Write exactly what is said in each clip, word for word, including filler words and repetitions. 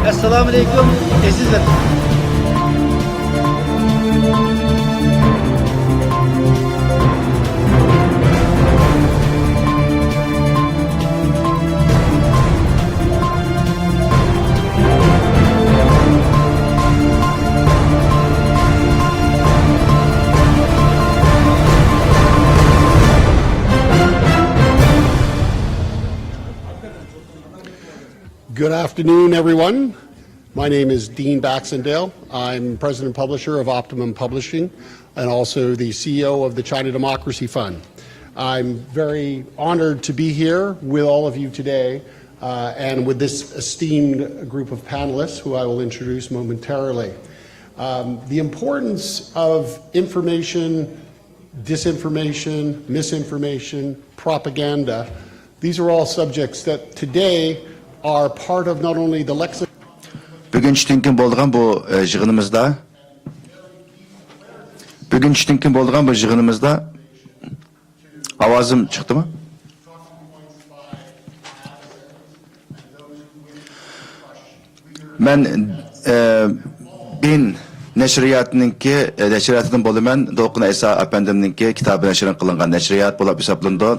ئەسسالامۇئەلەيكۇم، ئەزىز ۋەتەن! Good afternoon, everyone. My name is Dean Baxendale. I'm president and publisher of Optimum Publishing and also the C E O of the China Democracy Fund. I'm very honored to be here with all of you today, uh, and with this esteemed group of panelists who I will introduce momentarily. Um, the importance of information, disinformation, misinformation, propaganda, these are all subjects that today are part of not only the lexicon. بۈگۈن چۈشتىن كېيىن بولىدىغان بۇ، ئە، يىغىنىمىزدا، بۈگۈن چۈشتىن كېيىن بولىدىغان بۇ يىغىنىمىزدا، ئاۋازىم چىقتىمۇ؟ مەن، ئە، بىن نەشرىياتنىڭكى، ئە، نەشرىياتىدىن بولىمەن، دولقۇن ئەيسا ئەپەندىمنىڭكى كىتابى نەشر قىلىنغان نەشرىيات بولۇپ ھېسابلىنىدۇ.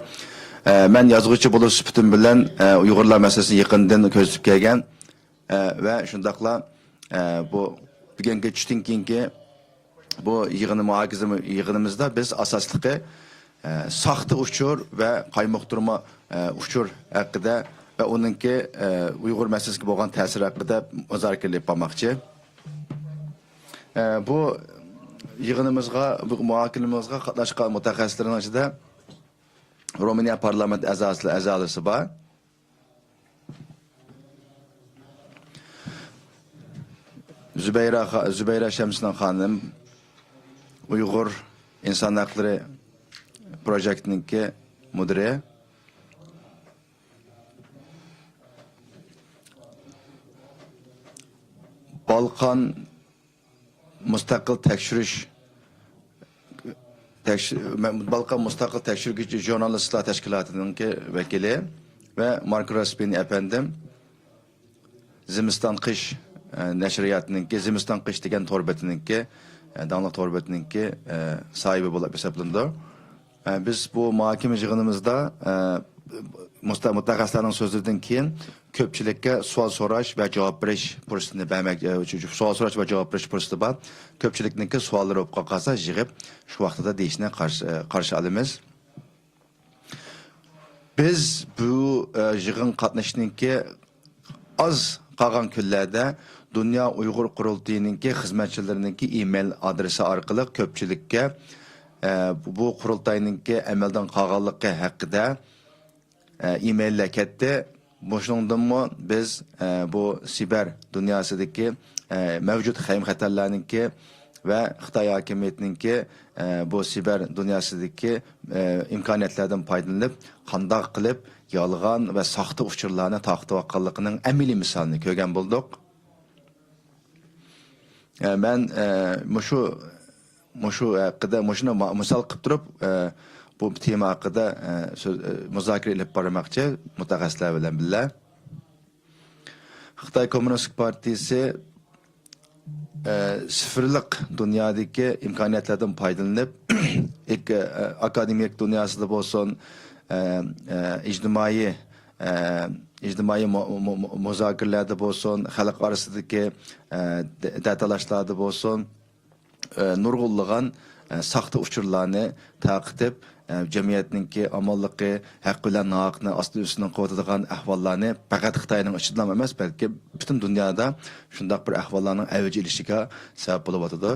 ئە، مەن يازغۇچى بولۇش سۈپىتىم بىلەن، ئە، ئۇيغۇرلار مەسىلىسىنى يېقىندىن كۆزىتىپ كەلگەن، ئە، ۋە شۇنداقلا، ئە، بۇ بۈگۈنكى چۈشتىن كېيىنكى بۇ يىغىنى مۇھاكىمە يىغىنىمىزدا بىز ئاساسلىقى، ئە، ساختا ئۇچۇر ۋە قايمۇقتۇرما، ئە، ئۇچۇر ھەققىدە ۋە ئۇنىڭكى، ئە، ئۇيغۇر مەسىلىسىگە بولغان تەسىرى ھەققىدە مۇزاكىرە ئېلىپ بارماقچى. ئە، بۇ يىغىنىمىزغا، بۇ مۇھاكىمىمىزغا قاتناشقان مۇتەخەسسىسلەرنىڭ ئىچىدە رومىنىيە پارلامېنت ئەزاسى، ئەزالىرى بار. زۇبەيرە خا-، زۇبەيرە شەمسىنىڭ خانىم، ئۇيغۇر ئىنسان ھەقلىرى پروژېكتىنىڭكى مۇدىرى. بالقان مۇستەقىل تەكشۈرۈش، تەكش-، مە-، بالقان مۇستەقىل تەكشۈرگۈچى ژۇرنالىستلار تەشكىلاتىنىڭكى ۋەكىلى ۋە ماركو راسپىنى ئەپەندىم زىمىستان قىش، ئە، نەشرىياتىنىڭكى، زىمىستان قىش دېگەن تور بېتىنىڭكى، ئە، داڭلىق تور بېتىنىڭكى، ئە، ساھىبى بولۇپ ھېسابلىنىدۇ. ئە، بىز بۇ مۇھاكىمە يىغىنىمىزدا، ئە، مۇستا-، مۇتەخەسسىسلەرنىڭ سۆزلىرىدىن كېيىن كۆپچىلىككە سوئال سوراش ۋە جاۋاب بېرىش پۇرسىتىنى بەرمەك، ئە، شۇ، شۇ سوئال سوراش ۋە جاۋاب بېرىش پۇرسىتى بار. كۆپچىلىكنىڭكى سوئاللىرى بولۇپ قالسا يىغىپ، شۇ ۋاقتىدا دېيىشنى قارشى، ئە، قارشى ئالىمىز. بىز بۇ، ئە، يىغىن قاتنىشىشنىڭكى ئاز قالغان كۈنلەردە دۇنيا ئۇيغۇر قۇرۇلتىيىنىڭكى خىزمەتچىلىرىنىڭكى ئىمېيل ئادرېسى ئارقىلىق كۆپچىلىككە، ئە، بۇ قۇرۇلتاينىڭكى ئەمەلدىن قالغانلىقى ھەققىدە، ئە، ئىمېيللەر كەتتى. مۇشۇنىڭدىنمۇ بىز، ئە، بۇ سىبەر دۇنياسىدىكى، ئە، مەۋجۇت خەۋپ-خەتەرلەرنىڭكى ۋە خىتاي ھاكىمىيىتىنىڭكى، ئە، بۇ سىبەر دۇنياسىدىكى، ئە، ئىمكانىيەتلەردىن پايدىلىنىپ، قانداق قىلىپ يالغان ۋە ساختا ئۇچۇرلارنى تارقىتىۋاتقانلىقىنىڭ ئەمەلىي مىسالىنى كۆرگەن بولدۇق. ئە، مەن، ئە، مۇشۇ، مۇشۇ ھەققىدە، مۇشۇنى ما-، مىسال قىلىپ تۇرۇپ، ئە، بۇ تېما ھەققىدە، ئە، سۆز، ئە، مۇزاكىرە ئېلىپ بارماقچى مۇتەخەسسىسلەر بىلەن بىللە. خىتاي كوممۇنىستىك پارتىيىسى، ئە، سىفىرلىق دۇنيادىكى ئىمكانىيەتلەردىن پايدىلىنىپ، ئىك-، ئە، ئاكادېمىك دۇنياسىدا بولسۇن، ئە، ئە، ئىجتىمائىي، ئە، ئىجتىمائىي مۇ-، مۇ-، مۇ-، مۇزاكىرىلەردە بولسۇن، خەلق ئارىسىدىكى، ئە، دە-، دەتالاشلاردا بولسۇن، ئە، نۇرغۇنلىغان، ئە، ساختا ئۇچۇرلارنى تارقىتىپ، ئە، جەمئىيەتنىڭكى ئامانلىقى، ھەق بىلەن ناھەقنى ئاستىن ئۈستۈن قىلىۋاتىدىغان ئەھۋاللارنى پەقەت خىتاينىڭ ئىچىدىلا ئەمەس، بەلكى پۈتۈن دۇنيادا شۇنداق بىر ئەھۋاللارنىڭ ئەۋج ئېلىشىگە سەۋەب بولۇۋاتىدۇ.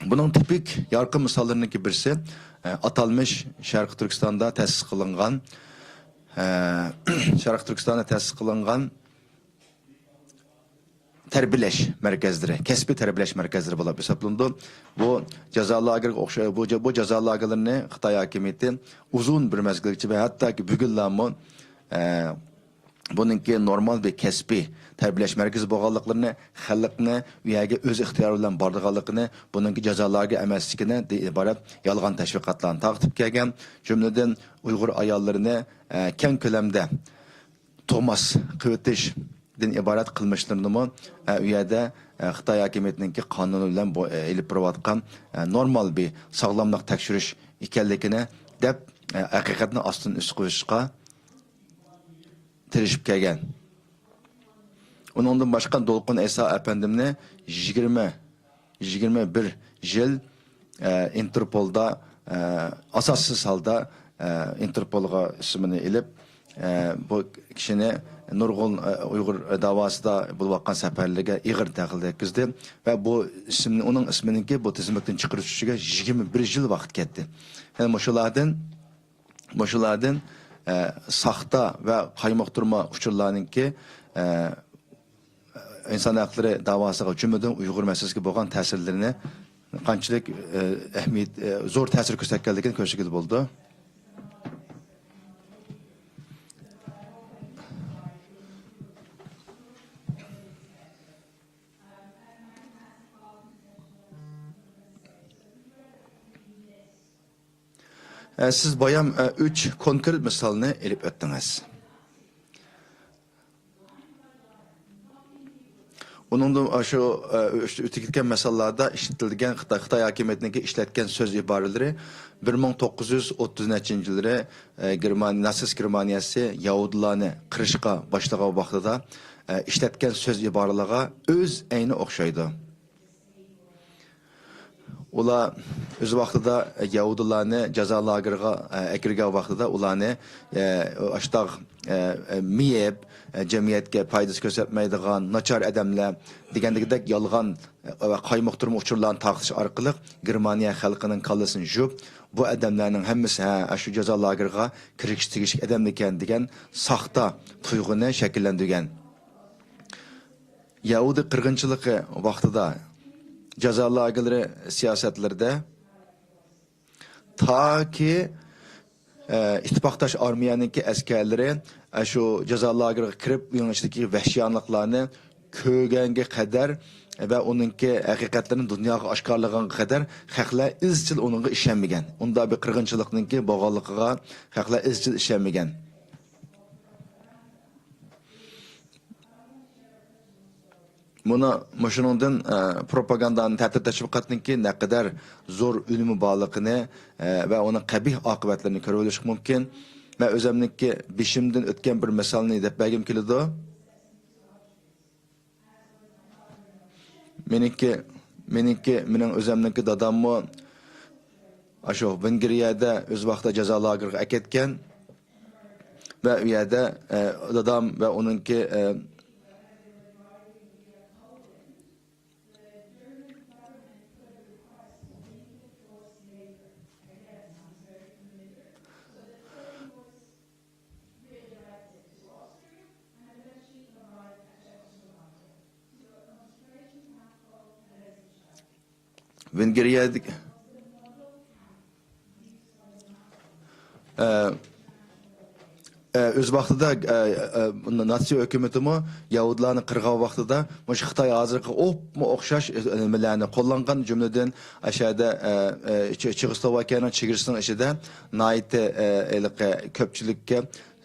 بۇنىڭ تىپىك يارقىن مىساللىرىنىڭكى بىرسى، ئە، ئاتالمىش شەرقىي تۈركىستاندا تەسىس قىلىنغان، ئە، شەرقىي تۈركىستاندا تەسىس قىلىنغان تەربىيەلەش مەركەزلىرى، كەسپىي تەربىيەلەش مەركەزلىرى بولۇپ ھېسابلىنىدۇ. بۇ جازا لاگېرىغا ئوخشاش، بۇ جا-، بۇ جازا لاگېرلىرىنى خىتاي ھاكىمىيىتى ئۇزۇن بىر مەزگىلگىچە ۋە ھەتتاكى بۈگۈنلەرمۇ، ئە، بۇنىڭكى نورمال بىر كەسپىي تەربىيەلەش مەركىزى بولغانلىقلىرىنى، خەلقنى ئۇ يەرگە ئۆز ئىختىيارى بىلەن بارىدىغانلىقىنى، بۇنىڭكى جازا لاگېرى ئەمەسلىكىدىن ئىبارەت يالغان تەشۋىقاتلارنى تارقىتىپ كەلگەن. جۈملىدىن ئۇيغۇر ئاياللىرىنى، ئە، كەڭ كۆلەمدە تۇغماس قىلىۋېتىشتىن ئىبارەت قىلمىشلىرىنىمۇ، ئە، ئۇ يەردە، ئە، خىتاي ھاكىمىيىتىنىڭكى قانۇنى بىلەن بو-، ئە، ئېلىپ بېرىۋاتقان، ئە، نورمال بىر ساغلاملىق تەكشۈرۈش ئىكەنلىكىنى دەپ، ئە، ھەقىقەتنى ئاستىن ئۈست قىلىشقا تىرىشىپ كەلگەن. ئۇنىڭدىن باشقا دولقۇن ئەيسا ئەپەندىمنى يىگىرمە، يىگىرمە بىر يىل، ئە، ئىنتېرپولدا، ئە، ئاساسسىز ھالدا، ئە، ئىنتېرپولغا ئىسمىنى ئېلىپ، ئە، بۇ كىشىنى نۇرغۇن، ئە، ئۇيغۇر داۋاسىدا بولۇۋاتقان سەپەرلىرىگە ئېغىر دەخلى يەتكۈزدى ۋە بۇ ئىسىمنى، ئۇنىڭ ئىسمىنىڭكى بۇ تىزىملىكتىن چىقىرىش ئۈچۈن يىگىرمە بىر يىل ۋاقىت كەتتى. يەنى مۇشۇلاردىن مۇشۇلاردىن، ئە، ساختا ۋە قايمۇقتۇرما ئۇچۇرلارنىڭكى، ئە، ئىنسان ھەقلىرى داۋاسىغا، جۈملىدىن ئۇيغۇر مەسىلىسىگە بولغان تەسىرلىرىنى قانچىلىك، ئە، ئەھمىيەت، ئە، زور تەسىر كۆرسەتكەنلىكىنى كۆرسىگىلى بولىدۇ. ئە، سىز بايام، ئە، ئۈچ كونكرېت مىسالنى ئېلىپ ئۆتتىڭىز. ئۇنىڭدىن ئاشۇ، ئە، ئۆتۈپ كەتكەن مىساللاردا ئىشلىتىلگەن خىتاي، خىتاي ھاكىمىيىتىنىڭكى ئىشلەتكەن سۆز ئىبارىلىرى بىر مىڭ توققۇز يۈز ئوتتۇز نەچچىنچى يىللىرى، ئە، گېرمان-، ناتسىست گېرمانىيەسى يەھۇدىيلارنى قىرىشقا باشلىغان ۋاقتىدا، ئە، ئىشلەتكەن سۆز ئىبارىلىرىغا ئۆز ئەينى ئوخشايدۇ. ئۇلار ئۆز ۋاقتىدا يەھۇدىيلارنى جازا لاگېرىغا، ئە، ئەكىرگەن ۋاقتىدا ئۇلارنى، ئە، ئاشتاق، ئە، ئە، مېيىپ، ئە، جەمئىيەتكە پايدىسى كۆرسەتمەيدىغان ناچار ئادەملەر دېگەندىكىدەك يالغان، ئە، ۋە قايمۇقتۇرما ئۇچۇرلارنى تارقىتىش ئارقىلىق گېرمانىيە خەلقىنىڭ كاللىسىنى يۇيۇپ، بۇ ئادەملەرنىڭ ھەممىسى، ھە، ئاشۇ جازا لاگېرىغا كىرىشكە تېگىشلىك ئادەمدىكەن دېگەن ساختا تۇيغۇنى شەكىللەندۈرگەن. يەھۇدىي قىرغىنچىلىقى ۋاقتىدا جازا لاگېرلىرى سىياسەتلىرىدە تاكى، ئە، ئىتتىپاقداش ئارمىيەنىڭكى ئەسكەرلىرى، ئە، شۇ جازا لاگېرىغا كىرىپ، ئۇنىڭ ئىچىدىكى ۋەھشىيانىلىقلارنى كۆرگەنگە قەدەر ۋە ئۇنىڭكى ھەقىقەتلىرىنى دۇنياغا ئاشكارىلىغانغا قەدەر خەقلەر ئىزچىل ئۇنىڭغا ئىشەنمىگەن. ئۇنداق بىر قىرغىنچىلىقنىڭكى بولغانلىقىغا خەقلەر ئىزچىل ئىشەنمىگەن. مانا مۇشۇنىڭدىن، ئە، پروپاگاندانى، تەتۈر تەشۋىقاتنىڭكى نەقەدەر زور ئۈنۈمى بارلىقىنى، ئە، ۋە ئۇنىڭ قەبىھ ئاقىۋەتلىرىنى كۆرۈۋېلىشقا مۇمكىن. مەن ئۆزۈمنىڭكى بېشىمدىن ئۆتكەن بىر مىسالنى دەپ بەرگۈم كېلىدۇ. مېنىڭكى، مېنىڭكى، مېنىڭ ئۆزۈمنىڭكى داداممۇ ئاشۇ ۋېنگرىيەدە ئۆز ۋاقتىدا جازا لاگېرىغا ئەكەتكەن. ۋە ئۇ يەردە، ئە، دادام ۋە ئۇنىڭكى، ئە، ۋېنگرىيەدىكى، ئە، ئە، ئۆز ۋاقتىدا، ئە، ئە، ناتسىي ھۆكۈمىتىمۇ يەھۇدىيلارنى قىرغان ۋاقتىدا مۇشۇ خىتاي ھازىرقى ئوپمۇ ئوخشاش، ئە، نېمىلەرنى قوللانغان، جۈملىدىن ئەشەدە، ئە، ئە، چې-، چېخوسلوۋاكىيەنىڭ چېگرىسىنىڭ ئىچىدە ناھايىتى، ئە، ھېلىقى كۆپچىلىككە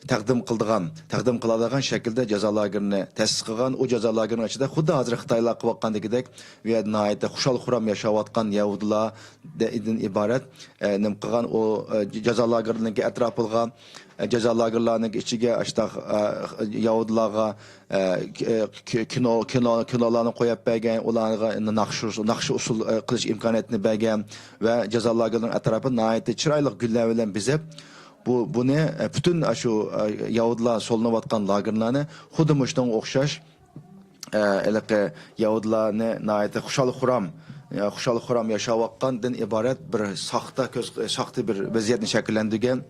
تەقدىم قىلىدىغان، تەقدىم قىلالىغان شەكىلدە جازا لاگېرىنى تەسىس قىلغان. ئۇ جازا لاگېرىنىڭ ئىچىدە خۇددى ھازىر خىتايلار قىلىۋاتقاندىكىدەك، ئۇ يەردە ناھايىتى خۇشال-خۇرام ياشاۋاتقان يەھۇدىيلاردىن ئىبارەت، ئە، نېمە قىلغان، ئۇ، ئە، جازا لاگېرلىرىنىڭكى ئەتراپىغا، ئە، جازا لاگېرلارنىڭكى ئىچىگە ئاشتاق، ئە، يەھۇدىيلارغا، ئە، ك-، ئە، ك-، كىنو، كىنو، كىنولارنى قويۇپ بەرگەن، ئۇلارغا ناخشا، ناخشا ئۇسسۇل، ئە، قىلىش ئىمكانىيىتىنى بەرگەن ۋە جازا لاگېرلىرىنىڭ ئەتراپىنى ناھايىتى چىرايلىق گۈللەر بىلەن بېزەپ، بۇ، بۇنى، ئە، پۈتۈن، ئە، شۇ، ئە، يەھۇدىيلار سولىنىۋاتقان لاگېرلارنى خۇددى مۇشۇنىڭغا ئوخشاش، ئە، ھېلىقى يەھۇدىيلارنى ناھايىتى خۇشال-خۇرام، ئە، خۇشال-خۇرام ياشاۋاتقاندىن ئىبارەت بىر ساختا كۆز، ساختا بىر ۋەزىيەتنى شەكىللەندۈرگەن.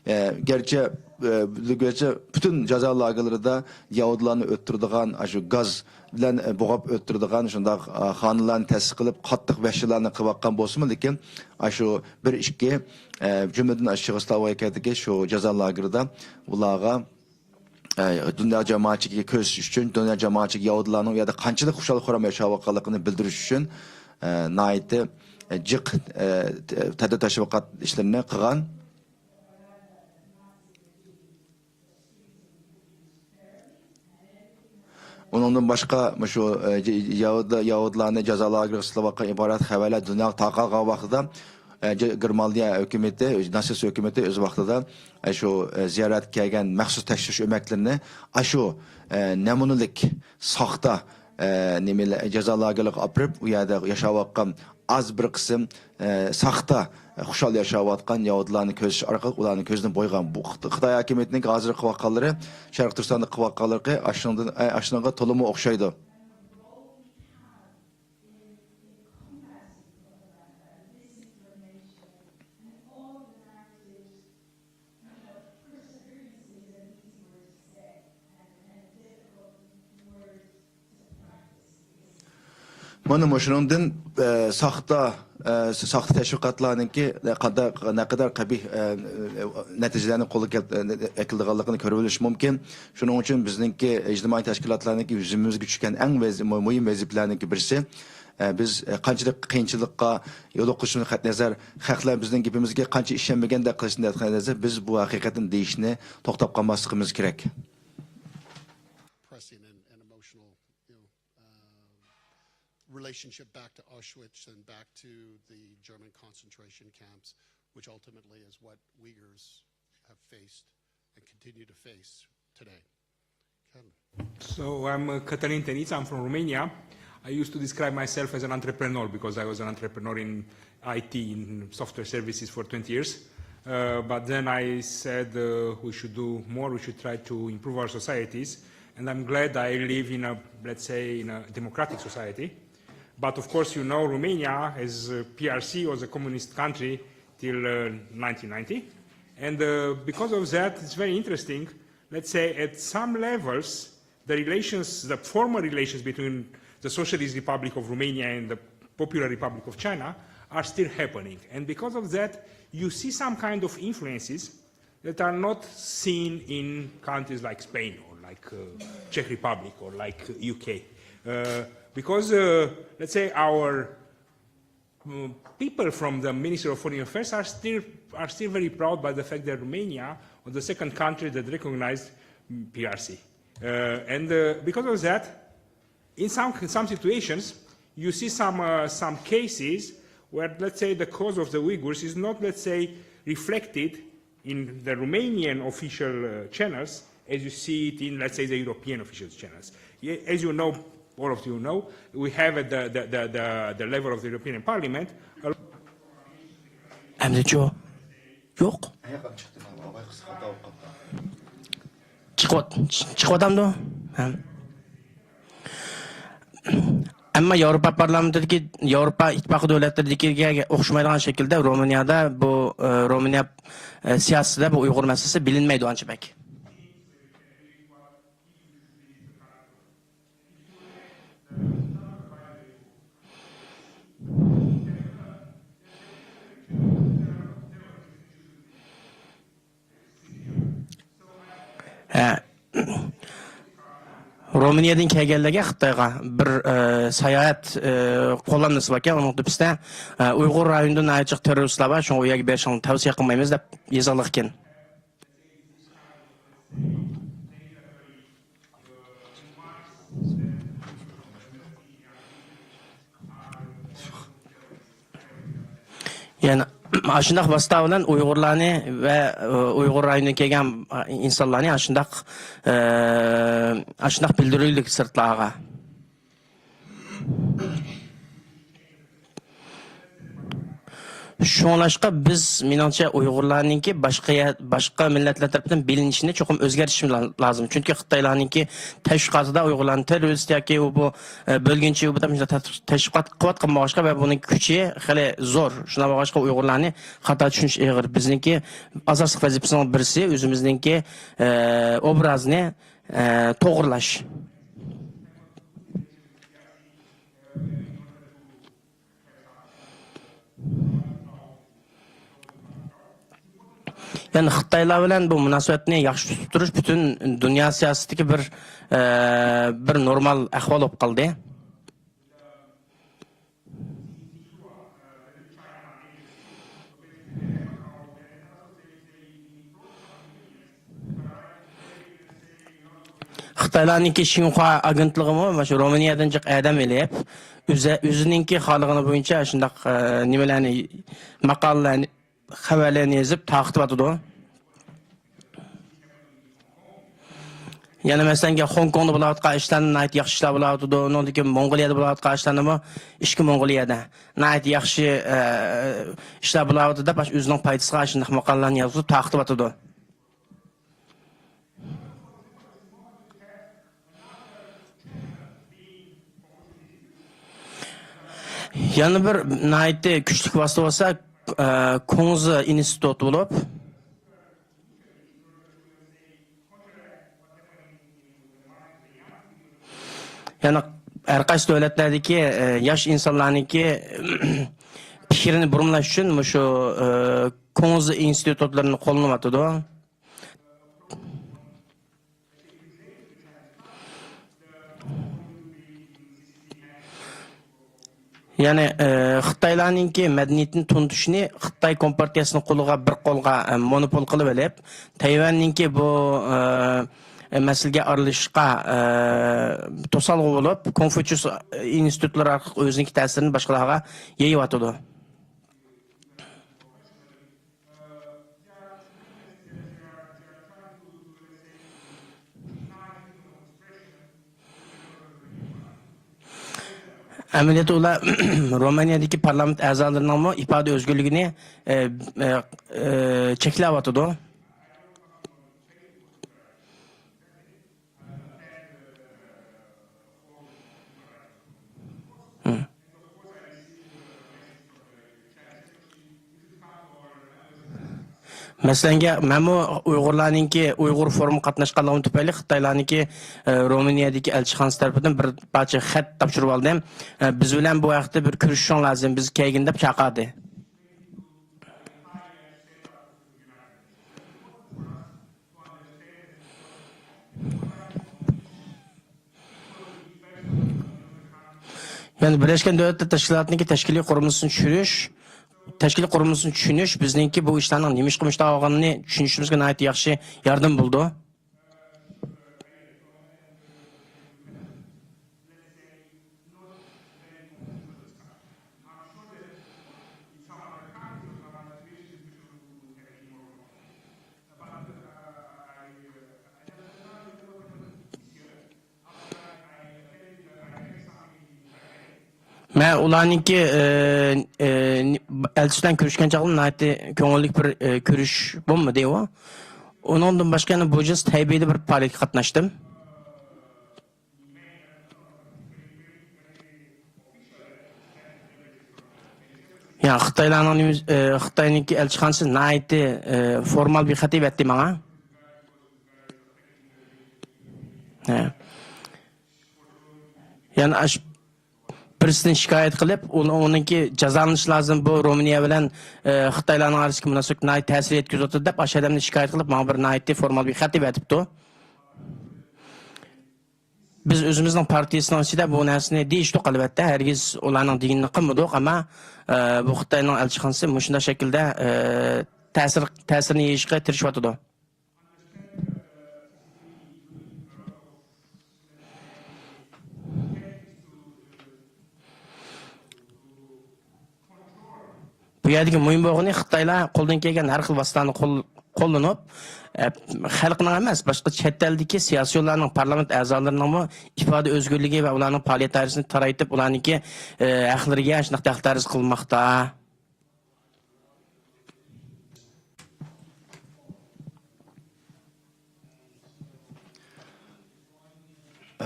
ئە، گەرچە، ئە، گەرچە پۈتۈن جازا لاگېرلىرىدا يەھۇدىيلارنى ئۆلتۈرىدىغان، ئاشۇ گاز بىلەن، ئە، بوغاپ ئۆلتۈرىدىغان شۇنداق، ئە، خانىلارنى تەسىس قىلىپ، قاتتىق ۋەھشىيلارنى قىلىۋاتقان بولسىمۇ، لېكىن ئاشۇ بىر ئىككى، ئە، جۈملىدىن ئاشۇ چېخوسلوۋاكىيەدىكى شۇ جازا لاگېرىدا ئۇلارغا، ئە، دۇنيا جامائەتچىلىكىگە كۆرسىتىش ئۈچۈن، دۇنيا جامائەتچىلىكى يەھۇدىيلارنىڭ ئۇ يەردە قانچىلىك خۇشال-خۇرام ياشاۋاتقانلىقىنى بىلدۈرۈش ئۈچۈن، ئە، ناھايىتى، ئە، جىق، ئە، ت-، تەدبىر تەشۋىقات ئىشلىرىنى قىلغان. ئۇنىڭدىن باشقا، مۇشۇ، ئە، ج-، يەھۇدىي-، يەھۇدىيلارنى جازا لاگېرىغا سىلىۋاتقان ئىبارەت خەۋەرلەر دۇنياغا تارقالغان ۋاقتىدا، ئە، ج-، گېرمانىيە ھۆكۈمىتى، ناتسىست ھۆكۈمىتى ئۆز ۋاقتىدا، ئە، شۇ، ئە، زىيارەتكە كەلگەن مەخسۇس تەكشۈرۈش ئۆمەكلىرىنى ئاشۇ، ئە، نەمۇنىلىك ساختا، ئە، نېمىلەر، جازا لاگېرلىرىغا ئاپىرىپ، ئۇ يەردە ياشاۋاتقان ئاز بىر قىسىم، ئە، ساختا، ئە، خۇشال ياشاۋاتقان يەھۇدىيلارنى كۆرسىتىش ئارقىلىق ئۇلارنىڭ كۆزىنى بويىغان. بۇ خىت-، خىتاي ھاكىمىيىتىنىڭ ھازىر قىلىۋاتقانلىرى، شەرقىي تۈركىستاندا قىلىۋاتقانلىرى ئاشۇنىڭدىن، ئە، ئاشۇنىڭغا تولىمۇ ئوخشايدۇ. مانا مۇشۇنىڭدىن، ئە، ساختا، ئە، ساختا تەشۋىقاتلارنىڭكى نەقەدەر، نەقەدەر قەبىھ، ئە، نەتىجىلەرنى قولغا كەل-، ئە، ئەكېلىدىغانلىقىنى كۆرۈۋېلىش مۇمكىن. شۇنىڭ ئۈچۈن بىزنىڭكى ئىجتىمائىي تەشكىلاتلارنىڭكى زىممىمىزگە چۈشكەن ئەڭ ۋەز-، مۇ-، مۇھىم ۋەزىپىلەرنىڭكى بىرسى، ئە، بىز، ئە، قانچىلىك قىيىنچىلىققا يولۇقۇشىمىزغا قەتئىينەزەر، خەقلەر بىزنىڭ گېپىمىزگە قانچە ئىشەنمىگەندەك قىلىشىدىن قەتئىينەزەر، بىز بۇ ھەقىقەتنى دېيىشنى توختاپ قالماسلىقىمىز كېرەك. Pressing and, and emotional, you know, uh, relationship back to Auschwitz and back to the German concentration camps, which ultimately is what Uyghurs have faced and continue to face today. Ken. So I'm uh, Cătălin Tenița, I'm from Romania. I used to describe myself as an entrepreneur because I was an entrepreneur in I T, in software services for twenty years. Uh, but then I said uh, we should do more, we should try to improve our societies. And I'm glad I live in a, let's say, in a democratic society. But of course, you know, Romania as uh, P R C was a communist country till uh, nineteen ninety. And uh, because of that, it's very interesting. Let's say at some levels, the relations, the formal relations between the Socialist Republic of Romania and the Popular Republic of China are still happening. And because of that, you see some kind of influences that are not seen in countries like Spain or like uh, Czech Republic or like uh, U K. Uh, because, uh, let's say, our uh, people from the Ministry of Foreign Affairs are still, are still very proud by the fact that Romania was the second country that recognized mm, P R C. Uh, and uh, because of that, in some, in some situations, you see some, uh, some cases where, let's say, the cause of the Uyghurs is not, let's say, reflected in the Romanian official uh, channels as you see it in, let's say, the European official channels. Ye- As you know, all of you know, we have at the, the, the, the, the level of the European Parliament a ئەمدىچۇ؟ يوق. چىقىۋات-، چىقىۋاتامدۇ؟ ھە. ئەمما ياۋروپا پارلامېنتىدىكى، ياۋروپا ئىتتىپاقى دۆلەتلىرىدىكىگە ئوخشىمايدىغان شەكىلدە رومىنىيەدە بۇ، ئە، رومىنىيە، ئە، سىياسىتىدە بۇ ئۇيغۇر مەسىلىسى بىلىنمەيدۇ ئانچە بەك. ھە. رومىنىيەدىن كەلگەنلەرگە خىتايغا بىر، ئە، ساياھەت، ئە، قوللانمىسى باركەن، ئۇنىڭ تۆپىسىدە، ئە، ئۇيغۇر رايونىدا ناھايىتى جىق تېررورىستلار بار، شۇڭا ئۇ يەرگە بېرىشىڭلارنى تەۋسىيە قىلمايمىز، دەپ يېزىلغانىكەن. يەنى ئاشۇنداق ۋاسىتە بىلەن ئۇيغۇرلارنى ۋە، ئۇيغۇر رايونىدىن كەلگەن ئىنسانلارنى ئاشۇنداق، ئاشۇنداق بىلدۈرۈلدى سىرتلارغا. شۇڭلاشقا بىز، مېنىڭچە، ئۇيغۇرلارنىڭكى باشقا يەر، باشقا مىللەتلەر تەرىپىدىن بىلىنىشىنى چوقۇم ئۆزگەرتىشىمىز لا-، لازىم. چۈنكى خىتايلارنىڭكى تەشۋىقاتىدا ئۇيغۇرلارنى تېررورىست ياكى ئۇ بۇ، ئە، بۆلگۈنچى، ئۇ بۇ دەپ مۇشۇنداق تەشۋىقات قىلىۋاتقان بولغاچقا ۋە بۇنىڭ كۈچى خېلى زور. شۇنداق بولغاچقا ئۇيغۇرلارنى خاتا چۈشىنىش ئېغىر. بىزنىڭكى ئاساسلىق ۋەزىپىسىنىڭ بىرسى ئۆزىمىزنىڭكى، ئە، ئوبرازنى، ئە، توغرىلاش. يەنى خىتايلار بىلەن بۇ مۇناسىۋەتنى ياخشى تۇتۇپ تۇرۇش پۈتۈن دۇنيا سىياسىتىدىكى بىر، ئە، بىر نورمال ئەھۋال بولۇپ قالدى. خىتايلارنىڭكى شىنخۇا ئاگېنتلىقىمۇ مۇشۇ رومىنىيەدىن جىق ئادەم ئېلىپ، ئۆزى، ئۆزىنىڭكى خالىغىنى بويىچە شۇنداق، ئە، نېمىلەرنى، ماقالىلەرنى، خەۋەرلەرنى يېزىپ تارقىتىۋاتىدۇ. يەنە مەسىلەن، خوڭكوڭدا بولاۋاتقان ئىشلارنى ناھايىتى ياخشى ئىشلار بولاۋاتىدۇ. ئۇنىڭدىن كېيىن موڭغۇلىيەدە بولاۋاتقان ئىشلارنىمۇ ئىچكى موڭغۇلىيەدە ناھايىتى ياخشى، ئە، ئىشلار بولاۋاتىدۇ دەپ، ئاشۇ ئۆزىنىڭ پايدىسىغا ئاشۇنداق ماقالىلارنى يازغۇزۇپ تارقىتىۋاتىدۇ. يەنە بىر ناھايىتى كۈچلۈك ۋاسىتە بولسا، ئە، كۇڭزى ئىنستىتۇتى بولۇپ، يەنى ھەر قايسى دۆلەتلەردىكى، ئە، ياش ئىنسانلارنىڭكى پىكرىنى بۇرمىلاش ئۈچۈن مۇشۇ، ئە، كۇڭزى ئىنستىتۇتلىرىنى قوللىنىۋاتىدۇ. يەنى، ئە، خىتايلارنىڭكى مەدەنىيىتىنى تونۇتۇشنى خىتاي كومپارتىيەسىنىڭ قولىغا، بىر قولغا، ئە، مونوپول قىلىۋېلىپ، تەيۋەننىڭكى بۇ، ئە، مەسىلىگە ئارىلىشىشقا، ئە، توسالغۇ بولۇپ، كونفۇچيۇس ئىنستىتۇتلىرى ئارقىلىق ئۆزىنىڭكى تەسىرىنى باشقىلارغا يېيىۋاتىدۇ. ئەمەلىيەتتە ئۇلار رومانىيەدىكى پارلامېنت ئەزالىرىنىڭمۇ ئىپادە ئۆزگۈرلۈكىنى، ئە، ئە، ئە، چەكلەۋاتىدۇ. مەسىلەنگە، مەنمۇ ئۇيغۇرلارنىڭكى ئۇيغۇر فورۇمىغا قاتناشقانلىقىم تۈپەيلى خىتايلارنىڭكى، ئە، رومىنىيەدىكى ئەلچىخانىسى تەرىپىدىن بىر پارچە خەت تاپشۇرۇپ ئالدىم. ئە، بىز بىلەن بۇ ھەقتە بىر كۆرۈشۈشۈڭ لازىم، بىز كەلگىن دەپ چاقىردى. يەنى بىرلەشكەن دۆلەتلەر تەشكىلاتىنىڭكى تەشكىلىي قۇرۇلمىسىنى چۈشۈرۈش، تەشكىلىي قۇرۇلمىسىنى چۈشىنىش بىزنىڭكى بۇ ئىشلارنىڭ نېمە ئىشقا مۇشۇنداق بولغىنىنى چۈشىنىشىمىزگە ناھايىتى ياخشى ياردەم بولىدۇ. مەن ئۇلارنىڭكى، ئە، ئە، ئەلچىسى بىلەن كۆرۈشكەن چاغدا ناھايىتى كۆڭۈللۈك بىر، ئە، كۆرۈش بولمىدى ئۇ. ئۇنىڭدىن باشقا يەنە بۇ يىل تەيبېيدە بىر پائالىيەتكە قاتناشتىم. يا، خىتايلارنىڭ نېمە، ئە، خىتاينىڭكى ئەلچىخانىسى ناھايىتى، ئە، فورمال بىر خەت ئەۋەتتى ماڭا. ھە. يەنى ئاش-، بىرسىدىن شىكايەت قىلىپ، ئۇنى، ئۇنىڭكى جازالىنىشى لازىم، بۇ رومىنىيە بىلەن، ئە، خىتايلارنىڭ ئارىسىدىكى مۇناسىۋەتكە ناھايىتى تەسىر يەتكۈزۈۋاتىدۇ دەپ، ئاشۇ ئادەمدىن شىكايەت قىلىپ، ماڭا بىر ناھايىتى فورمال بىر خەت ئەۋەتىپتۇ. بىز ئۆزىمىزنىڭ پارتىيىسىنىڭ ئىچىدە بۇ نەرسىنى دېيىشتۇق، ئەلۋەتتە، ھەرگىز ئۇلارنىڭ دېگىنىنى قىلمىدۇق، ئەمما، ئە، بۇ خىتاينىڭ ئەلچىخانىسى مۇشۇنداق شەكىلدە، ئە، تەسىر، تەسىرىنى يېيىشقا تىرىشىۋاتىدۇ. بۇ يەردىكى مۇھىم بولغىنى، خىتايلار قولدىن كەلگەن ھەر خىل ۋاسىتىلەرنى قول-، قوللىنىپ، ئە، خەلقنىڭ ئەمەس، باشقا چەت ئەلدىكى سىياسىيونلارنىڭ، پارلامېنت ئەزالىرىنىڭمۇ ئىپادە ئۆزگۈرلۈكى ۋە ئۇلارنىڭ پائالىيەت دائىرىسىنى تارايتىپ، ئۇلارنىڭكى، ئە، ھەقلىرىگە شۇنداق دەخلىتەرۇز قىلماقتا.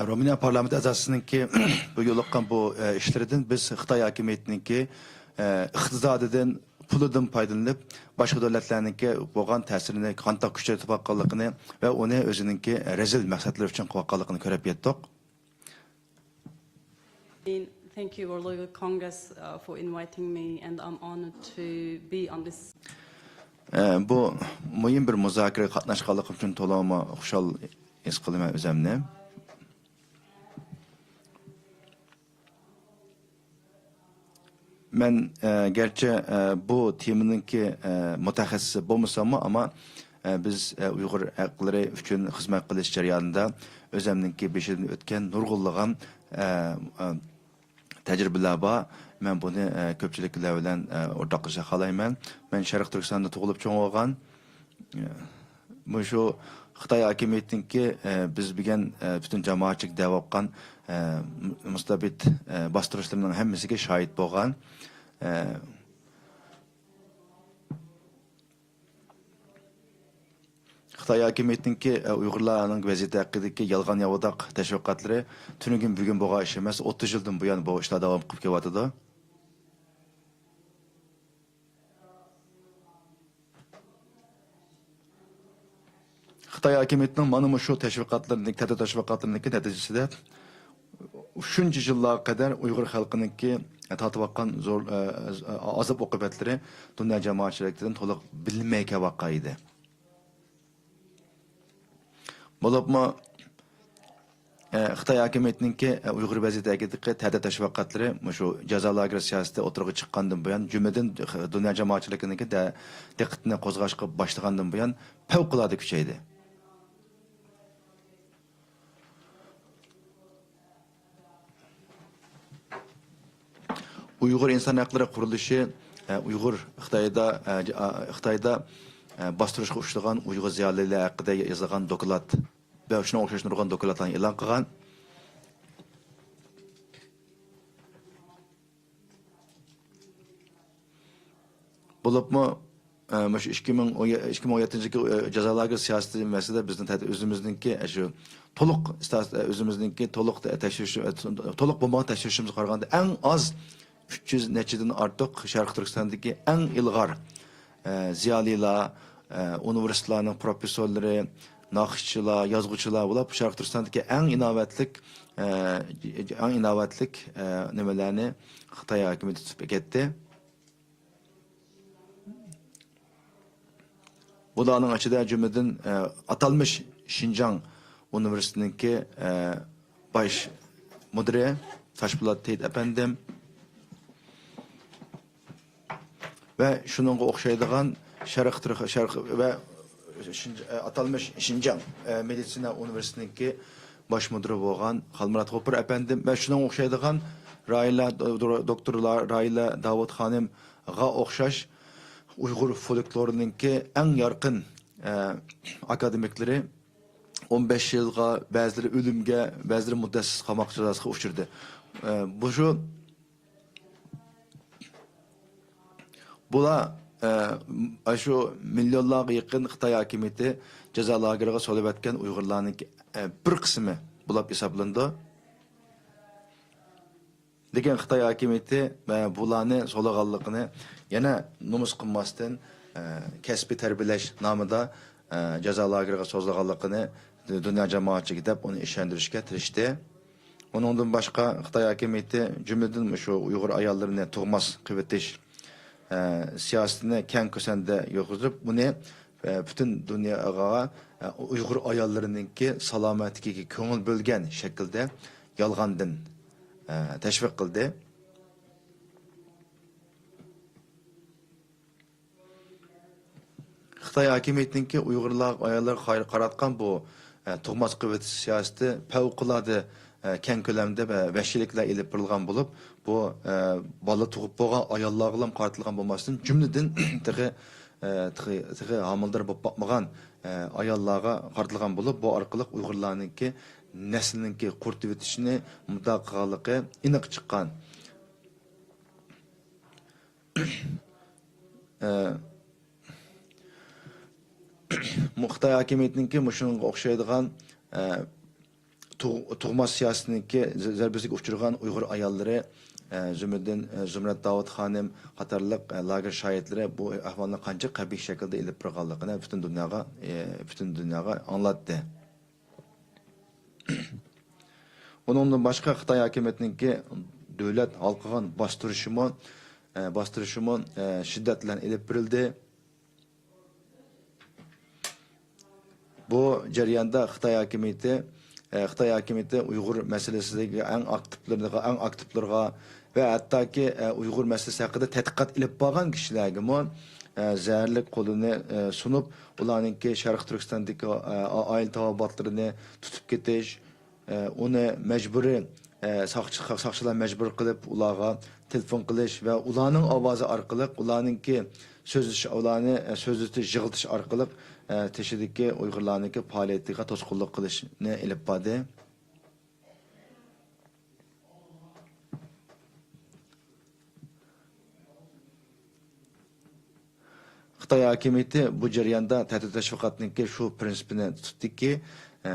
رومىنىيە پارلامېنت ئەزاسىنىڭكى بۇ يولۇققان بۇ، ئە، ئىشلىرىدىن بىز خىتاي ھاكىمىيىتىنىڭكى، ئە، ئىقتىسادىدىن، پۇلىدىن پايدىلىنىپ، باشقا دۆلەتلەرنىڭكى بولغان تەسىرىنى قانداق كۈچەيتىۋاتقانلىقىنى ۋە ئۇنى ئۆزىنىڭكى رەزىل مەقسەتلىرى ئۈچۈن قىلىۋاتقانلىقىنى كۆرۈپ يەتتۇق. Thank you, World Uyghur Congress, uh, for inviting me, and I'm honored to be on this. ئە، بۇ مۇھىم بىر مۇزاكىرىگە قاتناشقانلىقىم ئۈچۈن تولىمۇ خۇشال ھېس قىلىمەن ئۆزۈمنى. مەن، ئە، گەرچە، ئە، بۇ تېمىنىڭكى، ئە، مۇتەخەسسىسى بولمىساممۇ، ئەمما، ئە، بىز، ئە، ئۇيغۇر ھەقلىرى ئۈچۈن خىزمەت قىلىش جەريانىدا ئۆزۈمنىڭكى بېشىدىن ئۆتكەن نۇرغۇنلىغان، ئە، ئە، تەجرىبىلەر بار. مەن بۇنى، ئە، كۆپچىلىكلەر بىلەن، ئە، ئورتاقلىشىشنى خالايمەن. مەن شەرقىي تۈركىستاندا تۇغۇلۇپ چوڭ بولغان. ئە، مۇشۇ خىتاي ھاكىمىيىتىنىڭكى، ئە، بىز بىلەن، ئە، پۈتۈن جامائەتچىلىك دەۋاپقان، ئە، مۇستەبىت، ئە، باستۇرۇشلىرىنىڭ ھەممىسىگە شاھىت بولغان. ئە، خىتاي ھاكىمىيىتىنىڭكى، ئە، ئۇيغۇرلارنىڭ ۋەزىيىتى ھەققىدىكى يالغان ياۋىداق تەشۋىقاتلىرى تۈنۈگۈن بۈگۈن بولغان ئىش ئەمەس، ئوتتۇز يىلدىن بۇيان بۇ ئىشلار داۋام قىلىپ كېلىۋاتىدۇ. خىتاي ھاكىمىيىتىنىڭ مانا مۇشۇ تەشۋىقاتلىرىنىڭ، تەتۈر تەشۋىقاتلىرىنىڭكى نەتىجىسىدە شۇنچە يىللارغا قەدەر ئۇيغۇر خەلقىنىڭكى تارتىۋاتقان زور، ئە، ئازاب ئوقۇبەتلىرى دۇنيا جامائەتچىلىكىدىن تولۇق بىلىنمەي كېلىۋاتقان ئىدى. بولۇپمۇ، ئە، خىتاي ھاكىمىيىتىنىڭكى، ئە، ئۇيغۇر ۋەزىيىتى ھەققىدىكى تەتۈر تەشۋىقاتلىرى مۇشۇ جازا لاگېرى سىياسىتى ئوتتۇرىغا چىققاندىن بۇيان، جۈملىدىن دۇنيا جامائەتچىلىكىنىڭكى دە-، دىققىتىنى قوزغاشقا باشلىغاندىن بۇيان پەۋقۇلئاددە كۈچەيدى. ئۇيغۇر ئىنسان ھەقلىرى قۇرۇلۇشى، ئە، ئۇيغۇر خىتايدا، ئە، ج-، ئا، خىتايدا، ئە، باستۇرۇشقا ئۇچرىغان ئۇيغۇر زىيالىيلىرى ھەققىدە يازغان دوكلات ۋە شۇنىڭغا ئوخشاش نۇرغۇن دوكلاتلارنى ئېلان قىلغان. بولۇپمۇ، ئە، مۇشۇ ئىككى مىڭ ئون، ئىككى مىڭ ئون يەتتىنچى يىلقى، ئە، جازا لاگېر سىياسىتى مەسىلىدە بىزنىڭ تەت-، ئۆزىمىزنىڭكى، ئە، شۇ تولۇق ئىستات-، ئە، ئۆزىمىزنىڭكى تولۇق تە-، تەكشۈرۈش، ئە، تولۇق بولمىغان تەكشۈرۈشىمىزگە قارىغاندا ئەڭ ئاز ئۈچ يۈز نەچچىدىن ئارتۇق شەرقىي تۈركىستاندىكى ئەڭ ئىلغار، ئە، زىيالىيلار، ئە، ئۇنىۋېرسىتېتلارنىڭ پروفېسسورلىرى، ناخشىچىلار، يازغۇچىلار بولۇپ، شەرقىي تۈركىستاندىكى ئەڭ ئىناۋەتلىك، ئە، ئەڭ ئىناۋەتلىك، ئە، نېمىلەرنى خىتاي ھاكىمىيىتى تۇتۇپ ئەكەتتى. بۇلارنىڭ ئىچىدە جۈملىدىن، ئە، ئاتالمىش شىنجاڭ ئۇنىۋېرسىتېتىنىڭكى، ئە، باش مۇدىرى تاشپولات سېيىت ئەپەندىم ۋە شۇنىڭغا ئوخشايدىغان شەرق تۈرك، شەرق ۋە شىنج-، ئە، ئاتالمىش شىنجاڭ، ئە، مېدىتسىنا ئۇنىۋېرسىتېتىنىڭكى باش مۇدىرى بولغان خالمۇرات غوپۇر ئەپەندىم ۋە شۇنىڭغا ئوخشايدىغان راھىلە، دو-، دوكتور لا-، راھىلە داۋۇت خانىمغا ئوخشاش ئۇيغۇر فولكلورىنىڭكى ئەڭ يارقىن، ئە، ئاكادېمىكلىرى ئون بەش يىلغا، بەزىلىرى ئۆلۈمگە، بەزىلىرى مۇددەتسىز قاماق جازاسىغا ئۇچرىدى. ئە، بۇ شۇ، بۇلار، ئە، ئاشۇ مىليونلارغا يېقىن خىتاي ھاكىمىيىتى جازا لاگېرىغا سولىۋەتكەن ئۇيغۇرلارنىڭ، ئە، بىر قىسمى بولۇپ ھېسابلىنىدۇ. لېكىن خىتاي ھاكىمىيىتى، ئە، بۇلارنى سولىغانلىقىنى يەنە نومۇس قىلماستىن، ئە، كەسپىي تەربىيەلەش نامىدا، ئە، جازا لاگېرىغا سوزۇلغانلىقىنى دۇنيا جامائەتچىلىكى دەپ ئۇنى ئىشەندۈرۈشكە تىرىشتى. ئۇنىڭدىن باشقا خىتاي ھاكىمىيىتى جۈملىدىن مۇشۇ ئۇيغۇر ئاياللىرىنى تۇغماس قىلىۋېتىش، ئە، سىياسىتىنى كەڭ كۆلەمدە يۈرگۈزۈپ، ئۇنى، ئە، پۈتۈن دۇنياغا، ئە، ئۇيغۇر ئاياللىرىنىڭكى سالامەتلىكىگە كۆڭۈل بۆلگەن شەكىلدە يالغاندىن، ئە، تەشۋىق قىلدى. خىتاي ھاكىمىيىتىنىڭكى ئۇيغۇرلار، ئاياللارغا قار-، قاراتقان بۇ، ئە، تۇغماس قىلىۋېتىش سىياسىتى پەۋقۇلئاددە، ئە، كەڭ كۆلەمدە ۋە ۋەھشىيلىكلەر ئېلىپ بېرىلغان بولۇپ، بۇ، ئە، بالا تۇغۇپ بولغان ئاياللارغىلا قارىتىلغان بولماستىن، جۈملىدىن تېخى، ئە، تېخى، تېخى ھامىلىدار بولۇپ باقمىغان، ئە، ئاياللارغا قارىتىلغان بولۇپ، بۇ ئارقىلىق ئۇيغۇرلارنىڭكى نەسلىنىڭكى قۇرۇتۇۋېتىشىنى مۇددىئا قىلغانلىقى ئېنىق چىققان. ئە، مۇ-، خىتاي ھاكىمىيىتىنىڭكى مۇشۇنىڭغا ئوخشايدىغان، ئە، تۇغ-، تۇغماس سىياسىتىنىڭكى زە-، زەربىسىگە ئۇچرىغان ئۇيغۇر ئاياللىرى، ئە، زۇمرىدىن، ئە، زۇمرەت داۋۇت خانىم قاتارلىق، ئە، لاگېر شاھىتلىرى بۇ ئەھۋالنى قانچە قەبىھ شەكىلدە ئېلىپ بارغانلىقىنى پۈتۈن دۇنياغا، ئە، پۈتۈن دۇنياغا ئاڭلاتتى. ئۇنىڭدىن باشقا، خىتاي ھاكىمىيىتىنىڭكى دۆلەت ھالقىغان باستۇرۇشىمۇ، ئە، باستۇرۇشىمۇ، ئە، شىددەت بىلەن ئېلىپ بېرىلدى. بۇ جەرياندا خىتاي ھاكىمىيىتى، ئە، خىتاي ھاكىمىيىتى ئۇيغۇر مەسىلىسىدىكى ئەڭ ئاكتىپلىرىغا، ئەڭ ئاكتىپلىرىغا ۋە ھەتتاكى، ئە، ئۇيغۇر مەسىلىسى ھەققىدە تەتقىقات ئېلىپ بارغان كىشىلەرگىمۇ، ئە، زەھەرلىك قولىنى، ئە، سۇنۇپ، ئۇلارنىڭكى شەرقىي تۈركىستاندىكى، ئە، ئائىلە تاۋابىئاتلىرىنى تۇتۇپ كېتىش، ئۇنى مەجبۇرىي، ئە، ساقچى-، ساقچىلار مەجبۇر قىلىپ، ئۇلارغا تېلېفون قىلىش ۋە ئۇلارنىڭ ئاۋازى ئارقىلىق، ئۇلارنىڭكى سۆزلىشىش، ئۇلارنى، ئە، سۆزلىتىش، يىغلىتىش ئارقىلىق، ئە، تېشىدىكى ئۇيغۇرلارنىڭكى پائالىيىتىگە توسقۇنلۇق قىلىشنى ئېلىپ باردى. خىتاي ھاكىمىيىتى بۇ جەرياندا تەتۈر تەشۋىقاتنىڭكى شۇ پىرىنسىپىنى تۇتتىكى، ئە،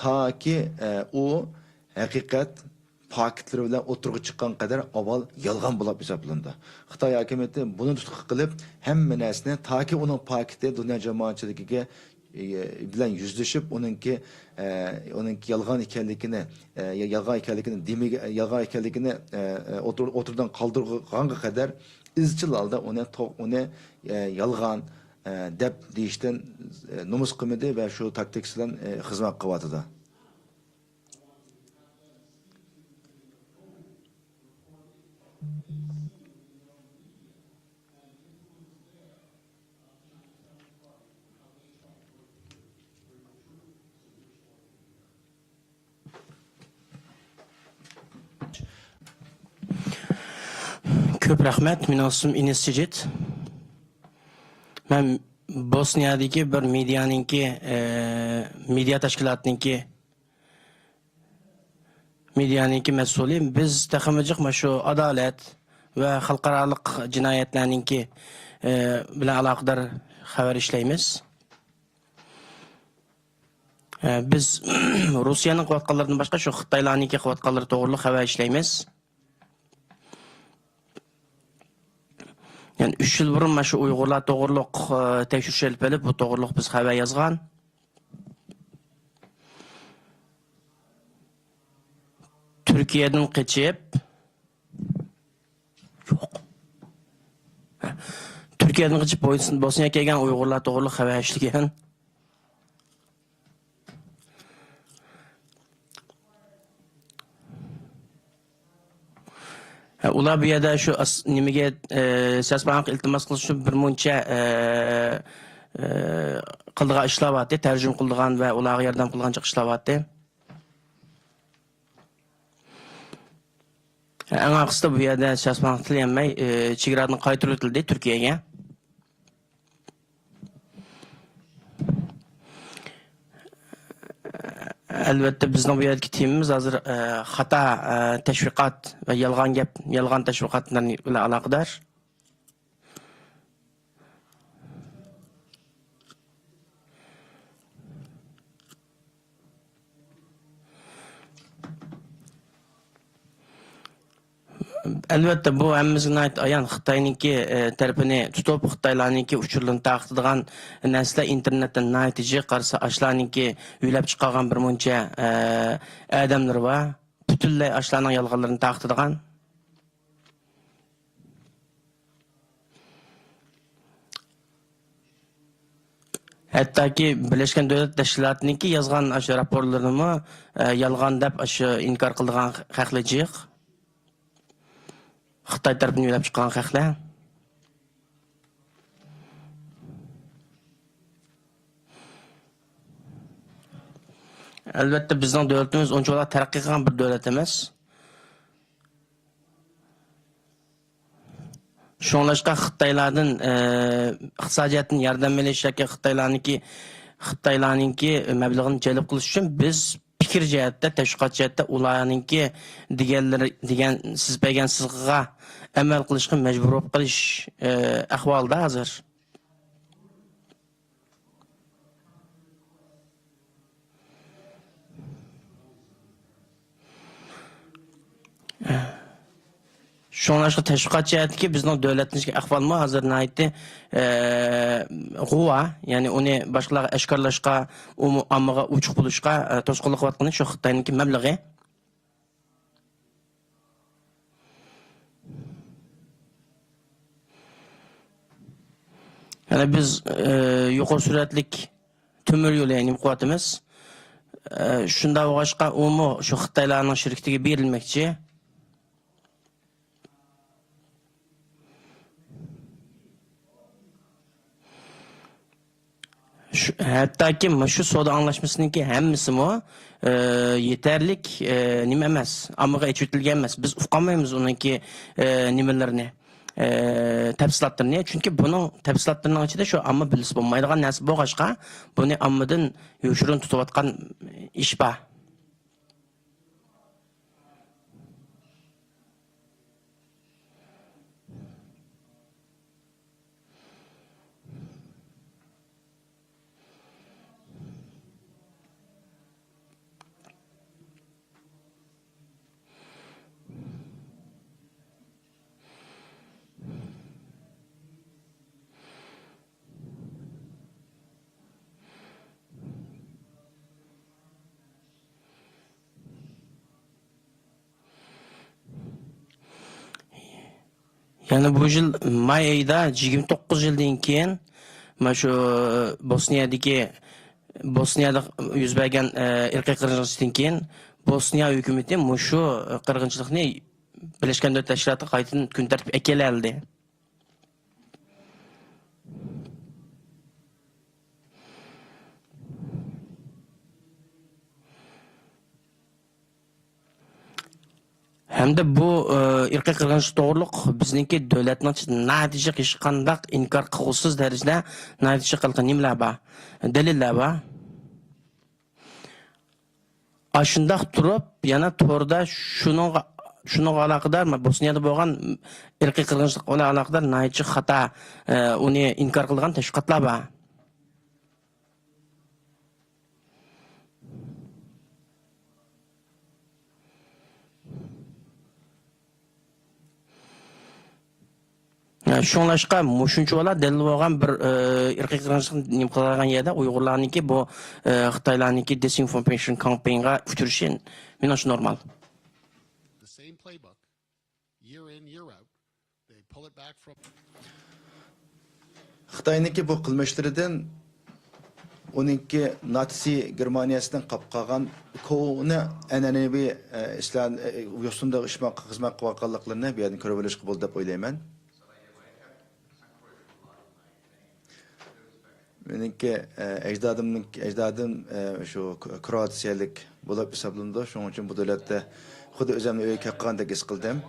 تاكى، ئە، ئۇ ھەقىقەت پاكىتلىرى بىلەن ئوتتۇرىغا چىققان قەدەر ئاۋۋال يالغان بولۇپ ھېسابلىنىدۇ. خىتاي ھاكىمىيىتى بۇنى تۇتقا قىلىپ، ھەممە نەرسىنى تاكى ئۇنىڭ پاكىتى دۇنيا جامائەتچىلىكىگە، ئە، بىلەن يۈزلىشىپ، ئۇنىڭكى، ئە، ئۇنىڭكى يالغان ئىكەنلىكىنى، ئە، يا-، يالغان ئىكەنلىكىنى دېمىگە-، يالغان ئىكەنلىكىنى، ئە، ئە، ئوتتۇر-، ئوتتۇرىدىن قالدۇرغانغا قەدەر ئىزچىل ھالدا ئۇنى تو-، ئۇنى، ئە، يالغان، ئە، دەپ دېيىشتىن، ئە، نومۇس قىلمىدى ۋە شۇ تاكتىكىسى بىلەن، ئە، خىزمەت قىلىۋاتىدۇ. كۆپ رەھمەت. مېنىڭ ئىسمىم ئىنىس سىجىت. مەن بوسنىيەدىكى بىر مېدىيانىڭكى، ئە، مېدىيا تەشكىلاتىنىڭكى، مېدىيانىڭكى مەسئۇلى. بىز تېخىمۇ جىق مانا شۇ ئادالەت ۋە خەلقئارالىق جىنايەتلەرنىڭكى، ئە، بىلەن ئالاقىدار خەۋەر ئىشلەيمىز. ئە، بىز روسىيەنىڭ قىلىۋاتقانلىرىدىن باشقا شۇ خىتايلارنىڭكى قىلىۋاتقانلىرى توغرۇلۇق خەۋەر ئىشلەيمىز. يەنى ئۈچ يىل بۇرۇن مانا شۇ ئۇيغۇرلار توغرۇلۇق، ئە، تەكشۈرۈش ئېلىپ بېرىلىپ، بۇ توغرۇلۇق بىز خەۋەر يازغان. تۈركىيەدىن قېچىپ، يوق. تۈركىيەدىن قېچىپ بوس-، بوسنىيەگە كەلگەن ئۇيغۇرلار توغرۇلۇق خەۋەر ئىشلىگەن. ھە، ئۇلار بۇ يەردە شۇ ئاس-، نېمىگە، ئە، سەسماققا ئىلتىماس قىلىش ئۈچۈن بىر مۇنچە، ئە، ئە، قىلىدىغان ئىشلار بارتى، تەرجىمە قىلىدىغان ۋە ئۇلارغا ياردەم قىلىدىغان جىق ئىشلار بارتى. ئەڭ ئاخىرسىدا بۇ يەردە سەسماق تىلىيەلمەي، ئى، چېگرادىن قايتۇرۇۋېتىلدى تۈركىيەگە. ئەلۋەتتە، بىزنىڭ بۇ يەردىكى تېمىمىز ھازىر، ئى، خاتا، ئى، تەشۋىقات ۋە يالغان گەپ، يالغان تەشۋىقاتلار بىلەن ئالاقىدار. ئەلۋەتتە، بۇ ھەممىمىزگە ناھايىتى ئايان. خىتاينىڭكى، ئى، تەرىپىنى تۇتۇپ، خىتايلارنىڭكى ئۇچۇرلىرىنى تارقىتىدىغان نەرسىلەر ئىنتېرنېتتا ناھايىتى جىق. قارىسا، ئاشۇلارنىڭكى يۆلەپ چىقارغان بىر مۇنچە، ئى، ئادەملىرى بار. پۈتۈنلەي ئاشۇلارنىڭ يالغانلىرىنى تارقىتىدىغان. ھەتتاكى بىرلەشكەن دۆلەت تەشكىلاتىنىڭكى يازغان ئاشۇ راپورلىرىنىمۇ، ئە، يالغان دەپ ئاشۇ ئىنكار قىلىدىغان خەقلەر جىق. خىتاي تەرىپىدىن يۆلەپ چىققان خەقلەر. ئەلۋەتتە، بىزنىڭ دۆلىتىمىز ئۇنچىۋالا تەرەققىي قىلغان بىر دۆلەت ئەمەس. شۇڭلاشقا خىتايلاردىن، ئى، ئىقتىسادىي جەھەتتىن ياردەم ئېلىش ياكى خىتايلارنىڭكى، خىتايلارنىڭكى مەبلىغىنى جەلپ قىلىش ئۈچۈن بىز پىكىر جەھەتتە، تەشۋىقات جەھەتتە ئۇلارنىڭكى دېگەنلىرى، دېگەن سىز بەرگەن سىزىقىغا ئەمەل قىلىشقا مەجبۇر بولۇپ قېلىش، ئى، ئەھۋالىدا ھازىر. شۇڭلاشقا تەشۋىقات جەھەتتىكى بىزنىڭ دۆلەتنىڭ ئەھۋالىمۇ ھازىر ناھايىتى، ئە، غۇۋا، يەنى ئۇنى باشقىلارغا ئاشكارىلاشقا، ئۇمۇ-، ئاممىغا ئوچۇق بولۇشقا، ئە، توسقۇنلۇق قىلىۋاتقىنى شۇ خىتاينىڭكى مەبلىغى. يەنى بىز، ئى، يۇقىرى سۈرئەتلىك تۆمۈر يولى نېمە قىلىۋاتىمىز. ئە، شۇنداق بولغاچقا، ئۇمۇ شۇ خىتايلارنىڭ شىركىتىگە بېرىلمەكچى. شۇ، ھەتتاكى مۇشۇ سودا ئاڭلاشمىسىنىڭكى ھەممىسىمۇ، ئە، يېتەرلىك، ئە، نېمە ئەمەس، ئاممىغا ئېچىۋېتىلگەن ئەمەس. بىز ئۇقالمايمىز ئۇنىڭكى، ئە، نېمىلىرىنى، ئە، تەپسىلاتلىرىنى. چۈنكى بۇنىڭ تەپسىلاتلىرىنىڭ ئىچىدە شۇ ئامما بىلسە بولمايدىغان نەرسە بولغاچقا، بۇنى ئاممىدىن يوشۇرۇن تۇتۇۋاتقان ئىش بار. يەنە بۇ يىل ماي ئېيىدا يىگىرمە توققۇز يىلدىن كېيىن، مانا شۇ بوسنىيەدىكى، بوسنىيەدە يۈز بەرگەن، ئە، ئىرقىي قىرغىنچىلىقتىن كېيىن، بوسنىيە ھۆكۈمىتى مۇشۇ قىرغىنچىلىقنى بىرلەشكەن دۆلەتلەر تەشكىلاتىغا قايتىدىن كۈن تەرتىپكە ئەكېلەلىدى. ھەمدە بۇ، ئى، ئىرقىي قىرغىنچىلىق توغرۇلۇق بىزنىڭكى دۆلەتنىڭ ئىچىدە ناھايىتى جىق ھېچقانداق ئىنكار قىلغۇسىز دەرىجىدە ناھايىتى جىق قىلغان نېمىلەر بار؟ دەلىللەر بار. ئاشۇنداق تۇرۇپ، يەنە توردا شۇنىڭغا، شۇنىڭغا ئالاقىدار، بوسنىيەدە بولغان ئىرقىي قىرغىنچىلىق بىلەن ئالاقىدار ناھايىتى خاتا، ئە، ئۇنى ئىنكار قىلىدىغان تەشۋىقاتلار بار. شۇڭلاشقا مۇشۇنچە بالا دەلىل بولغان بىر، ئى، ئىرقىي قىرغىنچىلىق نېمە قىلغان يەردە ئۇيغۇرلارنىڭكى بۇ، ئى، خىتايلارنىڭكى دېسىنفورمېيشن كامپېينغا ئۇچرىشى مېنىڭچە نورمال. The same playbook, year in, year out. They pull it back from خىتاينىڭكى بۇ قىلمىشلىرىدىن ئۇنىڭكى ناتسى گېرمانىيەسىدىن قاپقالغان كونا ئەنئەنىۋى، ئە، ئىشلار، ئە، يوسۇندا خىزمەت قىلىۋاتقانلىقلىرىنى بۇ يەردىن كۆرۈۋېلىشقا بولىدۇ دەپ ئويلايمەن. مېنىڭكى، ئە، ئەجدادىمنىڭ، ئەجدادىم، ئە، شۇ كروئاتسىيەلىك بولۇپ ھېسابلىنىدۇ. شۇنىڭ ئۈچۈن بۇ دۆلەتتە خۇددى ئۆزۈمنى ئۆيگە كەپ قالغاندەك ھېس قىلدىم.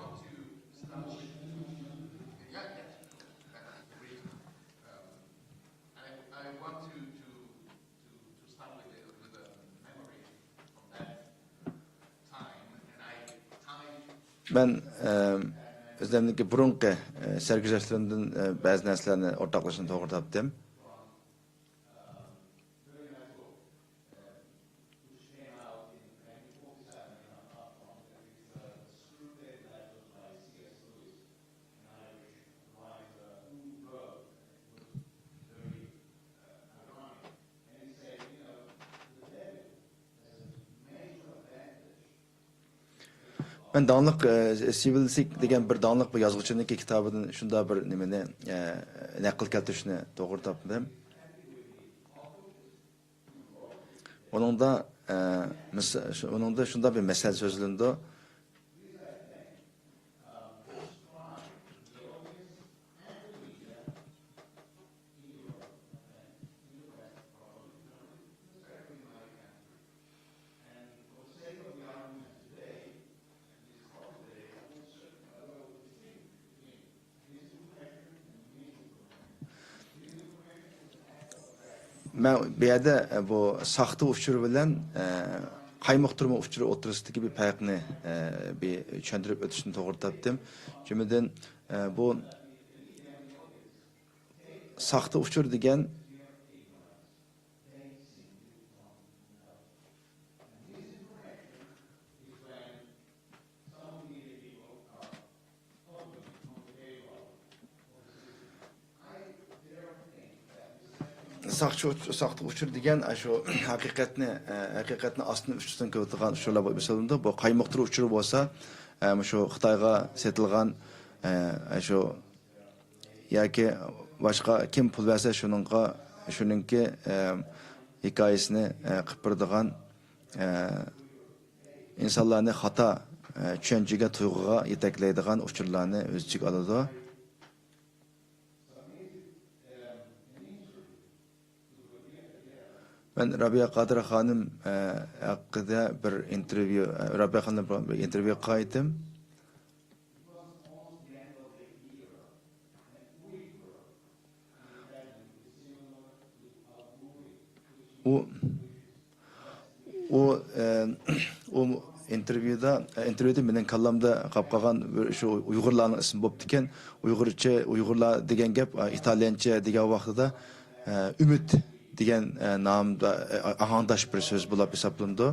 مەن، ئە، ئۆزۈمنىڭكى بۇرۇنقى، ئە، سەرگۈزەشتلىرىمدىن، ئە، بەزى نەرسىلەرنى ئورتاقلىشىشنى توغرا تاپتىم. مەن داڭلىق، ئە، سىۋىل سىك دېگەن بىر داڭلىق بىر يازغۇچىنىڭكى كىتابىدىن شۇنداق بىر نېمىنى، ئە، نەقىل كەلتۈرۈشنى توغرا تاپتىم. ئۇنىڭدا، ئە، مىس-، شۇ، ئۇنىڭدا شۇنداق بىر مەسەل سۆزلىنىدۇ. مەن بۇ يەردە، ئە، بۇ ساختا ئۇچۇر بىلەن، ئە، قايمۇقتۇرما ئۇچۇرى ئوتتۇرىسىدىكى بىر پەرقنى، ئە، بىر چۈشەندۈرۈپ ئۆتۈشنى توغرا تاپتىم. جۈملىدىن، ئە، بۇ ساختا ئۇچۇر دېگەن ساختا ئۇچ-، ساختا ئۇچۇر دېگەن، ئاشۇ ھەقىقەتنى، ئە، ھەقىقەتنى ئاستىن ئۈستىدىن كۆرۈۋاتىدىغان ئۇچۇرلار بولۇپ ھېسابلىنىدۇ. بۇ قايمۇقتۇرما ئۇچۇرى بولسا، ئە، مۇشۇ خىتايغا سېتىلغان، ئە، ئاشۇ ياكى باشقا كىم پۇل بەرسە شۇنىڭغا، شۇنىڭكى، ئە، ھېكايىسىنى، ئە، قىلىپ بېرىدىغان، ئە، ئىنسانلارنى خاتا، ئە، چۈشەنچىگە، تۇيغۇغا يېتەكلەيدىغان ئۇچۇرلارنى ئۆز ئىچىگە ئالىدۇ. مەن رابىيە قادىر خانىم، ئە، ھەققىدە بىر ئىنتېرۋيۇ، ئە، رابىيە خانىم بىلەن بىر ئىنتېرۋيۇ قىلغان ئىدىم. ئۇ، ئۇ، ئە، ئۇ ئىنتېرۋيۇدا، ئىنتېرۋيۇدا مېنىڭ كاللامدا قاپ قالغان بىر شۇ ئۇيغۇرلارنىڭ ئىسمى بوپتىكەن. ئۇيغۇرچە، ئۇيغۇرلار دېگەن گەپ، ئە، ئىتالىيانچە دېگەن ۋاقتىدا، ئە، ئۈمىد دېگەن، ئە، نامدا، ئە، ئاھاڭداش بىر سۆز بولۇپ ھېسابلىنىدۇ.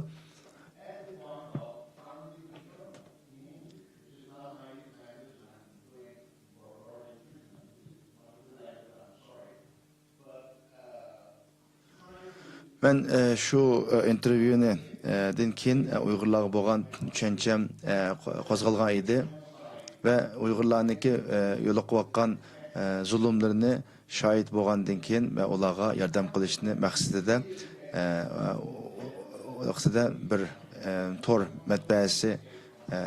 مەن، ئە، شۇ، ئە، ئىنتېرۋيۇنى، ئە، دىن كېيىن، ئە، ئۇيغۇرلارغا بولغان چۈشەنچەم، ئە، قو-، قوزغالغان ئىدى ۋە ئۇيغۇرلارنىڭكى، ئە، يولۇقۇۋاتقان، ئە، زۇلۇملىرىنى شاھىت بولغاندىن كېيىن مەن ئۇلارغا ياردەم قىلىشنى مەقسىتىدە، ئە، مەقسىتىدە بىر، ئە، تور مەتبەئەسى، ئە،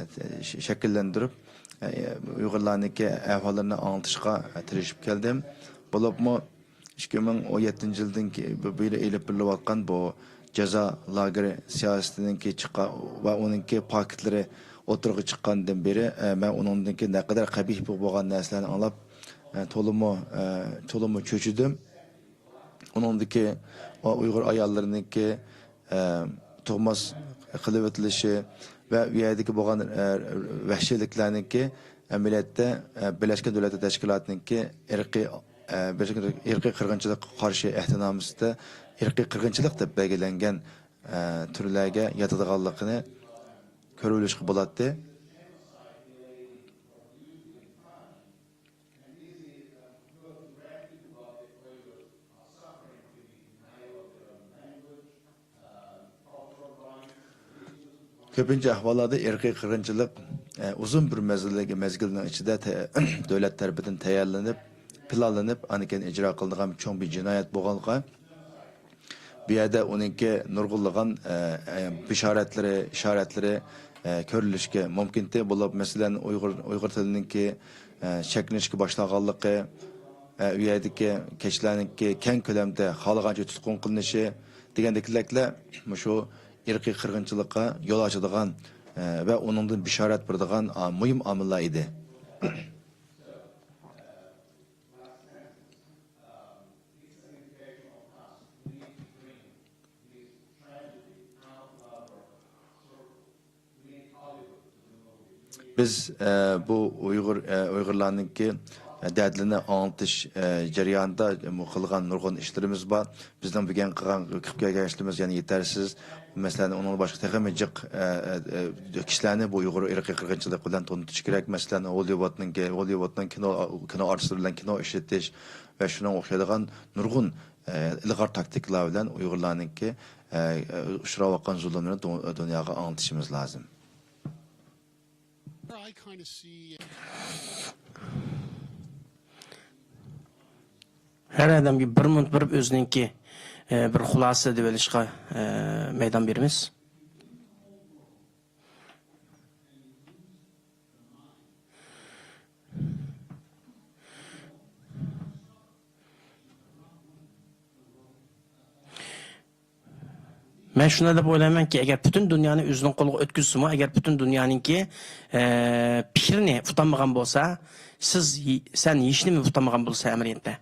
ش-، شەكىللەندۈرۈپ، ئە، ئۇيغۇرلارنىڭكى ئەھۋاللىرىنى ئاڭلىتىشقا، ئە، تىرىشىپ كەلدىم. بولۇپمۇ، ئىككى مىڭ ئون يەتتىنچى يىلدىن كېيىن بۇ، بۇ يىل ئېلىپ بېرىلىۋاتقان بۇ جازا لاگېرى سىياسىتىنىڭكى چىققان ۋە ئۇنىڭكى پاكىتلىرى ئوتتۇرىغا چىققاندىن بېرى، ئە، مەن ئۇنىڭدىكى نەقەدەر قەبىھ بولغان نەرسىلەرنى ئاڭلاپ، ئە، تولىمۇ، ئە، تولىمۇ چۆچۈدۈم. ئۇنىڭدىكى ئۇيغۇر ئاياللىرىنىڭكى، ئە، تۇغماس قىلىۋېتىلىشى ۋە ئۇ يەردىكى بولغان، ئە، ۋەھشىيلىكلەرنىڭكى ئەمەلىيەتتە، ئە، بىرلەشكەن دۆلەتلەر تەشكىلاتىنىڭكى ئىرقىي، ئە، بىرلەشكەن دۆلەتلەر ئىرقىي قىرغىنچىلىققا قارشى ئەھدىنامىسىدە ئىرقىي قىرغىنچىلىق دەپ بەلگىلەنگەن، ئە، تۈرلەرگە ياتىدىغانلىقىنى كۆرۈۋېلىشقا بولاتتى. كۆپىنچە ئەھۋاللاردا ئىرقىي قىرغىنچىلىق، ئە، ئۇزۇن بىر مەزگىلدىكى، مەزگىلنىڭ ئىچىدە تە-، دۆلەت تەرىپىدىن تەييارلىنىپ، پىلانلىنىپ، ئاندىن كېيىن ئىجرا قىلىنغان چوڭ بىر جىنايەت بولغانلىقى، بۇ يەردە ئۇنىڭكى نۇرغۇنلىغان، ئە، ئە، بېشارەتلىرى، ئىشارەتلىرى، ئە، كۆرۈلۈشكە مۇمكىنتى. بولۇپ، مەسىلەن، ئۇيغۇر، ئۇيغۇر تىلىنىڭكى، ئە، چەكلىنىشكە باشلانغانلىقى، ئە، ئۇ يەردىكى كىشىلەرنىڭكى كەڭ كۆلەمدە خالىغانچە تۇتقۇن قىلىنىشى دېگەندەكلەر مۇشۇ ئىرقىي قىرغىنچىلىققا يول ئاچىدىغان، ئە، ۋە ئۇنىڭدىن بېشارەت بېرىدىغان، ئا، مۇھىم ئامىللار ئىدى. بىز، ئە، بۇ ئۇيغۇر، ئە، ئۇيغۇرلارنىڭكى، ئە، دەردىنى ئاڭلىتىش، ئە، جەريانىدا قىلغان نۇرغۇن ئىشلىرىمىز بار. بىزنىڭ بۈگۈن قىلغان، قىلىپ كەلگەن ئىشلىرىمىز يەنە يېتەرسىز. مەسىلەن، ئۇنىڭدىن باشقا تېخىمۇ جىق، ئە، ئە، ئە، كىشىلەرنى بۇ ئۇيغۇر ئىرقىي قىرغىنچىلىقى بىلەن تونۇتۇش كېرەك. مەسىلەن، ھوللىۋۇدنىڭكى، ھوللىۋۇدنىڭ كىنو، كىنو ئارتىسلىرى بىلەن كىنو ئىشلىتىش ۋە شۇنىڭغا ئوخشايدىغان نۇرغۇن، ئە، ئىلغار تاكتىكىلار بىلەن ئۇيغۇرلارنىڭكى، ئە، ئە، ئۇچراۋاتقان زۇلۇملىرىنى دۇ-، دۇنياغا ئاڭلىتىشىمىز لازىم. ھەر ئادەمگە بىر مىنۇت بېرىپ ئۆزىنىڭكى، ئە، بىر خۇلاسە دېۋېلىشقا، ئە، مەيدان بېرىمىز. مەن شۇنداق دەپ ئويلايمەنكى، ئەگەر پۈتۈن دۇنيانى ئۆزىنىڭ قولىغا ئۆتكۈزسىمۇ، ئەگەر پۈتۈن دۇنيانىڭكى، ئە، پىكرىنى ئۇتالمىغان بولسا، سىز، سەن ھېچنېمە ئۇتالمىغان بولىسەن ئەمەلىيەتتە.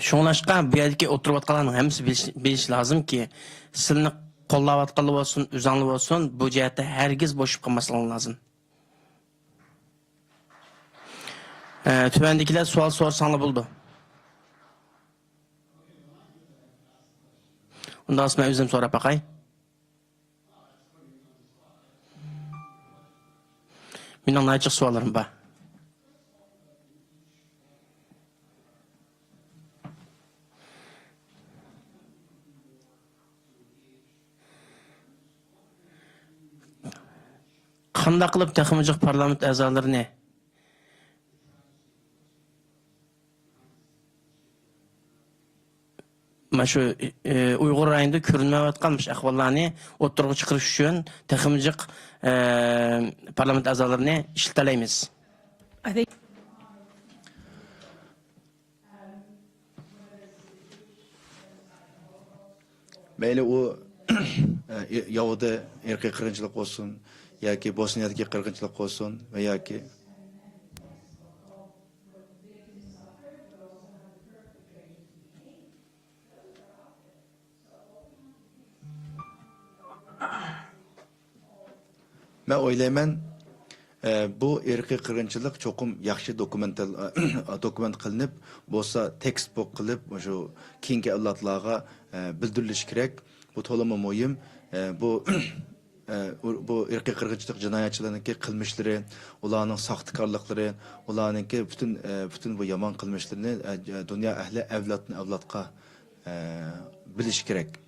شۇڭلاشقا بۇ يەردىكى ئولتۇرۇۋاتقانلارنىڭ ھەممىسى بىلىش، بىلىشى لازىمكى، سىلىنى قوللاۋاتقانلار بولسۇن، ئۆزەڭلار بولسۇن، بۇ جەھەتتە ھەرگىز بوشىشىپ قالماسلىقىڭلار لازىم. ئە، تۆۋەندىكىلەر سوئال سورىساڭلار بولىدۇ. ئۇنداق بولسا مەن ئۆزۈم سوراپ باقاي. مېنىڭ ناچىق سوئاللىرىم بار. قانداق قىلىپ تېخىمۇ جىق پارلامېنت ئەزالىرىنى مانا شۇ، ئى، ئۇيغۇر رايونىدا كۆرۈنمەيۋاتقان مۇشۇ ئەھۋاللارنى ئوتتۇرىغا چىقىرىش ئۈچۈن تېخىمۇ جىق، ئى، پارلامېنت ئەزالىرىنى ئىشلىتەلەيمىز. I think مەيلى ئۇ ياۋىدى ئىرقىي قىرغىنچىلىق بولسۇن ياكى بوسنىيەدىكى قىرغىنچىلىق بولسۇن ۋە ياكى مەن ئويلايمەن، ئە، بۇ ئىرقىي قىرغىنچىلىق چوقۇم ياخشى دوكۇمېنت، دوكۇمېنت قىلىنىپ، بولسا تېكىست بۇك قىلىپ، مۇشۇ كېيىنكى ئەۋلادلارغا، ئە، بىلدۈرۈلۈشى كېرەك. بۇ تولىمۇ مۇھىم. ئە، بۇ، ئە، بۇ ئىرقىي قىرغىنچىلىق جىنايەتچىلىرىنىڭكى قىلمىشلىرى، ئۇلارنىڭ ساختىكارلىقلىرى، ئۇلارنىڭكى پۈتۈن، ئە، پۈتۈن بۇ يامان قىلمىشلىرىنى، ئە، دۇنيا ئەھلى ئەۋلادتىن ئەۋلادقا، ئە، بىلىشى كېرەك.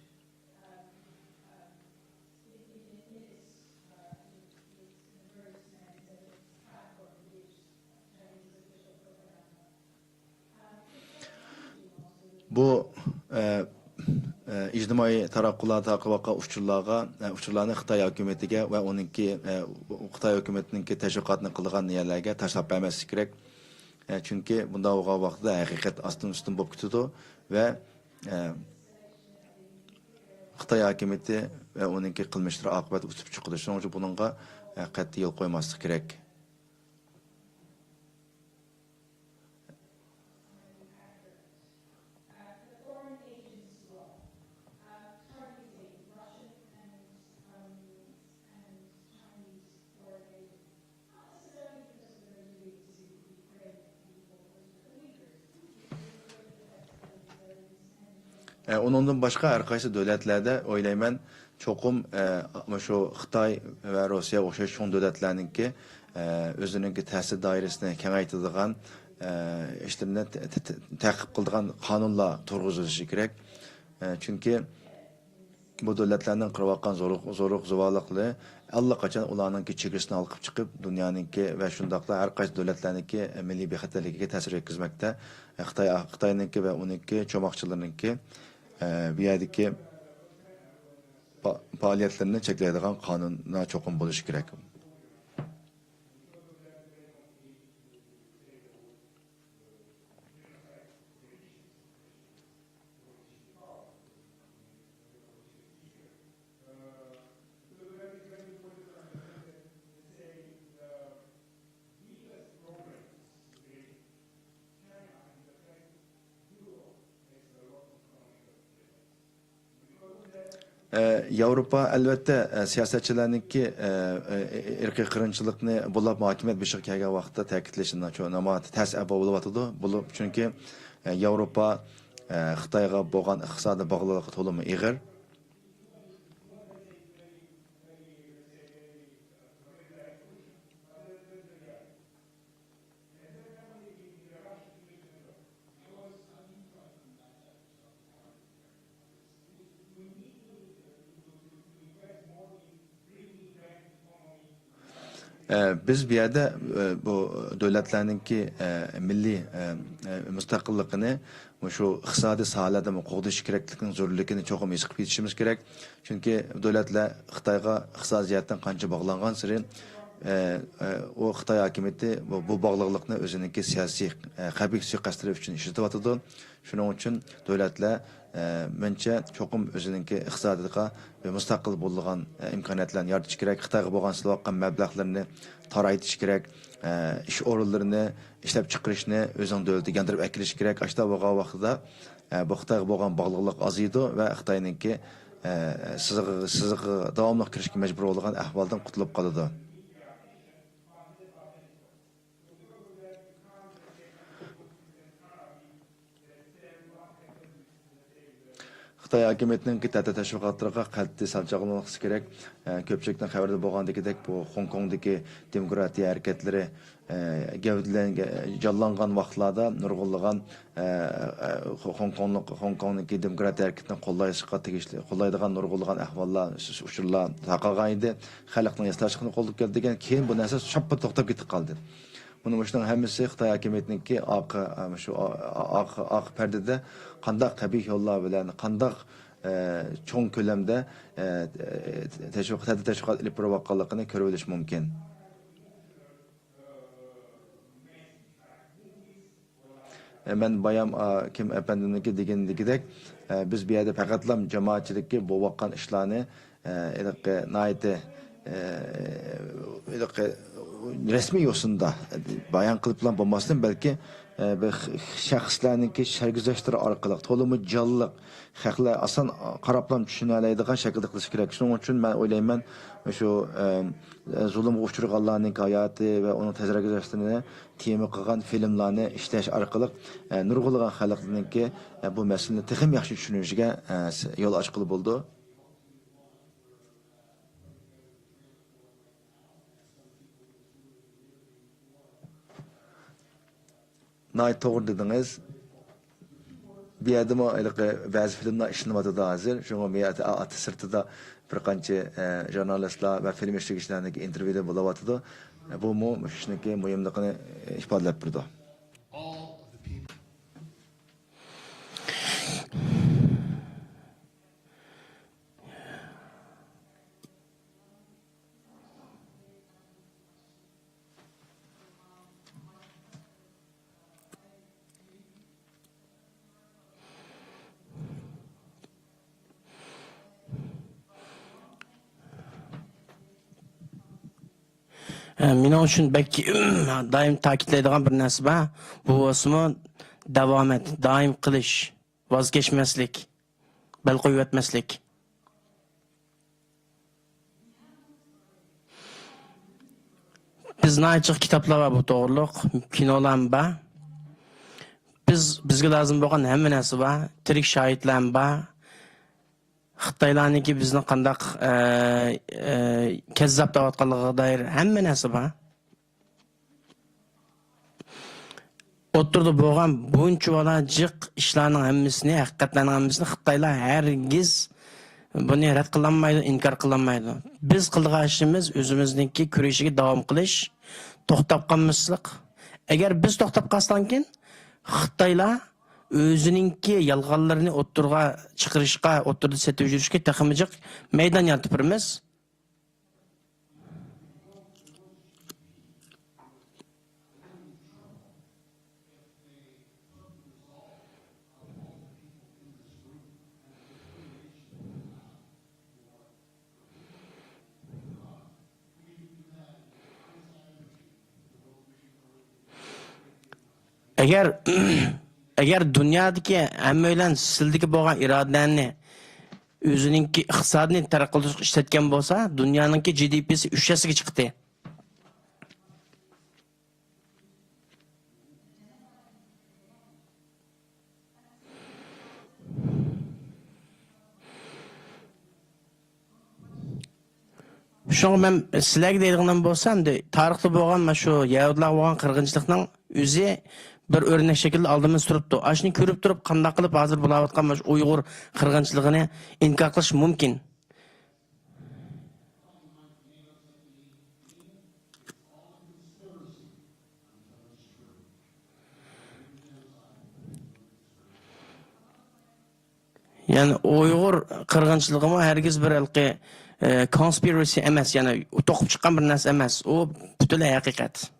بۇ، ئە، ئە، ئىجتىمائىي تاراتقۇلاردا تارقىلىۋاتقان ئۇچۇرلارغا، ئە، ئۇچۇرلارنى خىتاي ھاكىمىيىتىگە ۋە ئۇنىڭكى، ئە، خىتاي ھاكىمىيىتىنىڭكى تەشۋىقاتنى قىلىدىغان يەرلەرگە تاشلاپ بەرمەسلىك كېرەك. ئە، چۈنكى بۇنداق بولغان ۋاقتىدا ھەقىقەت ئاستىن ئۈستۈن بولۇپ كېتىدۇ ۋە، ئە، خىتاي ھاكىمىيىتى ۋە ئۇنىڭكى قىلمىشلىرى ئاقىۋەتتە ئۇتۇپ چىقىدۇ. شۇنىڭ ئۈچۈن بۇنىڭغا، ئە، قەتئىي يول قويماسلىق كېرەك. ئۇنىڭدىن باشقا، ھەر قايسى دۆلەتلەردە ئويلايمەن، چوقۇم، ئە، مۇشۇ خىتاي ۋە روسىيە ئوخشاش چوڭ دۆلەتلەرنىڭكى، ئە، ئۆزىنىڭكى تەسىر دائىرىسىنى كېڭەيتىدىغان، ئە، ئىشلىرىنى تە-، تە-، تە-، تەقىب قىلىدىغان قانۇنلار تۇرغۇزۇلۇشى كېرەك. ئە، چۈنكى بۇ دۆلەتلەرنىڭ قىلىۋاتقان زورلۇق، زورلۇق زۇۋالىقلىرى ئاللىقاچان ئۇلارنىڭكى چېگرىسىنى ھالقىپ چىقىپ، دۇنيانىڭكى ۋە شۇنداقلا ھەر قايسى دۆلەتلەرنىڭكى مىللىي بىخەتەرلىكىگە تەسىر يەتكۈزمەكتە. خىتاي، خىتاينىڭكى ۋە ئۇنىڭكى چوماقچىلىرىنىڭكى، ئە، بۇ يەردىكى پا-، پائالىيەتلىرىنى چەكلەيدىغان قانۇنلار چوقۇم بولۇشى كېرەك. ئە، ياۋروپا، ئەلۋەتتە، ئە، سىياسەتچىلەرنىڭكى، ئە، ئە، ئىرقىي قىرغىنچىلىقنى بۇلاپ ھاكىمىيەت بېشىغا كەلگەن ۋاقىتتا تەكىتلىشى ناچو-، نامايان تەس ئەھۋال بولۇۋاتىدۇ. بولۇپ، چۈنكى، ئە، ياۋروپا، ئە، خىتايغا بولغان ئىقتىسادىي باغلىقلىقى تولىمۇ ئېغىر. ئە، بىز بۇ يەردە، ئە، بۇ دۆلەتلەرنىڭكى، ئە، مىللىي، ئە، ئە، مۇستەقىللىقىنى مۇشۇ ئىقتىسادىي ساھەلەردىمۇ قوغدىشى كېرەكلىكىنىڭ زۆرۈرلۈكىنى چوقۇم ھېس قىلىپ يېتىشىمىز كېرەك. چۈنكى دۆلەتلەر خىتايغا ئىقتىسادىي جەھەتتىن قانچە باغلانغانسېرى، ئە، ئە، ئۇ خىتاي ھاكىمىيىتى بۇ، بۇ باغلىقلىقنى ئۆزىنىڭكى سىياسىي، ئە، قەبىھ سۇيىقەستلىرى ئۈچۈن ئىشلىتىۋاتىدۇ. شۇنىڭ ئۈچۈن دۆلەتلەر، ئە، مېنىڭچە، چوقۇم ئۆزىنىڭكى ئىقتىسادىغا بىر مۇستەقىل بولىدىغان، ئە، ئىمكانىيەتلەرنى يارىتىش كېرەك. خىتايغا بولغان سېلىۋاتقان مەبلەغلىرىنى تارايتىش كېرەك. ئە، ئىش ئورۇنلىرىنى، ئىشلەپچىقىرىشنى ئۆزىنىڭ دۆلىتىگە ياندۇرۇپ ئەكېلىش كېرەك. ئاشۇنداق بولغان ۋاقتىدا، ئە، بۇ خىتايغا بولغان باغلىقلىق ئازىيىدۇ ۋە خىتاينىڭكى، ئە، سىزىقىغا، سىزىقىغا داۋاملىق كىرىشكە مەجبۇر بولىدىغان ئەھۋالدىن قۇتۇلۇپ قالىدۇ. خىتاي ھاكىمىيىتىنىڭكى تەتۈر تەشۋىقاتلىرىغا قەتئىي سەل چاغلانماسلىق كېرەك. ئە، كۆپچىلىكنىڭ خەۋىرىدە بولغاندىكىدەك، بۇ خوڭكوڭدىكى دېموكراتىيە ھەرىكەتلىرى، ئە، گەۋدىلەنگەن، جانلانغان ۋاقىتلاردا نۇرغۇنلىغان، ئە، ئە، خو-، خوڭكوڭلۇق، خوڭكوڭدىكى دېموكراتىيە ھەرىكىتىنى قوللايدىغان تېگىشلىك، قوللايدىغان نۇرغۇنلىغان ئەھۋاللار، ئۇچۇرلار تارقالغان ئىدى. خەلقنىڭ ھېسداشلىقىنى قولغا كەلتۈرگەن، كېيىن بۇ نەرسە شاپپا توختاپ كېتىپ قالدى. مۇنۇ مۇشۇنىڭ ھەممىسى خىتاي ھاكىمىيىتىنىڭكى ئارقا، شۇ ئارقا پەردىدە قانداق قەبىھ يوللار بىلەن، قانداق، ئە، چوڭ كۆلەمدە، ئە، تەشۋىق-، تەتۈر تەشۋىقات ئېلىپ بېرىۋاتقانلىقىنى كۆرۈۋېلىش مۇمكىن. ئە، مەن بايام، ئا، كىم ئەپەندىمنىڭكى دېگىنىدىكىدەك، ئە، بىز بۇ يەردە پەقەتلا جامائەتچىلىككە بولۇۋاتقان ئىشلارنى، ئە، ھېلىقى ناھايىتى، ئە، ھېلىقى رەسمىي يوسۇندا بايان قىلىپلا بولماستىن، بەلكى، ئە، بىر شەخسلەرنىڭكى سەرگۈزەشتلىرى ئارقىلىق تولىمۇ جانلىق، خەقلەر ئاسان قاراپلا چۈشىنەلەيدىغان شەكىلدە قىلىش كېرەك. شۇنىڭ ئۈچۈن مەن ئويلايمەن، شۇ، ئە، زۇلۇمغا ئۇچرىغانلارنىڭكى ھاياتى ۋە ئۇنىڭ سەرگۈزەشتلىرىنى تېما قىلغان فىلىملارنى ئىشلەش ئارقىلىق، ئە، نۇرغۇنلىغان خەلقنىڭكى، ئە، بۇ مەسىلىنى تېخىمۇ ياخشى چۈشىنىشىگە، ئە، س-، يول ئاچقىلى بولىدۇ. ناھايىتى توغرا دېدىڭىز. بۇ يەردىمۇ ھېلىقى بەزى فىلىملار ئىشلىنىۋاتىدۇ ھازىر. شۇڭا بۇ يەردە ئا-، ئاتا سىرتىدا بىر قانچە، ئە، ژۇرنالىستلار ۋە فىلىم ئىشلىگۈچىلەرنىڭكى ئىنتېرۋيۇلىرى بولۇۋاتىدۇ. بۇمۇ مۇشۇ ئىشنىڭكى مۇھىملىقىنى ئىپادىلەپ بېرىدۇ. ھە، مېنىڭ ئۈچۈن بەك دائىم تەكىتلەيدىغان بىر نەرسە بار. بۇ بولسىمۇ داۋامەت، دائىم قىلىش، ۋاز كەچمەسلىك، بەل قويۇۋەتمەسلىك. بىز ناھايىتى جىق كىتابلار بار بۇ توغرۇلۇق، كىنولارمۇ بار. بىز، بىزگە لازىم بولغان ھەممە نەرسە بار، تىرىك شاھىتلارمۇ بار. خىتايلارنىڭكى بىزنى قانداق، ئە، ئە، كەززاپ دەۋاتقانلىقىغا دائىر ھەممە نەرسە بار. ئوتتۇرىدا بولغان بۇنچىۋالا جىق ئىشلارنىڭ ھەممىسىنى، ھەقىقەتلەرنىڭ ھەممىسىنى خىتايلار ھەرگىز بۇنى رەت قىلالمايدۇ، ئىنكار قىلالمايدۇ. بىز قىلىدىغان ئىشىمىز ئۆزىمىزنىڭكى كۈرىشىگە داۋام قىلىش، توختاپ قالماسلىق. ئەگەر بىز توختاپ قالساقكىن، خىتايلار ئۆزىنىڭكى يالغانلىرىنى ئوتتۇرىغا چىقىرىشقا، ئوتتۇرىدا سېتىۋېتىشكە تېخىمۇ جىق مەيدان يارىتىپ بېرىمىز. ئەگەر، ئەگەر دۇنيادىكى ھەممەيلەن سىلىدىكى بولغان ئىرادىلەرنى ئۆزىنىڭكى ئىقتىسادىنى تەرەققىي قىلدۇرۇشقا ئىشلەتكەن بولسا، دۇنيانىڭكى جى دى پىسى ئۈچ ھەسسىگە چىقتى. شۇڭا مەن سىلەرگە دەيدىغىنىم بولسا، ئەمدى تارىختا بولغان مانا شۇ يەھۇدىيلارغا بولغان قىرغىنچىلىقنىڭ ئۆزى بىر ئۆرنەك شەكلىدە ئالدىمىزدا تۇرۇپتۇ. ئاشۇنى كۆرۈپ تۇرۇپ، قانداق قىلىپ ھازىر بولاۋاتقان مانا شۇ ئۇيغۇر قىرغىنچىلىقىنى ئىنكار قىلىش مۇمكىن؟ يەنى ئۇيغۇر قىرغىنچىلىقىمۇ ھەرگىز بىر ھېلىقى، ئە، كونسپىراسىي ئەمەس، يەنى توقۇپ چىققان بىر نەرسە ئەمەس. ئۇ پۈتۈنلەي ھەقىقەت.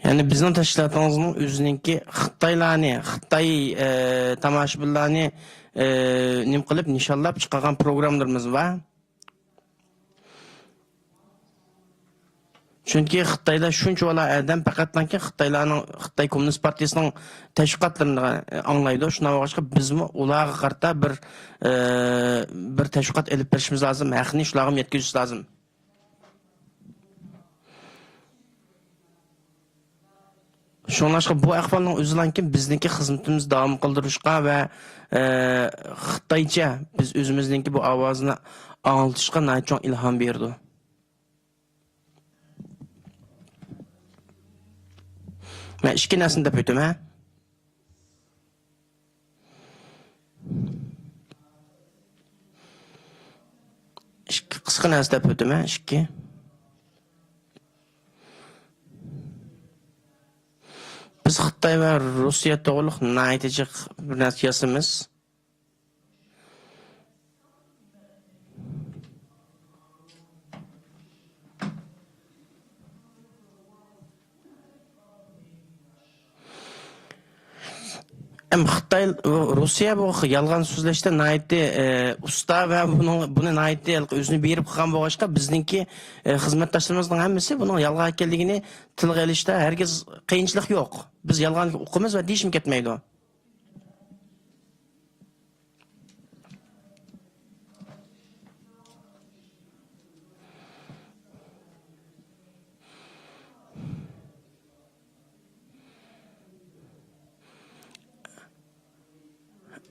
يەنى بىزنىڭ تەشكىلاتىمىزنىڭ ئۆزىنىڭكى خىتايلارنى، خىتاي، ئە، تاماشىبىنلارنى، ئە، نېمە قىلىپ، نىشانلاپ چىقارغان پروگراممىلىرىمىز بار. چۈنكى خىتايلار شۇنچىۋالا ئادەم پەقەتلەنكى خىتايلارنىڭ، خىتاي كوممۇنىست پارتىيىسىنىڭ تەشۋىقاتلىرىنى ئاڭلايدۇ. شۇنداق بولغاچقا بىزمۇ ئۇلارغا قارىتا بىر، ئە، بىر تەشۋىقات ئېلىپ بېرىشىمىز لازىم، ھەقنى شۇلارغىمۇ يەتكۈزۈش لازىم. شۇڭلاشقا بۇ ئەھۋالنىڭ ئۆزىلەنكى بىزنىڭكى خىزمىتىمىزنى داۋام قىلدۇرۇشقا ۋە، ئە، خىتايچە بىز ئۆزىمىزنىڭكى بۇ ئاۋازىنى ئاڭلىتىشقا ناھايىتى چوڭ ئىلھام بېرىدۇ. مەن ئىككى نەرسىنى دەپ ئۆتىمەن. ئىككى قىسقا نەرسە دەپ ئۆتىمەن، ئىككى. بىز خىتاي ۋە روسىيە توغرۇلۇق ناھايىتى جىق بىر نەرسە ياسىمىز. ئەم خىتاي، روسىيە بۇ يالغان سۆزلەشتە ناھايىتى، ئى، ئۇستا ۋە بۇنىڭ، بۇنى ناھايىتى ھېلىقى ئۆزىنى بېرىپ قىلغان بولغاچقا، بىزنىڭكى، ئى، خىزمەتداشلىرىمىزنىڭ ھەممىسى بۇنىڭ يالغان ئىكەنلىكىنى تىلغا ئېلىشتا ھەرگىز قىيىنچىلىق يوق. بىز يالغان ئۇقىمىز ۋە دېيىشىمۇ كەتمەيدۇ.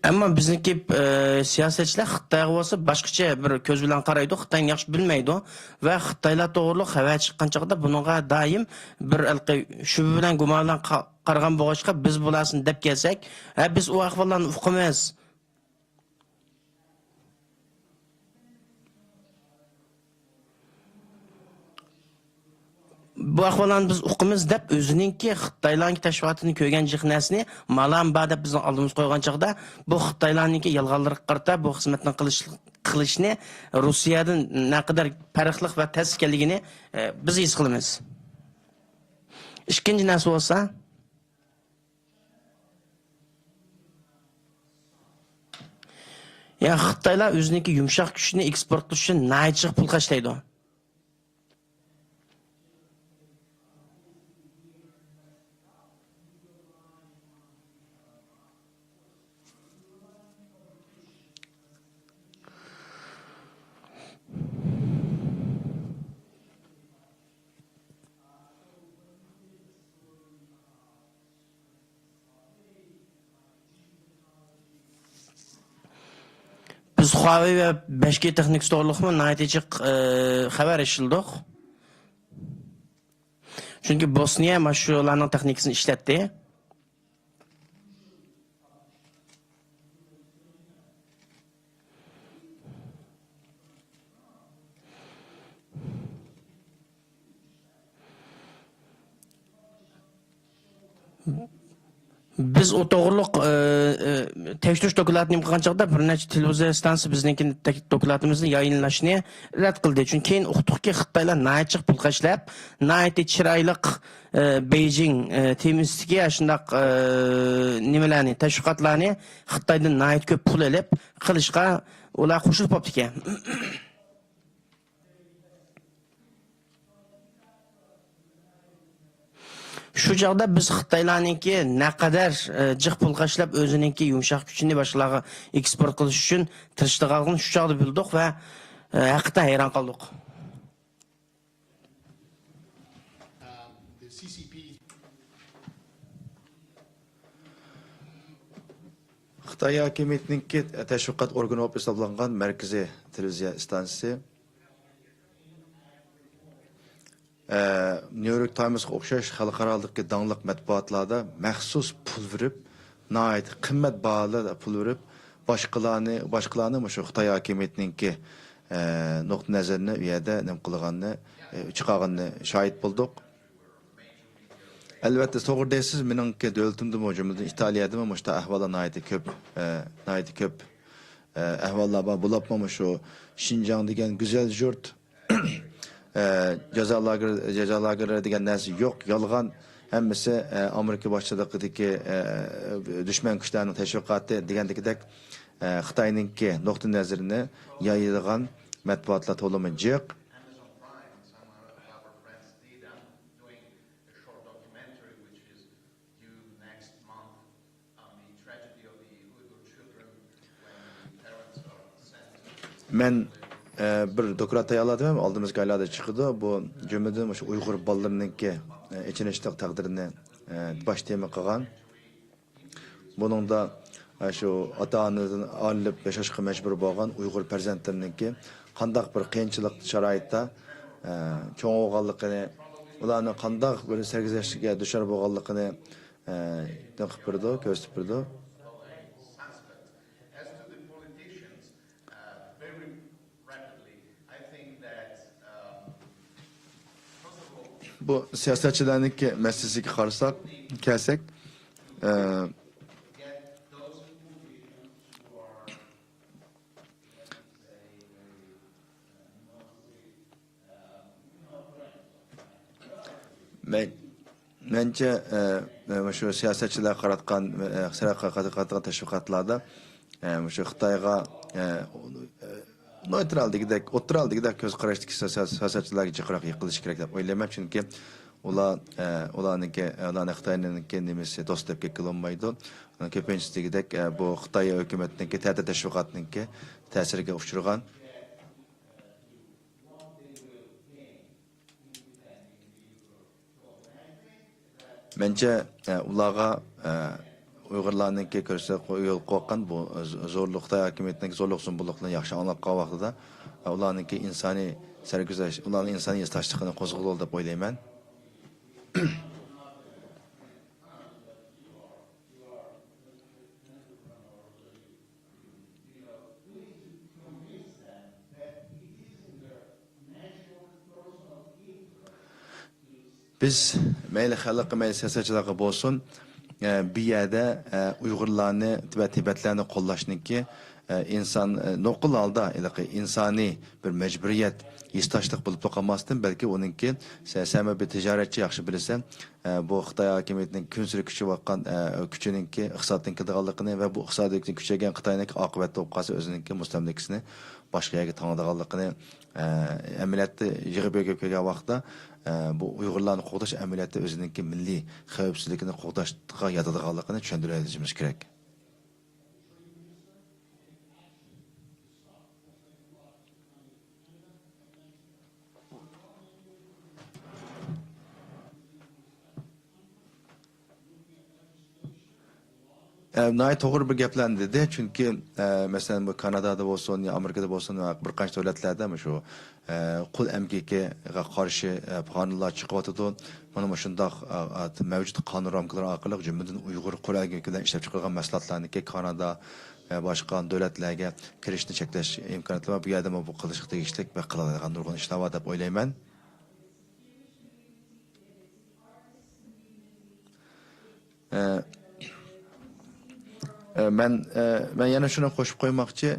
ئەمما بىزنىڭكى، ئى، سىياسەتچىلەر خىتايغا بولسا باشقىچە بىر كۆز بىلەن قارايدۇ، خىتاينى ياخشى بىلمەيدۇ ۋە خىتايلار توغرۇلۇق خەۋەر چىققان چاغدا بۇنىڭغا دائىم بىر ھېلىقى شۈبھە بىلەن، گۇمان بىلەن قا-، قارىغان بولغاچقا، بىز بۇلارسىنى دەپ كەلسەك، ھە، بىز ئۇ ئەھۋاللارنى ئۇقىمىز. بۇ ئەھۋاللارنى بىز ئۇقىمىز دەپ، ئۆزىنىڭكى خىتايلارنىڭكى تەشۋىقاتىنى كۆرگەن جىق نەرسىنى مالام بار دەپ بىزنىڭ ئالدىمىزغا قويغان چاغدا، بۇ خىتايلارنىڭكى يالغانلىرىغا قارىتا بۇ خىزمەتنىڭ قىلىش، قىلىشنى روسىيەدىن نەقەدەر پەرقلىق ۋە تەس ئىكەنلىكىنى، ئە، بىز ھېس قىلىمىز. ئىككىنچى نەرسە بولسا، يا خىتايلار ئۆزىنىڭكى يۇمشاق كۈچىنى ئېكسپورت قىلىش ئۈچۈن ناھايىتى جىق پۇل خەجلەيدۇ. بىز خۇاۋېي ۋە بەش جى تېخنىكىسى توغرۇلۇقمۇ ناھايىتى جىق، ئى، خەۋەر ئېلىشتۇق. چۈنكى بوسنىيە مانا شۇلارنىڭ تېخنىكىسىنى ئىشلەتتى. بىز ئۇ توغرۇلۇق، ئى، ئى، تەكشۈرۈش دوكلاتىنى قىلغان چاغدا بىر نەچچە تېلېۋىزىيە ئىستانسىسى بىزنىڭكى تەك-، دوكلاتىمىزنى يايىنلاشنى رەت قىلدى. چۈنكى كېيىن ئۇقتۇقكى، خىتايلار ناھايىتى جىق پۇل خەجلەپ، ناھايىتى چىرايلىق، ئى، بېيجىڭ، ئى، تېمىسىدىكى ئاشۇنداق، ئى، نېمىلەرنى، تەشۋىقاتلارنى خىتايدىن ناھايىتى كۆپ پۇل ئېلىپ قىلىشقا ئۇلار قوشۇلۇپ قاپتىكەن. شۇ چاغدا بىز خىتايلارنىڭكى نەقەدەر، ئە، جىق پۇل خەجلەپ، ئۆزىنىڭكى يۇمشاق كۈچىنى باشقىلارغا ئېكسپورت قىلىش ئۈچۈن تىرىشىدىغانلىقىنى شۇ چاغدا بىلدۇق ۋە، ئە، ھەقىقەتەن ھەيران قالدۇق. خىتاي ھاكىمىيىتىنىڭكى تەشۋىقات ئورگىنى بولۇپ ھېسابلانغان مەركىزىي تېلېۋىزىيە ئىستانسىسى، ئە، نيۇ يورك تايمسقا ئوخشاش خەلقئارالىقتىكى داڭلىق مەتبۇئاتلاردا مەخسۇس پۇل بېرىپ، ناھايىتى قىممەت باھالاردا پۇل بېرىپ، باشقىلارنى، باشقىلارنى مۇشۇ خىتاي ھاكىمىيىتىنىڭكى، ئە، نۇقتىئىنەزىرىنى ئۇ يەردە نېمە قىلغاننى، ئە، چىقارغىنىنى شاھىت بولدۇق. ئەلۋەتتە، توغرا دەيسىز، مېنىڭكى دۆلىتىمدىمۇ، جۈملىدىن ئىتالىيەدىمۇ مۇشۇنداق ئەھۋاللار ناھايىتى كۆپ، ئە، ناھايىتى كۆپ، ئە، ئەھۋاللار بار. بولۇپمۇ مۇشۇ شىنجاڭ دېگەن گۈزەل يۇرت، ئە، جازا لاگېر، جازا لاگېرلىرى دېگەن نەرسە يوق، يالغان. ھەممىسى، ئە، ئامېرىكا باشچىلىقىدىكى، ئە، دۈشمەن كۈچلەرنىڭ تەشۋىقاتى دېگەندىكىدەك، ئە، خىتاينىڭكى نۇقتىئىنەزىرىنى يايىدىغان مەتبۇئاتلار تولىمۇ جىق. مەن، ئە، بىر دوكلات تەييارلىدىم، ئالدىمىزدىكى ئايلاردا چىقىدۇ. بۇ، جۈملىدىن مۇشۇ ئۇيغۇر بالىلىرىنىڭكى، ئە، ئېچىنىشلىق تەقدىرىنى، ئە، باش تېما قىلغان. بۇنىڭدا، ئە، شۇ ئاتا-ئانىدىن ئايرىلىپ ياشاشقا مەجبۇر بولغان ئۇيغۇر پەرزەنتلىرىنىڭكى قانداق بىر قىيىنچىلىق شارائىتتا، ئە، چوڭ بولغانلىقىنى، ئۇلارنىڭ قانداق بىر سەرگۈزەشتكە دۇچار بولغانلىقىنى، ئە، نېمە قىلىپ بېرىدۇ، كۆرسىتىپ بېرىدۇ. بۇ سىياسەتچىلەرنىڭكى مەسىلىسىگە قارىساق، كەلسەك، ئە، مەن، مەنچە، ئە، مۇشۇ سىياسەتچىلەر قاراتقان، ئە، سىلەر قاراتقان تەشۋىقاتلاردا، ئە، مۇشۇ خىتايغا، ئە، نېيترال دېگۈدەك، ئوتتۇرا دېگۈدەك كۆز قاراشتىكى سىياسەت-، سىياسەتچىلەرگە جىقراق يېقىنلىشىش كېرەك دەپ ئويلايمەن. چۈنكى ئۇلار، ئە، ئۇلارنىڭكى، ئۇلارنى خىتاينىڭكى نېمىسى دوست دەپ كەتكىلى بولمايدۇ. كۆپىنچىسى دېگۈدەك، ئە، بۇ خىتاي ھۆكۈمەتنىڭكى، تەتۈر تەشۋىقاتنىڭكى تەسىرىگە ئۇچرىغان. مەنچە، ئە، ئۇلارغا، ئە، ئۇيغۇرلارنىڭكى كۆرسە-، يول قويغان بۇ ز-، زورلۇق، خىتاي ھاكىمىيىتىنىڭ زورلۇق زومبۇللۇقلىرىنى ياخشى ئاڭلاپ قالغان ۋاقتىدا، ئە، ئۇلارنىڭكى ئىنسانىي سەرگۈزەشت، ئۇلارنىڭ ئىنسانىي ھېسداشلىقىنى قوزغىدى دەپ ئويلايمەن. بىز مەيلى خەلققە، مەيلى سىياسەتچىلەرگە بولسۇن، ئە، بۇ يەردە، ئە، ئۇيغۇرلارنى ۋە تىبەتلەرنى قوللاشنىڭكى، ئە، ئىنسان، ئە، نوقۇل ھالدا ھېلىقى ئىنسانىي بىر مەجبۇرىيەت، ھېسداشلىق بولۇپلا قالماستىن، بەلكى ئۇنىڭكى سە-، سەن بىر تىجارەتچى ياخشى بىلىسەن، ئە، بۇ خىتاي ھاكىمىيىتىنىڭ كۈنسېرى كۈچىيىۋاتقان، ئە، كۈچىنىڭكى ئىقتىسادتىن كېلىدىغانلىقىنى ۋە بۇ ئىقتىسادىي كۈچىگەن خىتاينىڭكى ئاقىۋەتتە بولۇپ قالسا ئۆزىنىڭكى مۇستەملىكىسىنى باشقا يەرگە تاڭىدىغانلىقىنى، ئە، ئەمەلىيەتتە يىغىپ يۆگەپ كەلگەن ۋاقىتتا، ئە، بۇ ئۇيغۇرلارنى قوغداش ئەمەلىيەتتە ئۆزىنىڭكى مىللىي خەۋپسىزلىكىنى قوغداشقا ياتىدىغانلىقىنى چۈشەندۈرۈۋېتىشىمىز كېرەك. ئە، ناھايىتى توغرا بىر گەپلەرنى دېدى. چۈنكى، ئە، مەسىلەن، بۇ كانادادا بولسۇن يا ئامېرىكىدا بولسۇن ۋە بىر قانچە دۆلەتلەردە مۇشۇ، ئە، قۇل ئەمگىكىگە قارشى، ئە، قانۇنلار چىقىۋاتىدۇ. مانا مۇشۇنداق، ئە، ئە، مەۋجۇت قانۇن رامكىلىرى ئارقىلىق، جۈملىدىن ئۇيغۇر قۇل ئەمگىكى بىلەن ئىشلەپچىقىرىلغان مەھسۇلاتلارنىڭكى كانادا ۋە باشقا دۆلەتلەرگە كىرىشنى چەكلەش ئىمكانىيىتى بار. بۇ يەردىمۇ بۇ قىلىشقا تېگىشلىك ۋە قىلالايدىغان نۇرغۇن ئىشلار بار دەپ ئويلايمەن. ئە، ئە، مەن، ئە، مەن يەنە شۇنى قوشۇپ قويماقچى،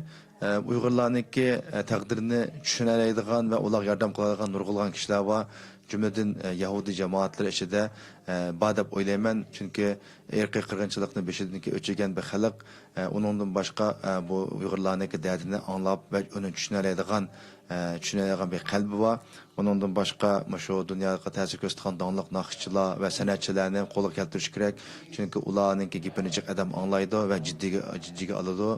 ئە، ئۇيغۇرلارنىڭكى، ئە، تەقدىرىنى چۈشىنەلەيدىغان ۋە ئۇلارغا ياردەم قىلالايدىغان نۇرغۇنلىغان كىشىلەر بار. جۈملىدىن، ئە، يەھۇدىي جامائەتلىرى ئىچىدە، ئە، بار دەپ ئويلايمەن. چۈنكى ئىرقىي قىرغىنچىلىقنى بېشىدىن ئۆچۈرگەن بىر خەلق. ئە، ئۇنىڭدىن باشقا، ئە، بۇ ئۇيغۇرلارنىڭكى دەردىنى ئاڭلاپ ۋە ئۇنى چۈشىنەلەيدىغان، ئە، چۈشىنەلەيدىغان بىر قەلبى بار. ئۇنىڭدىن باشقا، مۇشۇ دۇنياغا تەسىر كۆرسىتىدىغان داڭلىق ناخشىچىلار ۋە سەنئەتچىلەرنى قولغا كەلتۈرۈش كېرەك. چۈنكى ئۇلارنىڭكى گېپىنى جىق ئادەم ئاڭلايدۇ ۋە جىددىيگە، جىددىيگە ئالىدۇ.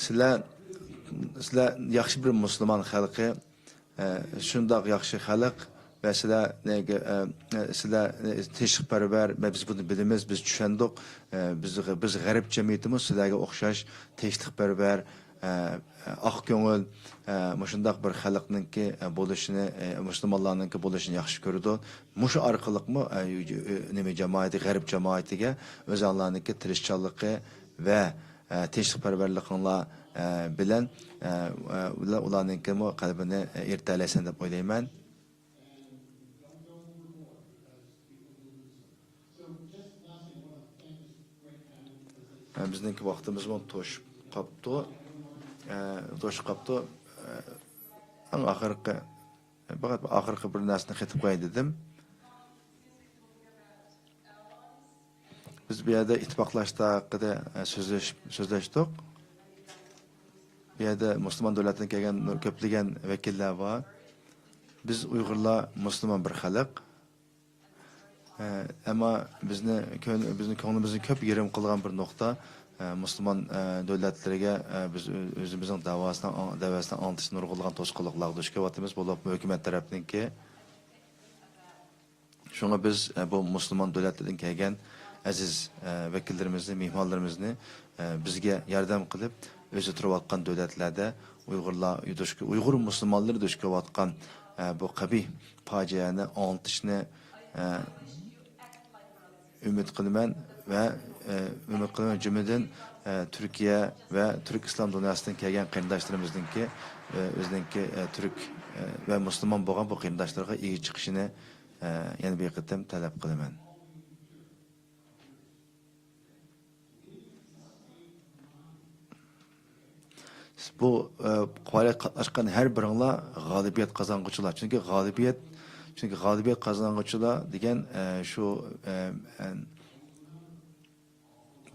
سىلەر، سىلەر ياخشى بىر مۇسۇلمان خەلقى، ئە، شۇنداق ياخشى خەلق ۋە سىلەر نېگە، ئە، ئە، سىلەر، ئە، تىنچلىقپەرۋەر ۋە بىز بۇنى بىلىمىز، بىز چۈشەندۇق. ئە، بىز، بىز غەرب جەمئىيىتىمۇ سىلەرگە ئوخشاش تىنچلىقپەرۋەر، ئە، ئە، ئاق كۆڭۈل، ئە، مۇشۇنداق بىر خەلقنىڭكى، ئە، بولۇشىنى، ئە، مۇسۇلمانلارنىڭكى بولۇشىنى ياخشى كۆرىدۇ. مۇشۇ ئارقىلىقمۇ، ئە، نېمە جامائىتى، غەرب جامائىتىگە ئۆزۈڭلارنىڭكى تىرىشچانلىقى ۋە، ئە، تىنچلىقپەرۋەرلىكىڭلار، ئە، بىلەن، ئە، ئە، بىلەن ئۇلارنىڭكىمۇ قەلبىنى، ئە، ئېرىتەلەيسەن دەپ ئويلايمەن. ئە، بىزنىڭكى ۋاقتىمىزمۇ توشۇپ قاپتۇ. ئە، توشۇپ قاپتۇ. ئە، ئەڭ ئاخىرقى، پەقەت ئاخىرقى بىر نەرسىنى قېتىپ قوياي دېدىم. بىز بۇ يەردە ئىتتىپاقلاشتۇق ھەققىدە، ئە، سۆزلەش-، سۆزلەشتۇق. بۇ يەردە مۇسۇلمان دۆلەتتىن كەلگەن نۇر-، كۆپلىگەن ۋەكىللەر بار. بىز ئۇيغۇرلار مۇسۇلمان بىر خەلق. ئەمما بىزنى كۆن-، بىزنى كۆڭلىمىزنى كۆپ يېرىم قىلغان بىر نۇقتا، ئە، مۇسۇلمان، ئە، دۆلەتلىرىگە، ئە، بىز ئۆ-، ئۆزىمىزنىڭ دەۋاسىنىڭ ئاڭ-، دەۋەسىنى ئاڭلىتىشتا نۇرغۇنلىغان توسقۇنلۇقلارغا دۇچ كېلىۋاتىمىز، بولۇپمۇ ھۆكۈمەت تەرەپتىنكى. شۇڭا بىز، ئە، بۇ مۇسۇلمان دۆلەتلەردىن كەلگەن ئەزىز، ئە، ۋەكىللىرىمىزنى، مېھمانلىرىمىزنى، ئە، بىزگە ياردەم قىلىپ، ئۆزى تۇرۇۋاتقان دۆلەتلەردە ئۇيغۇرلار دۇچ-، ئۇيغۇر مۇسۇلمانلىرى دۇچ كېلىۋاتقان، ئە، بۇ قەبىھ پاجىئەنى ئاڭلىتىشنى، ئە، ئۈمىد قىلىمەن ۋە، ئە، ئۈمىد قىلىمەن، جۈملىدىن، ئە، تۈركىيە ۋە تۈرك ئىسلام دۇنياسىدىن كەلگەن قېرىنداشلىرىمىزنىڭكى، ئە، ئۆزىنىڭكى، ئە، تۈرك، ئە، ۋە مۇسۇلمان بولغان بۇ قېرىنداشلىرىغا ئىگە چىقىشىنى، ئە، يەنە بىر قېتىم تەلەپ قىلىمەن. بۇ، ئە، پائالىيەتكە قاتناشقان ھەر بىرىڭلار غالىبىيەت قازانغۇچىلار. چۈنكى غالىبىيەت، چۈنكى غالىبىيەت قازانغۇچىلار دېگەن، ئە، شۇ، ئە، ئە،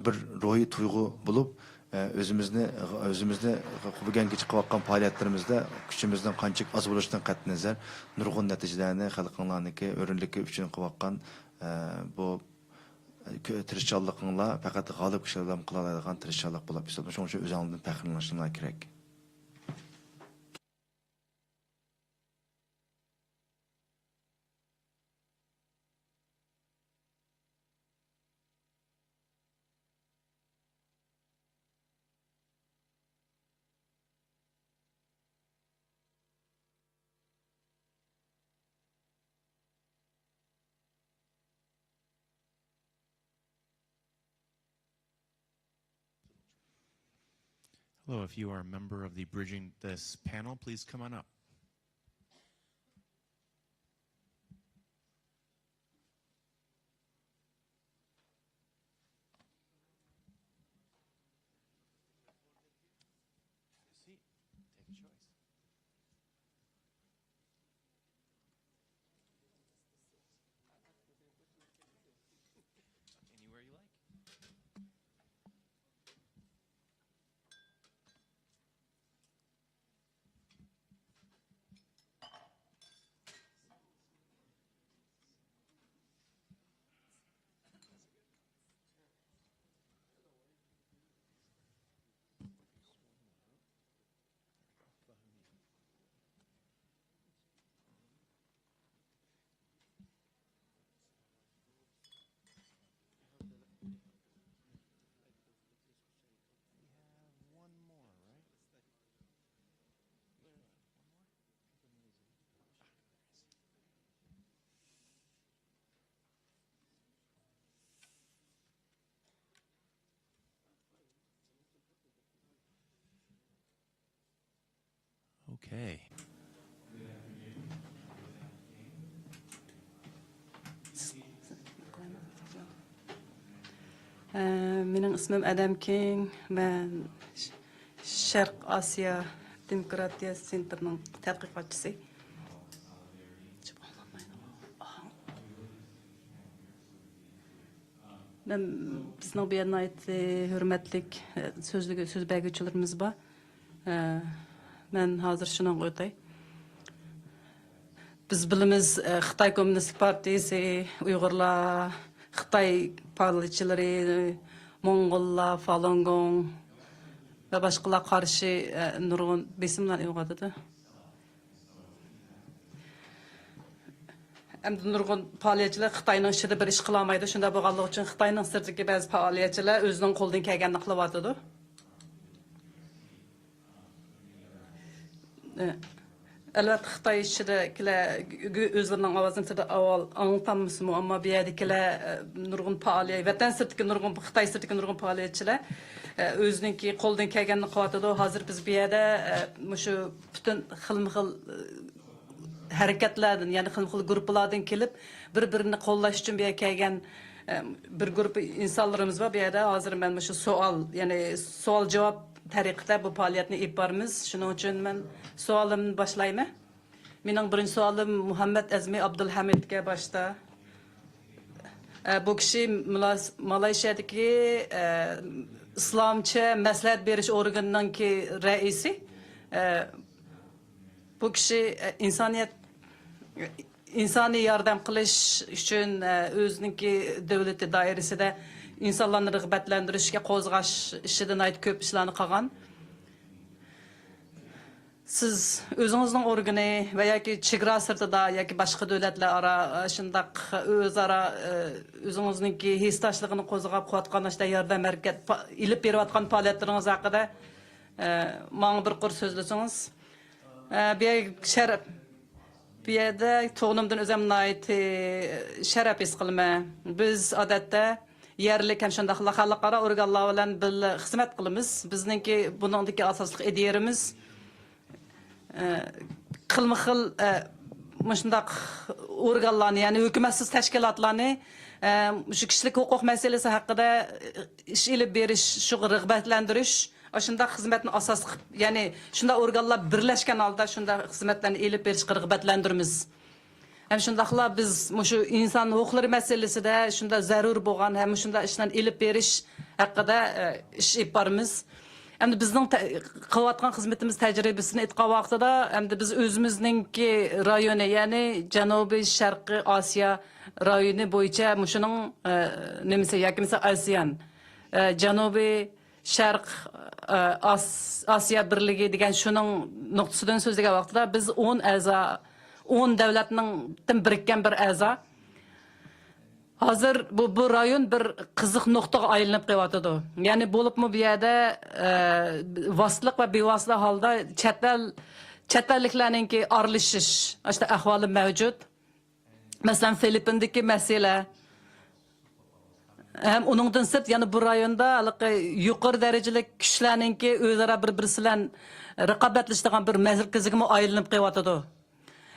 بىر روھىي تۇيغۇ بولۇپ، ئە، ئۆزىمىزنى، ئۆزىمىزنى بۈگۈنگىچە قىلىۋاتقان پائالىيەتلىرىمىزدە كۈچىمىزنىڭ قانچىلىك ئاز بولۇشىدىن قەتئىينەزەر، نۇرغۇن نەتىجىلەرنى خەلقىڭلارنىڭكى ئۆرنىلىكى ئۈچۈن قىلىۋاتقان، ئە، بۇ كۆ-، تىرىشچانلىقىڭلار پەقەت غالىب كىشىلەرلا قىلالايدىغان تىرىشچانلىق بولۇپ ھېسابلىنىدۇ. شۇنىڭ ئۈچۈن ئۆزۈڭلاردىن پەخىرلىنىشىڭلار كېرەك. Hello, if you are a member of the Bridging This panel, please come on up. Have a seat. Take a choice. Anywhere you like. Okay. ئە، مېنىڭ ئىسمىم ئادەم كىڭ. مەن ش-، شەرق ئاسىيا دېموكراتىيە سېنتىرىنىڭ تەتقىقاتچىسى. مەن، بىزنىڭ بۇ يەردە ناھايىتى ھۆرمەتلىك، ئە، سۆزلىگۈ-، سۆز بەرگۈچىلىرىمىز بار. ئە، مەن ھازىر شۇنىڭغا ئۆتەي. بىز بىلىمىز، ئە، خىتاي كوممۇنىستىك پارتىيىسى، ئۇيغۇرلار، خىتاي پائالىيەتچىلىرى، موڭغۇللار، فالۇنگوڭ ۋە باشقىلار قارشى، ئە، نۇرغۇن بېسىملار ئېلىۋاتىدۇ. ئەمدى نۇرغۇن پائالىيەتچىلەر خىتاينىڭ ئىچىدە بىر ئىش قىلالمايدۇ. شۇنداق بولغانلىقى ئۈچۈن خىتاينىڭ سىرتىدىكى بەزى پائالىيەتچىلەر ئۆزىنىڭ قولىدىن كەلگەننى قىلىۋاتىدۇ. ئە، ئەلۋەتتە، خىتاي ئىچىدىكىلەر گۆ-، ئۆزلىرىنىڭ ئاۋازىنى سىرتىدا ئاۋۋال ئاڭلىتالمىسىمۇ، ئەمما بۇ يەردىكىلەر، ئە، نۇرغۇن پائالىيەت، ۋەتەن سىرتىدىكى نۇرغۇن، خىتاي سىرتىدىكى نۇرغۇن پائالىيەتچىلەر، ئە، ئۆزىنىڭكى قولىدىن كەلگەننى قىلىۋاتىدۇ. ھازىر بىز بۇ يەردە، ئە، مۇشۇ پۈتۈن خىلمۇ خىل، ئە، ھەرىكەتلەردىن، يەنى خىلمۇ خىل گۇرۇپپىلاردىن كېلىپ، بىر-بىرىنى قوللاش ئۈچۈن بۇ يەرگە كەلگەن، ئە، بىر گۇرۇپپا ئىنسانلىرىمىز بار. بۇ يەردە ھازىر مەن مۇشۇ سوئال، يەنى سوئال-جاۋاب تەرىقىدە بۇ پائالىيەتنى ئېلىپ بارىمىز. شۇنىڭ ئۈچۈن مەن سوئالىمنى باشلايمەن. مېنىڭ بىرىنچى سوئالىم مۇھەممەد ئەزمى ئابدۇلھەمىدكە باشتا. ئە، بۇ كىشى مۇلاس-، مالايشىيادىكى، ئە، ئىسلامچە مەسلىھەت بېرىش ئورگىنىنىڭكى رەئىسى. ئە، بۇ كىشى، ئە، ئىنسانىيەت، ئىنسانىي ياردەم قىلىش ئۈچۈن، ئە، ئۆزىنىڭكى دۆلىتى دائىرىسىدە ئىنسانلارنى رىغبەتلەندۈرۈشكە قوزغاش ئىشىدا ناھايىتى كۆپ ئىشلارنى قىلغان. سىز ئۆزىڭىزنىڭ ئورگىنى ۋە ياكى چېگرا سىرتىدا ياكى باشقا دۆلەتلەر ئارا، ئە، شۇنداق ئۆزئارا، ئە، ئۆزىڭىزنىڭكى ھېسداشلىقىنى قوزغاپ قىلىۋاتقان ئىشتا ياردەم ھەرىكەت پا-، ئېلىپ بېرىۋاتقان پائالىيەتلىرىڭىز ھەققىدە، ئە، ماڭا بىر قۇر سۆزلىسىڭىز. ئە، بۇ يەر شەرەپ، بۇ يەردە تۇغۇلۇشۇمدىن ئۆزۈم ناھايىتى شەرەپ ھېس قىلىمەن. بىز ئادەتتە يەرلىك ھەم شۇنداقلا خەلقئارا ئورگانلار بىلەن بىللە خىزمەت قىلىمىز. بىزنىڭكى بۇنىڭدىكى ئاساسلىق ئىدىيەمىز، ئە، خىلمۇ خىل، ئە، مۇشۇنداق ئورگانلارنى، يەنى ھۆكۈمەتسىز تەشكىلاتلارنى، ئە، شۇ كىشىلىك ھوقۇق مەسىلىسى ھەققىدە ئىش ئېلىپ بېرىش، شۇغا رىغبەتلەندۈرۈش، ئاشۇنداق خىزمەتنى ئاساس قىلىپ، يەنى شۇنداق ئورگانلار بىرلەشكەن ھالدا شۇنداق خىزمەتلەرنى ئېلىپ بېرىشقا رىغبەتلەندۈرىمىز. ھەم شۇنداقلا بىز مۇشۇ ئىنسان ھوقۇقلىرى مەسىلىسىدە شۇنداق زەرۇر بولغان ھەم شۇنداق ئىشلارنى ئېلىپ بېرىش ھەققىدە، ئە، ئىش ئېلىپ بارىمىز. ئەمدى بىزنىڭ تە-، قىلىۋاتقان خىزمىتىمىز تەجرىبىسىنى ئېيتقان ۋاقتىدا، ئەمدى بىز ئۆزىمىزنىڭكى رايونى، يەنى جەنۇبىي شەرقىي ئاسىيا رايونى بويىچە مۇشۇنىڭ، ئە، نېمىسى ياكى بولمىسا ئاسىيان، ئە، جەنۇبىي شەرق، ئە، ئاس-، ئاسىيا بىرلىكى دېگەن شۇنىڭ نۇقتىسىدىن سۆزلىگەن ۋاقتىدا بىز ئون ئەزا، ئون دۆلەتنىڭ، تىن بىرىككەن بىر ئەزا. ھازىر بۇ، بۇ رايون بىر قىزىق نۇقتىغا ئايلىنىپ قېلىۋاتىدۇ. يەنى بولۇپمۇ بۇ يەردە، ئە، ۋاسىتىلىق ۋە بىۋاسىتە ھالدا چەت ئەل، چەت ئەللىكلەرنىڭكى ئارىلىشىش، ئاشۇنداق ئەھۋالى مەۋجۇت. مەسىلەن، فىلىپپىندىكى مەسىلە. ھەم ئۇنىڭدىن سىرت، يەنە بۇ رايوندا ھېلىقى يۇقىرى دەرىجىلىك كۈچلەرنىڭكى ئۆزئارا بىر-، بىرسى بىلەن رىقابەتلىشىدىغان بىر مەركىزىگىمۇ ئايلىنىپ قېلىۋاتىدۇ.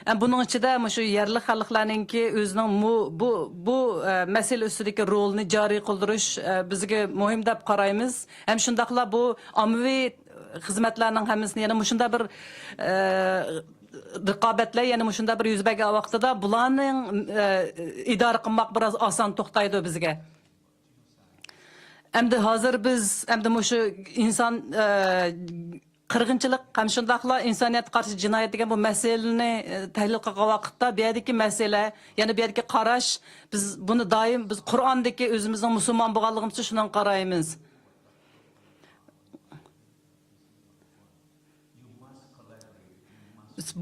ھەم بۇنىڭ ئىچىدە مۇشۇ يەرلىك خەلقلەرنىڭكى ئۆزىنىڭ مۇ-، بۇ، بۇ، ئە، مەسىلە ئۈستىدىكى رولىنى جارى قىلدۇرۇش، ئە، بىزگە مۇھىم دەپ قارايمىز. ھەم شۇنداقلا بۇ ئاممىۋى خىزمەتلەرنىڭ ھەممىسىنى يەنە مۇشۇنداق بىر، ئە، رىقابەتلەر يەنە مۇشۇنداق بىر يۈز بەرگەن ۋاقتىدا بۇلارنىڭ، ئە، ئىدارە قىلماق بىراز ئاسان توختايدۇ بىزگە. ئەمدى ھازىر بىز ئەمدى مۇشۇ ئىنسان، ئە، قىرغىنچىلىق ھەم شۇنداقلا ئىنسانىيەتكە قارشى جىنايەت دېگەن بۇ مەسىلىنى، ئە، تەھلىل قىلغان ۋاقىتتا، بۇ يەردىكى مەسىلە، يەنى بۇ يەردىكى قاراش، بىز بۇنى دائىم، بىز قۇرئاندىكى ئۆزىمىزنىڭ مۇسۇلمان بولغانلىقىمىز ئۈچۈن شۇنىڭغا قارايمىز.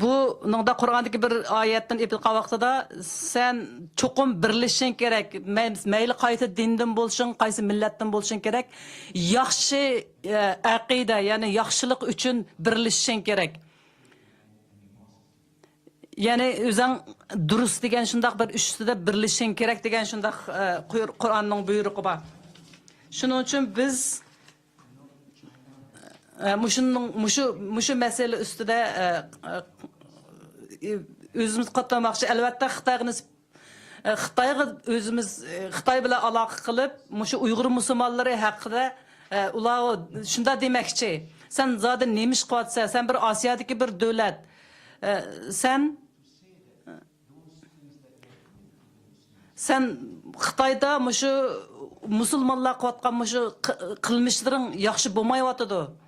بۇنىڭدا قۇرئاندىكى بىر ئايەتتىن ئېلىپ ئېيتقان ۋاقتىدا، سەن چوقۇم بىرلىشىشىڭ كېرەك. مەي-، مەيلى قايسى دىندىن بولسۇن، قايسى مىللەتتىن بولسۇن كېرەك. ياخشى، ئە، ئەقىدە، يەنى ياخشىلىق ئۈچۈن بىرلىشىشىڭ كېرەك. يەنى ئۆزۈڭ دۇرۇس دېگەن شۇنداق بىر ئۈستىدە بىرلىشىشىڭ كېرەك دېگەن شۇنداق، ئە، قۇير-، قۇرئاننىڭ بۇيرۇقى بار. شۇنىڭ ئۈچۈن بىز ئە، مۇشۇنىڭ، مۇشۇ، مۇشۇ مەسىلە ئۈستىدە، ئە، ئە، ئۆزىمىز قاتنىماقچى. ئەلۋەتتە، خىتايغا نىسب-، ئە، خىتايغا ئۆزىمىز، ئە، خىتاي بىلەن ئالاقە قىلىپ، مۇشۇ ئۇيغۇر مۇسۇلمانلىرى ھەققىدە، ئە، ئۇلار شۇنداق دېمەكچى، سەن زادى نېمە ئىش قىلىۋاتىسەن؟ سەن بىر ئاسىيادىكى بىر دۆلەت. ئە، سەن سەن خىتايدا مۇشۇ مۇسۇلمانلار قىلىۋاتقان مۇشۇ قى-، قىلمىشلىرىڭ ياخشى بولمايۋاتىدۇ.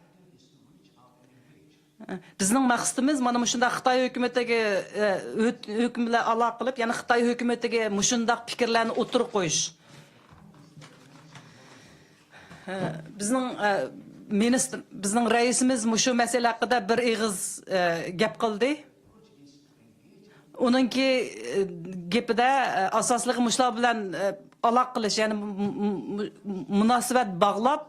بىزنىڭ مەقسىتىمىز مانا مۇشۇنداق خىتاي ھۆكۈمىتىگە، ئە، ھۆ-، ھۆكۈم بىلەن ئالاقە قىلىپ، يەنى خىتاي ھۆكۈمىتىگە مۇشۇنداق پىكىرلەرنى ئوتتۇرىغا قويۇش. ئە، بىزنىڭ، ئە، مىنىستىر، بىزنىڭ رەئىسىمىز مۇشۇ مەسىلە ھەققىدە بىر ئېغىز، ئە، گەپ قىلدى. ئۇنىڭكى، ئە، گېپىدە، ئە، ئاساسلىقى مۇشۇلار بىلەن، ئە، ئالاقە قىلىش، يەنى مۇ-، مۇ-، مۇ-، مۇناسىۋەت باغلاپ،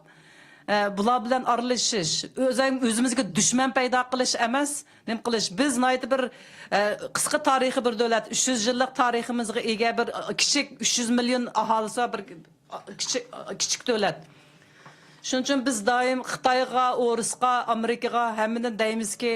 ئە، بۇلار بىلەن ئارىلىشىش، ئۆزەم-، ئۆزىمىزگە دۈشمەن پەيدا قىلىش ئەمەس، نېمە قىلىش. بىز ناھايىتى بىر، ئە، قىسقا تارىخى بىر دۆلەت، ئۈچ يۈز يىللىق تارىخىمىزغا ئىگە بىر، ئە، كىچىك، ئۈچ يۈز مىليون ئاھالىسى بار بىر، ئە، كىچىك، ئە، كىچىك دۆلەت. شۇنىڭ ئۈچۈن بىز دائىم خىتايغا، ئورۇسقا، ئامېرىكىغا، ھەممىدىن دەيمىزكى،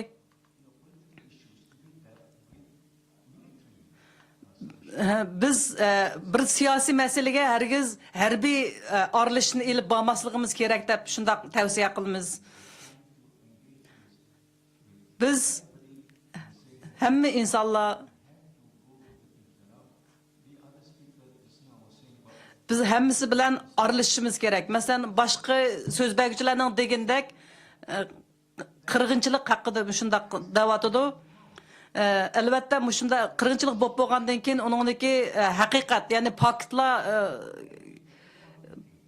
بىز، ئە، بىر سىياسىي مەسىلىگە ھەرگىز ھەربىي، ئە، ئارىلىشىشنى ئېلىپ بارماسلىقىمىز كېرەك دەپ شۇنداق تەۋسىيە قىلىمىز. بىز ھەممە ئىنسانلار، بىز ھەممىسى بىلەن ئارىلىشىشىمىز كېرەك. مەسىلەن، باشقا سۆز بەرگۈچىلەرنىڭ دېگىنىدەك، ئە، قىرغىنچىلىق ھەققىدە مۇشۇنداق دەۋاتىدۇ. ئە، ئەلۋەتتە، مۇشۇنداق قىرغىنچىلىق بولۇپ بولغاندىن كېيىن، ئۇنىڭدىكى، ئە، ھەقىقەت، يەنى پاكىتلار، ئە،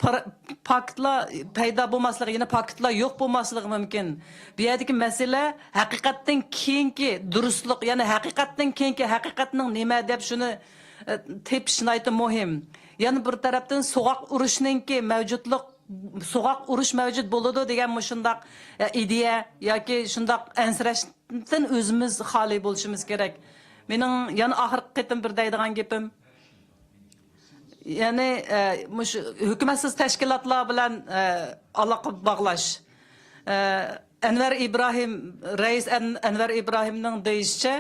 پار-، پاكىتلار پەيدا بولماسلىقى، يەنى پاكىتلار يوق بولماسلىقى مۇمكىن. بۇ يەردىكى مەسىلە ھەقىقەتتىن كېيىنكى دۇرۇسلۇق، يەنى ھەقىقەتتىن كېيىنكى ھەقىقەتنىڭ نېمە دەپ شۇنى، ئە، تېپىش ناھايىتى مۇھىم. يەنە بىر تەرەپتىن سوغۇق ئۇرۇشنىڭكى مەۋجۇتلۇق، سوغۇق ئۇرۇش مەۋجۇت بولىدۇ دېگەن مۇشۇنداق، ئە، ئىدىيە ياكى شۇنداق ئەنسىرەشتىن ئۆزىمىز خالىي بولۇشىمىز كېرەك. مېنىڭ يەنە ئاخىرقى قېتىم بىر دەيدىغان گېپىم، يەنى، ئە، مۇشۇ ھۆكۈمەتسىز تەشكىلاتلار بىلەن، ئە، ئالاقە باغلاش. ئە، ئەنۋەر ئىبراھىم، رەئىس ئەن-، ئەنۋەر ئىبراھىمنىڭ دېيىشىچە،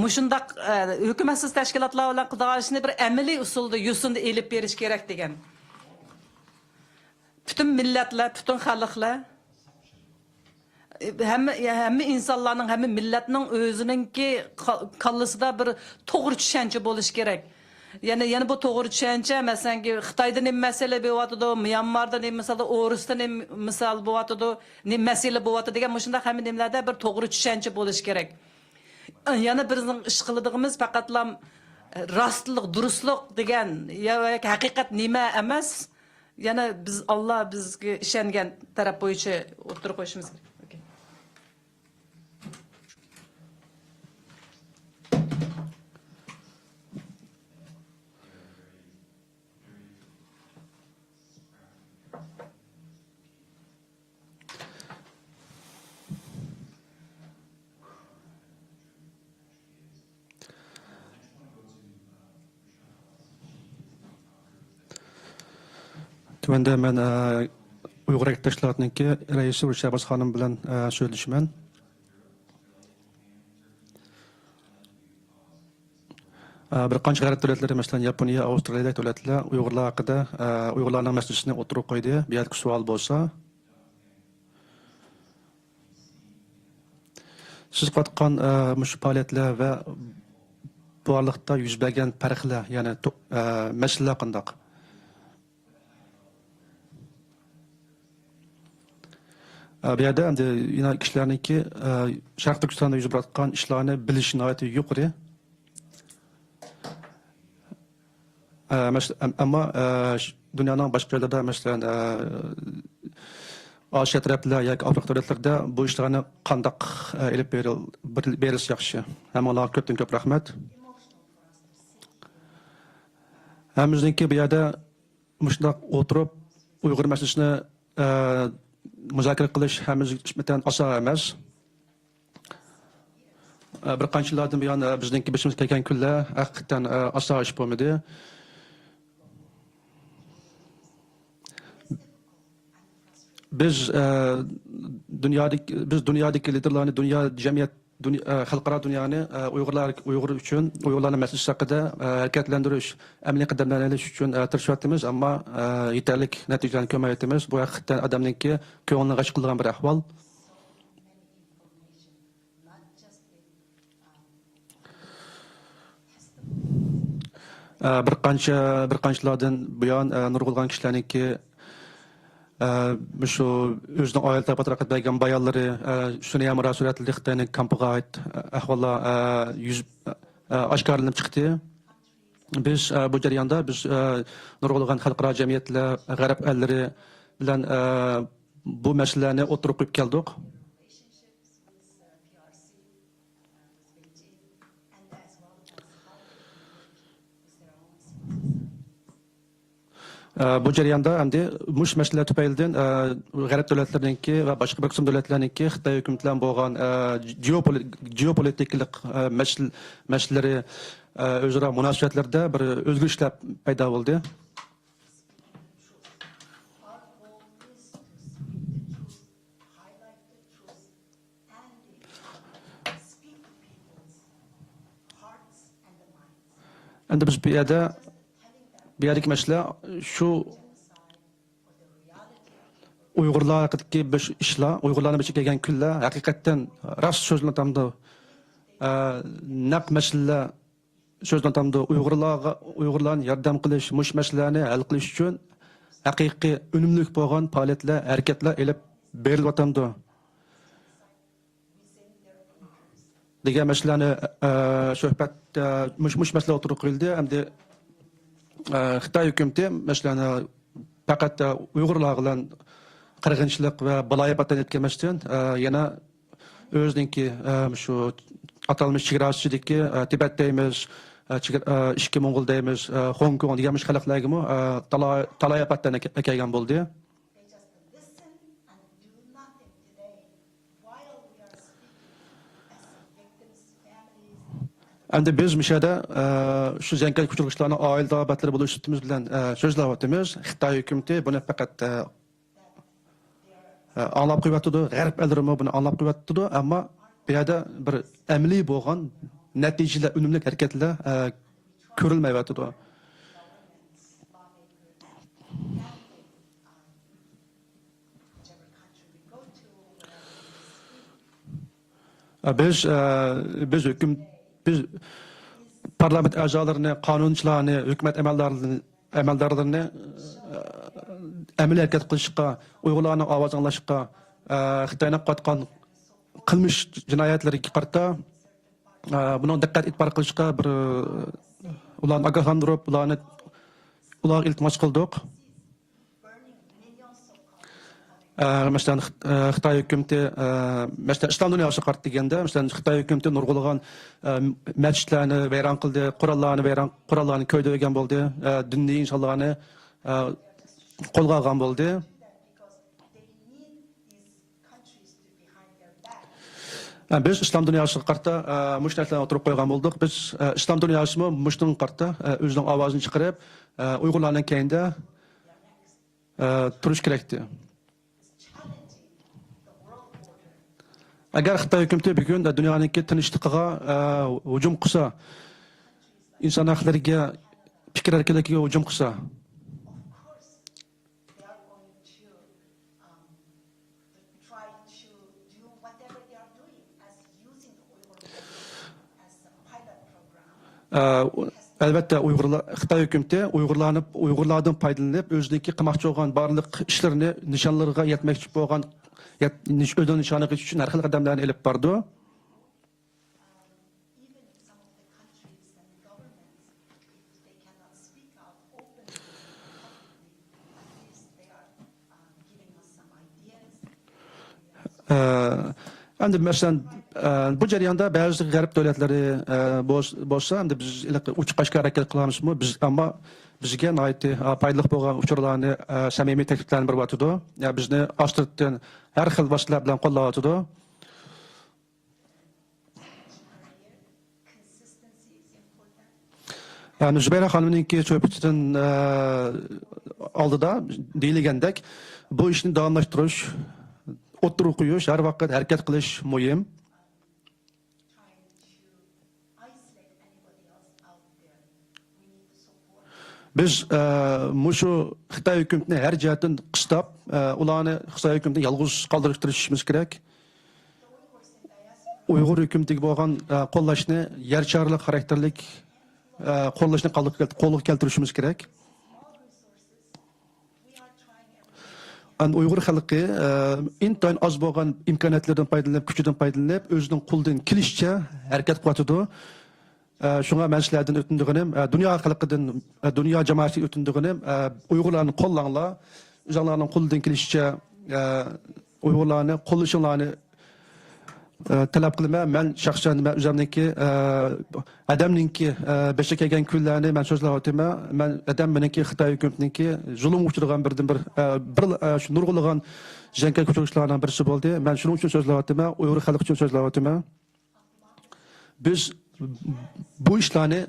مۇشۇنداق، ئە، ھۆكۈمەتسىز تەشكىلاتلار بىلەن قىلىدىغان ئىشنى بىر ئەمەلىي ئۇسۇلدا، يوسۇندا ئېلىپ بېرىش كېرەك دېگەن. پۈتۈن مىللەتلەر، پۈتۈن خەلقلەر، ھەممە، ھەممە ئىنسانلارنىڭ، ھەممە مىللەتنىڭ ئۆزىنىڭكى قا-، كاللىسىدا بىر توغرا چۈشەنچە بولۇشى كېرەك. يەنە، يەنە بۇ توغرا چۈشەنچە، مەسىلەن، خىتايدا نېمە مەسىلە بولۇۋاتىدۇ، ميانماردا نېمە، مىسالدا، ئورۇستا نېمە مىسال بولۇۋاتىدۇ، نېمە مەسىلە بولۇۋاتىدۇ دېگەن مۇشۇنداق ھەممە نېمىلەردە بىر توغرا چۈشەنچە بولۇشى كېرەك. يەنە بىزنىڭ ئىش قىلىدىغىمىز پەقەتلا راستلىق، دۇرۇسلۇق دېگەن يا ھەقىقەت نېمە ئەمەس، يەنە بىز، ئاللا بىزگە ئىشەنگەن تەرەپ بويىچە ئوتتۇرىغا قويۇشىمىز كېرەك. ئوكەي. تۆۋەندە مەن، ئە، ئۇيغۇر ھەرىكەت تەشكىلاتىنىڭكى رەئىسى رۇچ شەھباز خانىم بىلەن، ئە، سۆزلىشىمەن. ئە، بىر قانچە غەرب دۆلەتلىرى، مەسىلەن، ياپونىيە، ئاۋسترالىيە دۆلەتلەر ئۇيغۇرلار ھەققىدە، ئە، ئۇيغۇرلارنىڭ مەسىلىسىنى ئوتتۇرىغا قويدى. بۇ يەردىكى سوئال بولسا، سىز قىلىۋاتقان، ئە، مۇشۇ پائالىيەتلەر ۋە بارلىقتا يۈز بەرگەن پەرقلەر، يەنى تو-، ئە، مەسىلىلەر قانداق؟ ئە، بۇ يەردە ئەمدى يەنە كىشىلەرنىڭكى، ئە، شەرقىي تۈركىستاندا يۈز بېرىۋاتقان ئىشلارنى بىلىش ناھايىتى يۇقىرى. ئە، مەس-، ئەم-، ئەمما، ئە، ش-، دۇنيانىڭ باشقا يەرلىرىدە، مەسىلەن، ئە، ئاسىيا تەرەپلەر ياكى ئافرىقا دۆلەتلىرىدە بۇ ئىشلارنى قانداق، ئە، ئېلىپ بېرىل-، بېرىل-، بېرىلسە ياخشى؟ ھەممىڭلارغا كۆپتىن كۆپ رەھمەت. ھەممىمىزنىڭكى بۇ يەردە مۇشۇنداق ئولتۇرۇپ ئۇيغۇر مەسىلىسىنى، ئە، مۇزاكىرە قىلىش ھەممىمىزگە نىسبەتەن ئاسان ئەمەس. ئە، بىر قانچە يىللاردىن بۇيان، ئە، بىزنىڭكى بېشىمىزغا كەلگەن كۈنلەر ھەقىقەتەن، ئە، ئاسان ئىش بولمىدى. بىز، ئە، دۇنيادىكى، بىز دۇنيادىكى لىدېرلارنى، دۇنيا جەمئىيەت، دۇنيا، ئە، خەلقئارا دۇنيانى، ئە، ئۇيغۇرلار، ئۇيغۇر ئۈچۈن، ئۇيغۇرلارنىڭ مەسىلىسى ھەققىدە، ئە، ھەرىكەتلەندۈرۈش، ئەمەلىي قەدەملەرنى ئېلىش ئۈچۈن، ئە، تىرىشىۋاتىمىز، ئەمما، ئە، يېتەرلىك نەتىجىلەرنى كۆرمەيۋاتىمىز. بۇ ھەقىقەتەن ئادەمنىڭكى كۆڭلىنى غەش قىلىدىغان بىر ئەھۋال. ئە، بىر قانچە، بىر قانچىلاردىن بۇيان، ئە، نۇرغۇنلىغان كىشىلەرنىڭكى، ئە، مۇشۇ ئۆزىنىڭ ئائىلە تەرىپى ئارقىلىق بەرگەن بايانلىرى، ئە، سۈنئىي ھەمراھ سۈرەتلىرى خىتاينىڭ كامپىغا ئائىت، ئە، ئەھۋاللار، ئە، يۈز، ئە، ئاشكارىلىنىپ چىقتى. بىز، ئە، بۇ جەرياندا بىز، ئە، نۇرغۇنلىغان خەلقئارا جەمئىيەتلەر، غەرب ئەللىرى بىلەن، ئە، بۇ مەسىلىلەرنى ئوتتۇرىغا قويۇپ كەلدۇق. ئە، بۇ جەرياندا ئەمدى مۇشۇ مەسىلىلەر تۈپەيلىدىن، ئە، غەرب دۆلەتلىرىنىڭكى ۋە باشقا بىر قىسىم دۆلەتلەرنىڭكى خىتاي ھۆكۈمىتى بىلەن بولغان، ئە، جېئوپولىتىكىلىق، ئە، مەسىلە-، مەسىلىلىرى، ئە، ئۆزئارا مۇناسىۋەتلىرىدە بىر ئۆزگىرىشلەر پەيدا بولدى. ئەمدى بىز بۇ يەردە، بۇ يەردىكى مەسىلە شۇ، ئۇيغۇرلار ھەققىدىكى بىر ئىشلار، ئۇيغۇرلارنىڭ بېشىغا كەلگەن كۈنلەر ھەقىقەتەن راست سۆزلىنىۋاتامدۇ؟ ئە، نەق مەسىلىلەر سۆزلىنىۋاتامدۇ؟ ئۇيغۇرلارغا، ئۇيغۇرلارنى ياردەم قىلىش، مۇشۇ مەسىلىلەرنى ھەل قىلىش ئۈچۈن ھەقىقىي ئۈنۈملۈك بولغان پائالىيەتلەر، ھەرىكەتلەر ئېلىپ بېرىلىۋاتامدۇ؟ دېگەن مەسىلىنى، ئە، سۆھبەتتە مۇش-، مۇشۇ مەسىلە ئوتتۇرىغا قويۇلدى. ئەمدى، ئە، خىتاي ھۆكۈمىتى، مەسىلەن، پەقەت، ئە، ئۇيغۇرلار بىلەن قىرغىنچىلىق ۋە بالايىئاپەتلەرنى يەتكۈزمەستىن، ئە، يەنە ئۆزىنىڭكى، ئە، شۇ ئاتالمىش چېگرا ئىچىدىكى، ئە، تىبەت دەيمىز، ئە، چېگرا-، ئە، ئىچكى موڭغۇل دەيمىز، ئە، خوڭكوڭ دېگەن مۇشۇ خەلقلەرگىمۇ، ئە، تالا-، تالايىپەتلەرنى ئەكە-، ئەكەلگەن بولدى. ئەمدى بىز مۇشۇ يەردە، ئە، شۇ زىيانكەشكە ئۇچرىغۇچىلارنىڭ ئائىلە تاۋابىئاتلىرى بولۇش سۈپىتىمىز بىلەن، ئە، سۆزلەۋاتىمىز. خىتاي ھۆكۈمىتى بۇنى پەقەت، ئە، ئاڭلاپ قويۇۋاتىدۇ، غەرب ئەللىرىمۇ بۇنى ئاڭلاپ قويۇۋاتىدۇ، ئەمما بۇ يەردە بىر ئەمەلىي بولغان نەتىجىلەر، ئۈنۈملۈك ھەرىكەتلەر، ئە، كۆرۈلمەيۋاتىدۇ. ئە، بىز، ئە، بىز ھۆكۈم-، بىز پارلامېنت ئەزالىرىنى، قانۇنچىلارنى، ھۆكۈمەت ئەمەلدارلىرىنى، ئەمەلدارلىرىنى، ئە، ئەمەلىي ھەرىكەت قىلىشقا، ئۇيغۇرلارنىڭ ئاۋازىنى ئاڭلاشقا، ئە، خىتاينىڭ قىلىۋاتقان قىلمىش جىنايەتلىرىگە قارىتا، ئە، بۇنىڭ دىققەت ئېتىبار قىلىشقا بىر، ئە، ئۇلارنى ئاگاھلاندۇرۇپ، ئۇلارنى، ئۇلارغا ئىلتىماس قىلدۇق. ئە، مەسىلەن، خىت-، ئە، خىتاي ھۆكۈمىتى، ئە، مەسىلەن، ئىسلام دۇنياسىغا قارىتا دېگەندە، مەسىلەن، خىتاي ھۆكۈمىتى نۇرغۇنلىغان، ئە، مەسچىتلەرنى ۋەيران قىلدى، قوراللارنى ۋەيران، قوراللارنى كۆيدۈرگەن بولدى، ئە، دىنىي ئىنسانلارنى، ئە، قولغا ئالغان بولدى. ئە، بىز ئىسلام دۇنياسىغا قارىتا، ئە، مۇشۇ نەرسىلەرنى ئوتتۇرىغا قويغان بولدۇق. بىز، ئە، ئىسلام دۇنياسىمۇ مۇشۇنىڭغا قارىتا، ئە، ئۆزىنىڭ ئاۋازىنى چىقىرىپ، ئە، ئۇيغۇرلارنىڭ كەينىدە، ئە، تۇرۇش كېرەكتى. ئەگەر خىتاي ھۆكۈمىتى بۈگۈن دۇنيانىڭكى تىنچلىقىغا، ئە، ھۇجۇم قىلسا، ئىنسان ھەقلىرىگە، پىكىر ئەركىنلىكىگە ھۇجۇم قىلسا، ئە، ئەلۋەتتە، ئۇيغۇرلار، ئەلۋەتتە، ئۇيغۇرلار، خىتاي ھۆكۈمىتى ئۇيغۇرلارنى، ئۇيغۇرلاردىن پايدىلىنىپ، ئۆزىنىڭكى قىلماقچى بولغان بارلىق ئىشلىرىنى نىشانلىرىغا يەتمەكچى بولغان، يەت-، نىش-، ئۆزىنىڭ نىشانىغا يېتىش ئۈچۈن ھەر خىل قەدەملەرنى ئېلىپ بارىدۇ. ئە، ئەمدى مەسىلەن، ئە، بۇ جەرياندا بەزى غەرب دۆلەتلىرى، ئە، بولس-، بولسا، ئەمدى بىز ھېلىقى ئوچۇق ئاشكارا ھەرىكەت قىلامىزمۇ؟ بىز، ئەمما بىزگە ناھايىتى، ئە، پايدىلىق بولغان ئۇچۇرلارنى، ئە، سەمىمىي تەكلىپلەرنى بېرىۋاتىدۇ. يا بىزنى ئاستىرتتىن ھەر خىل ۋاسىتىلەر بىلەن قوللاۋاتىدۇ. يەنى زۇبەيرە خانىمنىڭكى سۆھبىتىدىن، ئە، ئالدىدا دېيىلگەندەك، بۇ ئىشنى داۋاملاشتۇرۇش، ئوتتۇرىغا قويۇش، ھەر ۋاقىت ھەرىكەت قىلىش مۇھىم. بىز، ئە، مۇشۇ خىتاي ھۆكۈمىتىنى ھەر جەھەتتىن قىستاپ، ئە، ئۇلارنى خىتاي ھۆكۈمىتىنى يالغۇز قالدۇرۇشقا تىرىشىشىمىز كېرەك. ئۇيغۇر ھۆكۈمىتىگە بولغان، ئە، قوللاشنى يەر شارلىق خاراكتېرلىك، ئە، قوللاشنى قولغا كەلت-، قولغا كەلتۈرۈشىمىز كېرەك. ئەمدى ئۇيغۇر خەلقى، ئە، ئىنتايىن ئاز بولغان ئىمكانىيەتلىرىدىن پايدىلىنىپ، كۈچىدىن پايدىلىنىپ، ئۆزىنىڭ قولىدىن كېلىشىچە ھەرىكەت قىلىۋاتىدۇ. ئە، شۇڭا مەن سىلەردىن ئۆتۈنىدىغىنىم، ئە، دۇنيا خەلقىدىن، ئە، دۇنيا جامائىتىدىن ئۆتۈنىدىغىنىم، ئە، ئۇيغۇرلارنى قوللاڭلار. ئۆزۈڭلارنىڭ قولىدىن كېلىشىچە، ئە، ئۇيغۇرلارنى قوللىشىڭلارنى، ئە، تەلەپ قىلىمەن. مەن شەخسەن، مەن ئۆزۈمنىڭكى، ئە، ھەدەمنىڭكى، ئە، بېشىغا كەلگەن كۈنلەرنى مەن سۆزلەۋاتىمەن. مەن ھەدەم مېنىڭكى خىتاي ھۆكۈمىتىنىڭكى زۇلۇمغا ئۇچرىغان بىردىنبىر، ئە، بىر، ئە، شۇ نۇرغۇنلىغان زىيانكەشكە ئۇچرىغۇچىلارنىڭ بىرسى بولدى. مەن شۇنىڭ ئۈچۈن سۆزلەۋاتىمەن، ئۇيغۇر خەلقى ئۈچۈن سۆزلەۋاتىمەن. بىز بۇ ئىشلارنى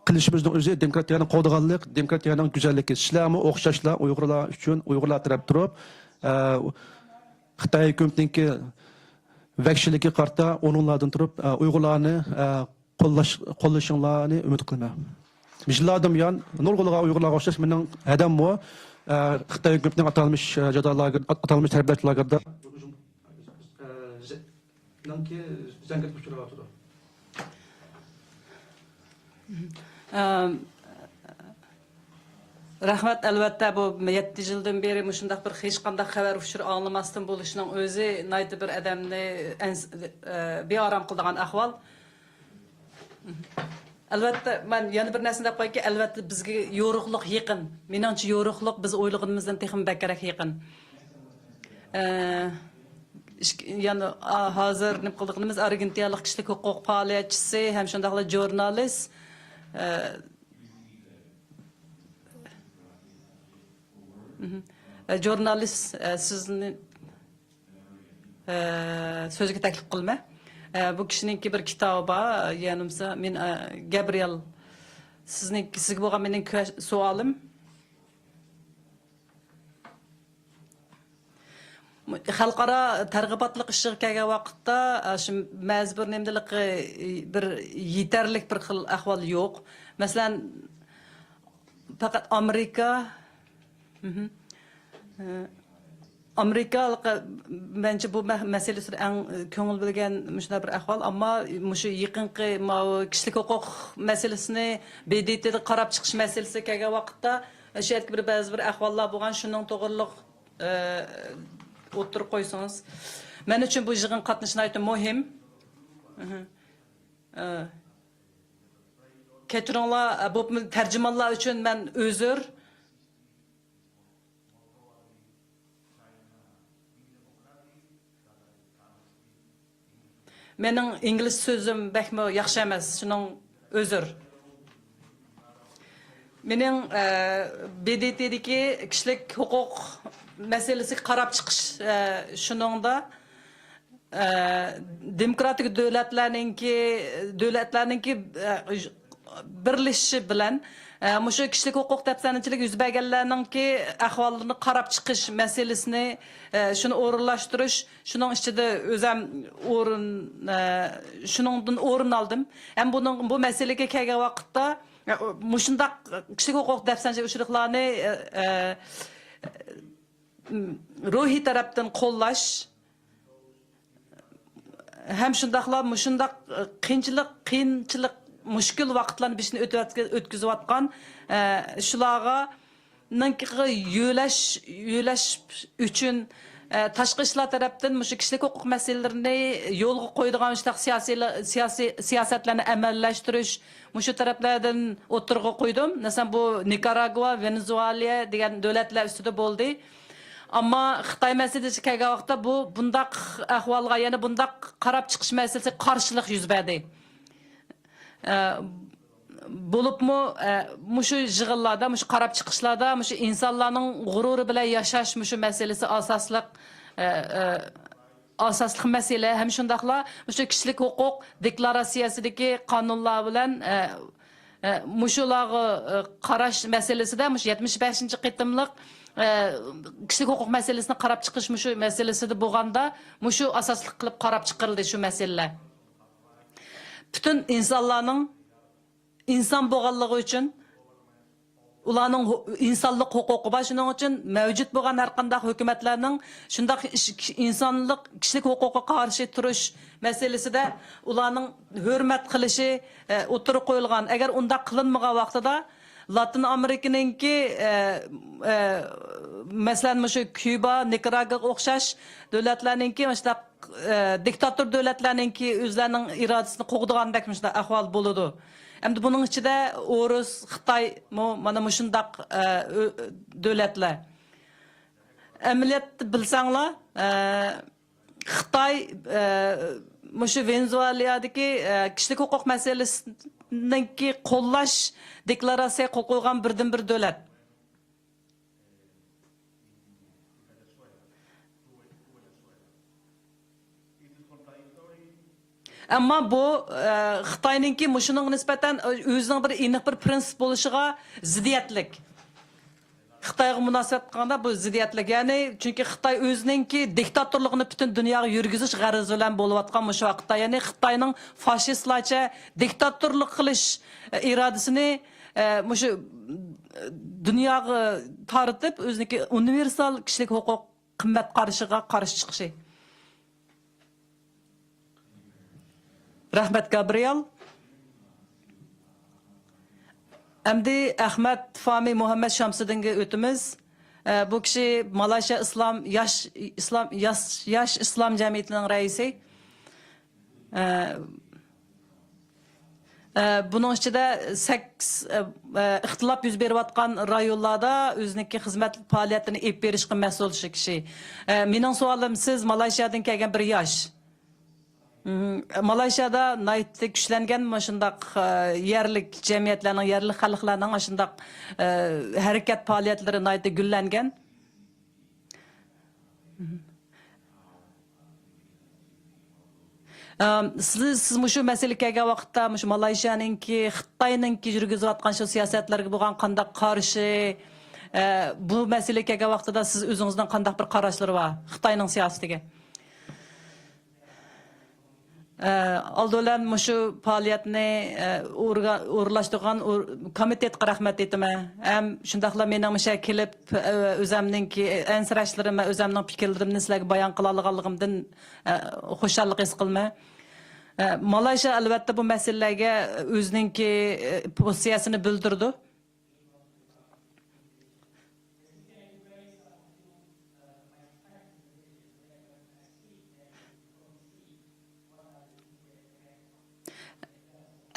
قىلىشىمىزنىڭ ئۆزى دېموكراتىيەنى قوغدىغانلىق، دېموكراتىيەنىڭ گۈزەللىكى. سىلەرمۇ ئوخشاشلا ئۇيغۇرلار ئۈچۈن، ئۇيغۇرلار تەرەپ تۇرۇپ، ئە، خىتاي ھۆكۈمىتىنىڭكى ۋەھشىيلىكىگە قارىتا ئورۇنلاردىن تۇرۇپ، ئە، ئۇيغۇرلارنى، ئە، قوللاش، قوللىشىڭلارنى ئۈمىد قىلىمەن. يىللاردىن بۇيان نۇرغۇنلىغان ئۇيغۇرلارغا ئوخشاش مېنىڭ ھەدەممۇ، ئە، خىتاي ھۆكۈمىتىنىڭ ئاتالمىش، ئە، جازا لاگېر، ئاتالمىش تەربىيەلەش لاگېرىدا نىڭكى زەڭگەتكە ئۇچراۋاتىدۇ. ئەم، رەھمەت. ئەلۋەتتە، بۇ يەتتە يىلدىن بېرى مۇشۇنداق بىر ھېچقانداق خەۋەر، ئۇچۇر ئاڭلىماستىن بولۇشنىڭ ئۆزى ناھايىتى بىر ئادەمنى ئەنس-، ئە، بىئارام قىلىدىغان ئەھۋال. ئەلۋەتتە، مەن يەنە بىر نەرسىنى دەپ قويايكى، ئەلۋەتتە، بىزگە يورۇقلۇق يېقىن. مېنىڭچە، يورۇقلۇق بىز ئويلىغىنىمىزدىن تېخىمۇ بەكرەك يېقىن. ئە، ئىك-، يەنە، ئا، ھازىر نېمە قىلىدىغىنىمىز، ئارگېنتىنالىق كىشىلىك ھوقۇق پائالىيەتچىسى ھەم شۇنداقلا ژۇرنالىست، ئە، مهم. ئە، ژۇرنالىست، ئە، سىزنى، ئە، سۆزگە تەكلىپ قىلىمەن. ئە، بۇ كىشىنىڭكى بىر كىتابى بار، يەنى بولمىسا، مېنىڭ، ئە، گابرىيېل، سىزنىڭ، سىزگە بولغان مېنىڭ كۆ-، سوئالىم. خەلقئارا تەرغىباتلىق ئىشىغا كەلگەن ۋاقىتتا، ئە، شۇ مەزى بىر نېمىدىلىقى، بىر يېتەرلىك بىر خىل ئەھۋال يوق. مەسىلەن، پەقەت ئامېرىكا، مهم. ئە، ئامېرىكا، مەنچە بۇ مە-، مەسىلە ئۈستىدە ئەڭ كۆڭۈل بۆلگەن مۇشۇنداق بىر ئەھۋال. ئەمما مۇشۇ يېقىنقى ماۋۇ كىشىلىك ھوقۇق مەسىلىسىنى، ب د ت دا قاراپ چىقىش مەسىلىسىگە كەلگەن ۋاقىتتا، شۇ يەردىكى بىر بەزى بىر ئەھۋاللار بولغان، شۇنىڭ توغرىلىق، ئە، ئوتتۇرىغا قويسىڭىز. مەن ئۈچۈن بۇ يىغىن قاتنىشىشى ناھايىتى مۇھىم. مهم. ئە، كەچۈرۈڭلار، بۇ تەرجىمانلار ئۈچۈن مەن ئۆزۈر. مېنىڭ ئىنگلىز سۆزۈم بەكمۇ ياخشى ئەمەس، شۇنىڭ ئۆزۈر. مېنىڭ، ئە، ب د ت دىكى كىشىلىك ھوقۇق مەسىلىسىگە قاراپ چىقىش، ئە، شۇنىڭدا، ئە، دېموكراتىك دۆلەتلەرنىڭكى، دۆلەتلەرنىڭكى، ئە، بىرلىشىشى بىلەن، ئە، مۇشۇ كىشىلىك ھوقۇق دەپسەندىچىلىك يۈز بەرگەنلەرنىڭكى ئەھۋاللىرىنى قاراپ چىقىش مەسىلىسىنى، ئە، شۇنى ئورۇنلاشتۇرۇش، شۇنىڭ ئىچىدە ئۆزەم ئورۇن، ئە، شۇنىڭدىن ئورۇن ئالدىم. ھەم بۇنىڭ، بۇ مەسىلىگە كەلگەن ۋاقىتتا، ئە، مۇشۇنداق كىشىلىك ھوقۇق دەپسەندىچىلىك ئۇچرىلىقلارنى، ئە، ئە، روھىي تەرەپتىن قوللاش، ھەم شۇنداقلا مۇشۇنداق قىيىنچىلىق، قىيىنچىلىق، مۈشكۈل ۋاقىتلارنى بېشىدىن ئۆتۈۋەتكە-، ئۆتكۈزۈۋاتقان، ئە، شۇلارغا نىڭكىغا يۆلەش، يۆلەش ئۈچۈن، ئە، تاشقى ئىشلار تەرەپتىن مۇشۇ كىشىلىك ھوقۇق مەسىلىلىرىنى يولغا قويىدىغان شۇنداق سىياسىي، سىياسىي سىياسەتلەرنى ئەمەلىيلەشتۈرۈش، مۇشۇ تەرەپلەردىن ئوتتۇرىغا قويدۇم. مەسىلەن، بۇ نىكاراگۇا، ۋېنېزۇېلا دېگەن دۆلەتلەر ئۈستىدە بولدى. ئەمما خىتاي مەسىلىسىگە كەلگەن ۋاقىتتا، بۇ، بۇنداق ئەھۋالغا، يەنى بۇنداق قاراپ چىقىش مەسىلىسىگە قارشىلىق يۈز بەردى. ئە، بولۇپمۇ، ئە، مۇشۇ يىغىنلاردا، مۇشۇ قاراپ چىقىشلاردا مۇشۇ ئىنسانلارنىڭ غۇرۇرى بىلەن ياشاش مۇشۇ مەسىلىسى ئاساسلىق، ئە، ئە، ئاساسلىق مەسىلە ھەم شۇنداقلا مۇشۇ كىشىلىك ھوقۇق دېكلاراتسىيەسىدىكى قانۇنلار بىلەن، ئە، ئە، مۇشۇلارغا، ئە، قاراش مەسىلىسىدە مۇشۇ يەتمىش بەشىنچى قېتىملىق، ئە، كىشىلىك ھوقۇق مەسىلىسىنى قاراپ چىقىش مۇشۇ مەسىلىسىدە بولغاندا مۇشۇ ئاساسلىق قىلىپ قاراپ چىقىرىلدى شۇ مەسىلىلەر. پۈتۈن ئىنسانلارنىڭ ئىنسان بولغانلىقى ئۈچۈن، ئۇلارنىڭ ھو-، ئىنسانلىق ھوقۇقى بار. شۇنىڭ ئۈچۈن مەۋجۇت بولغان ھەر قانداق ھۆكۈمەتلەرنىڭ شۇنداق ئىش-، ئىنسانلىق، كىشىلىك ھوقۇققا قارشى تۇرۇش مەسىلىسىدە ئۇلارنىڭ ھۆرمەت قىلىشى، ئە، ئوتتۇرىغا قويۇلغان. ئەگەر ئۇنداق قىلىنمىغان ۋاقتىدا لاتىن ئامېرىكىنىڭكى، ئە، ئە، مەسىلەن، مۇشۇ كۇبا، نىكاراگۇاغا ئوخشاش دۆلەتلەرنىڭكى مۇشۇنداق ئە، دىكتاتور دۆلەتلەرنىڭكى ئۆزلەرنىڭ ئىرادىسىنى قوغدىغاندەك مۇشۇنداق ئەھۋال بولىدۇ. ئەمدى بۇنىڭ ئىچىدە ئورۇس، خىتايمۇ مانا مۇشۇنداق، ئە، ئۆ-، دۆلەتلەر. ئەمەلىيەتتە بىلسەڭلار، ئە، خىتاي، ئە، مۇشۇ ۋېنېزۇېلادىكى، ئە، كىشىلىك ھوقۇق مەسىلىسىنىڭكى قوللاش دېكلاراتسىيە قول قويغان بىردىنبىر دۆلەت. ئەمما بۇ، ئە، خىتاينىڭكى مۇشۇنىڭغا نىسبەتەن ئۆزىنىڭ بىر ئېنىق بىر پرىنسىپ بولۇشىغا زىددىيەتلىك. خىتايغا مۇناسىۋەت قىلغاندا بۇ زىددىيەتلىك. يەنى، چۈنكى خىتاي ئۆزىنىڭكى دىكتاتورلۇقىنى پۈتۈن دۇنياغا يۈرگۈزۈش غەرىزى بىلەن بولۇۋاتقان مۇشۇ ۋاقىتتا. يەنى خىتاينىڭ فاشىستلارچە دىكتاتورلۇق قىلىش، ئە، ئىرادىسىنى، ئە، مۇشۇ، ئە، دۇنياغا تارىتىپ، ئۆزىنىڭكى ئۇنىۋېرسال كىشىلىك ھوقۇق قىممەت قارىشىغا قارشى چىقىشى. رەھمەت، گابرىيېل. ئەمدى ئەخمەت فامى مۇھەممەد شامسىدىنگە ئۆتىمىز. ئە، بۇ كىشى مالايشىيا ئىسلام ياش، ئىسلام ياش، ياش ئىسلام جەمئىيىتىنىڭ رەئىسى. ئە، ئە، بۇنىڭ ئىچىدە سەككىز، ئە، ئە، ئىختىلاپ يۈز بېرىۋاتقان رايونلاردا ئۆزىنىڭكى خىزمەت پائالىيەتلىرىنى ئېلىپ بېرىشقا مەسئۇل شۇ كىشى. ئە، مېنىڭ سوئالىم، سىز مالايشىيادىن كەلگەن بىر ياش. مم، مالايشىيادا ناھايىتى كۈچلەنگەن مۇشۇنداق، ئە، يەرلىك جەمئىيەتلەرنىڭ، يەرلىك خەلقلەرنىڭ ئاشۇنداق، ئە، ھەرىكەت پائالىيەتلىرى ناھايىتى گۈللەنگەن. ئەم، سىز، سىز مۇشۇ مەسىلىگە كەلگەن ۋاقىتتا، مۇشۇ مالايشىيانىڭكى، خىتاينىڭكى يۈرگۈزۈۋاتقان شۇ سىياسەتلەرگە بولغان قانداق قارشى، ئە، بۇ مەسىلىگە كەلگەن ۋاقتىدا سىز ئۆزىڭىزنىڭ قانداق بىر قاراشلىرى بار خىتاينىڭ سىياسىتىگە؟ ئە، ئالدى بىلەن مۇشۇ پائالىيەتنى، ئە، ئورگا-، ئورۇنلاشتۇرغان ئور-، كومىتېتقا رەھمەت ئېيتىمەن. ھەم شۇنداقلا مېنىڭ مۇشۇ يەرگە كېلىپ، ئە، ئۆزەمنىڭكى ئەنسىرەشلىرىم ۋە ئۆزەمنىڭ پىكىرلىرىمنى سىلەرگە بايان قىلالىغانلىقىمدىن، ئە، خۇشاللىق ھېس قىلىمەن. ئە، مالايشىيا ئەلۋەتتە بۇ مەسىلىلەرگە ئۆزىنىڭكى، ئە، پوزىتسىيەسىنى بىلدۈرىدۇ.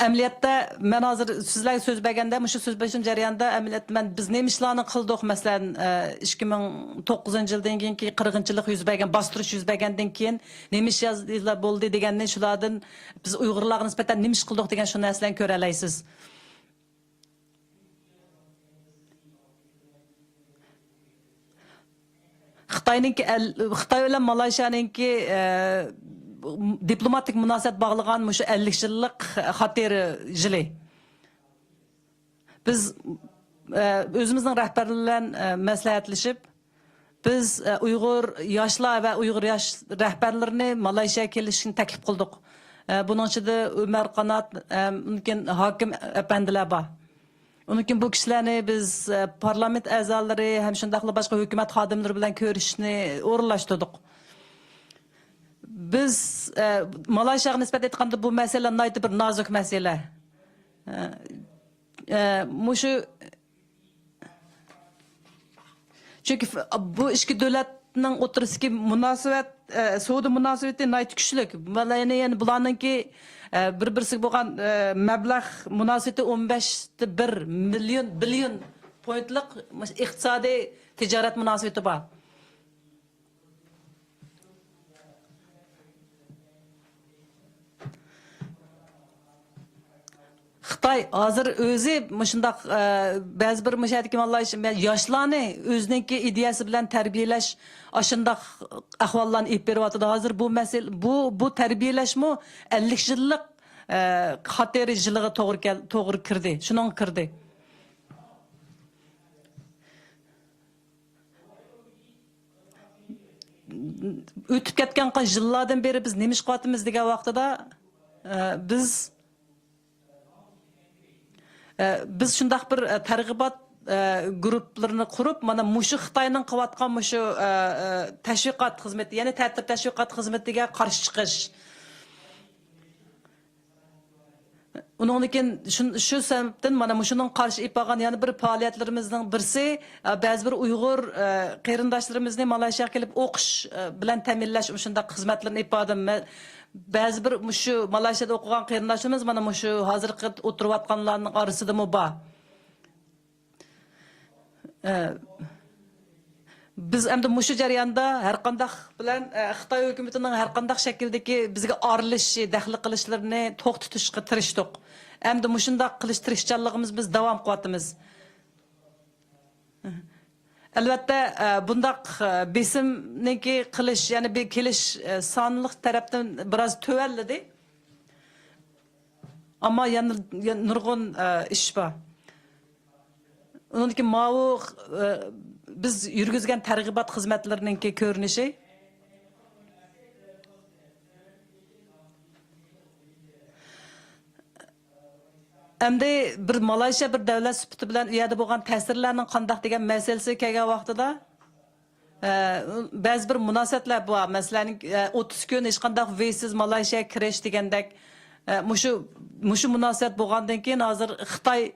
ئەمەلىيەتتە، مەن ھازىر سىزلەرگە سۆز بەرگەندە، مۇشۇ سۆز بېرىشىم جەريانىدا، ئەمەلىيەتتە مەن، بىز نېمە ئىشلارنى قىلدۇق، مەسىلەن، ئە، ئىككى مىڭ توققۇزىنچى يىلدىن كېيىنكى قىرغىنچىلىق يۈز بەرگەن، باستۇرۇش يۈز بەرگەندىن كېيىن نېمە ئىشلار بولدى دېگەننى، شۇلاردىن بىز ئۇيغۇرلارغا نىسبەتەن نېمە ئىش قىلدۇق دېگەن شۇ نەرسىلەرنى كۆرەلەيسىز. خىتاينىڭكى ئەل-، خىتاي بىلەن مالايشىيانىڭكى، ئە، دىپلوماتىك مۇناسىۋەت باغلىغان مۇشۇ ئەللىك يىللىق خاتىرە يىلى. بىز، ئە، ئۆزىمىزنىڭ رەھبەرلىرى بىلەن، ئە، مەسلىھەتلىشىپ، بىز، ئە، ئۇيغۇر ياشلار ۋە ئۇيغۇر ياش رەھبەرلىرىنى مالايشىياغا كېلىشىنى تەكلىپ قىلدۇق. ئە، بۇنىڭ ئىچىدە ئۆمەر قانات، ئە، مۇمكىن ھاكىم ئەپەندىلەر بار. ئۇنىڭ كېيىن بۇ كىشىلەرنى بىز، ئە، پارلامېنت ئەزالىرى ھەم شۇنداقلا باشقا ھۆكۈمەت خادىملىرى بىلەن كۆرۈشۈشنى ئورۇنلاشتۇردۇق. بىز، ئە، مالايشىياغا نىسبەت ئېيتقاندا، بۇ مەسىلە ناھايىتى بىر نازۇك مەسىلە. ئە، ئە، مۇشۇ، چۈنكى ف-، بۇ ئىككى دۆلەتنىڭ ئوتتۇرىسىدىكى مۇناسىۋەت، ئە، سودا مۇناسىۋىتى ناھايىتى كۈچلۈك. مانا يەنە، يەنە بۇلارنىڭكى، ئە، بىر-بىرسىگە بولغان، ئە، مەبلەغ مۇناسىۋىتى ئون بەشتە بىر مىليون، بىليون پوينتلۇق ئىقتىسادىي تىجارەت مۇناسىۋىتى بار. خىتاي ھازىر ئۆزى مۇشۇنداق، ئە، بەزى بىر مۇشۇ يەردىكى ياشلارنى ئۆزىنىڭكى ئىدىيەسى بىلەن تەربىيەلەش، ئاشۇنداق ئەھۋاللارنى ئېلىپ بېرىۋاتىدۇ. ھازىر بۇ مەسىلە، بۇ، بۇ تەربىيەلەشمۇ ئەللىك يىللىق، ئە، خاتىرە يىلىغا توغرا كەل-، توغرا كىردى. شۇنىڭغا كىردى. ئۆتۈپ كەتكەن يىللاردىن بېرى بىز نېمە ئىش قىلىۋاتىمىز دېگەن ۋاقتىدا، ئە، بىز، ئە، بىز شۇنداق بىر، ئە، تەرغىبات، ئە، گۇرۇپپىلىرىنى قۇرۇپ، مانا مۇشۇ خىتاينىڭ قىلىۋاتقان مۇشۇ، ئە، ئە، تەشۋىقات خىزمىتى، يەنى تەتۈر تەشۋىقات خىزمىتىگە قارشى چىقىش. ئۇنىڭدىن كېيىن شۇ، شۇ سەۋەبتىن مانا مۇشۇنىڭ قارشى ئېلىپ بارغان يەنە بىر پائالىيەتلىرىمىزنىڭ بىرسى، ئە، بەزى بىر ئۇيغۇر، ئە، قېرىنداشلىرىمىزنى مالايشىياغا كېلىپ ئوقۇش، ئە، بىلەن تەمىنلەش مۇشۇنداق خىزمەتلىرىنى ئېلىپ باردىم. مە-، بەزى بىر مۇشۇ مالايشىيادا ئوقۇغان قېرىنداشلىرىمىز مانا مۇشۇ ھازىرقى ئولتۇرۇۋاتقانلارنىڭ ئارىسىدىمۇ بار. ئە، بىز ئەمدى مۇشۇ جەرياندا ھەرقانداق بىلەن، ئە، خىتاي ھۆكۈمىتىنىڭ ھەرقانداق شەكىلدىكى بىزگە ئارىلىشىشى، دەخلى قىلىشلىرىنى توختىتىشقا تىرىشتۇق. ئەمدى مۇشۇنداق قىلىش تىرىشچانلىقىمىزنى بىز داۋام قىلىۋاتىمىز. ئەلۋەتتە، ئە، بۇنداق، ئە، بېسىمنىڭكى قىلىش، يەنى بىر كېلىش، ئە، سانلىق تەرەپتىن بىراز تۆۋەنلىدى. ئەمما يەنە، يەنە نۇرغۇن، ئە، ئىش بار. ئۇنىڭدىن كېيىن ماۋۇ، ئە، بىز يۈرگۈزگەن تەرغىبات خىزمەتلىرىنىڭكى كۆرۈنۈشى. ئەمدى بىر مالايشىيا بىر دۆلەت سۈپىتى بىلەن ئۇ يەردە بولغان تەسىرلەرنىڭ قانداق دېگەن مەسىلىسىگە كەلگەن ۋاقتىدا، ئە، بەزى بىر مۇناسىۋەتلەر بار. مەسىلەن، ئە، ئوتتۇز كۈن ھېچقانداق ۋىزىسىز مالايشىياغا كىرىش دېگەندەك، ئە، مۇشۇ، مۇشۇ مۇناسىۋەت بولغاندىن كېيىن ھازىر خىتاي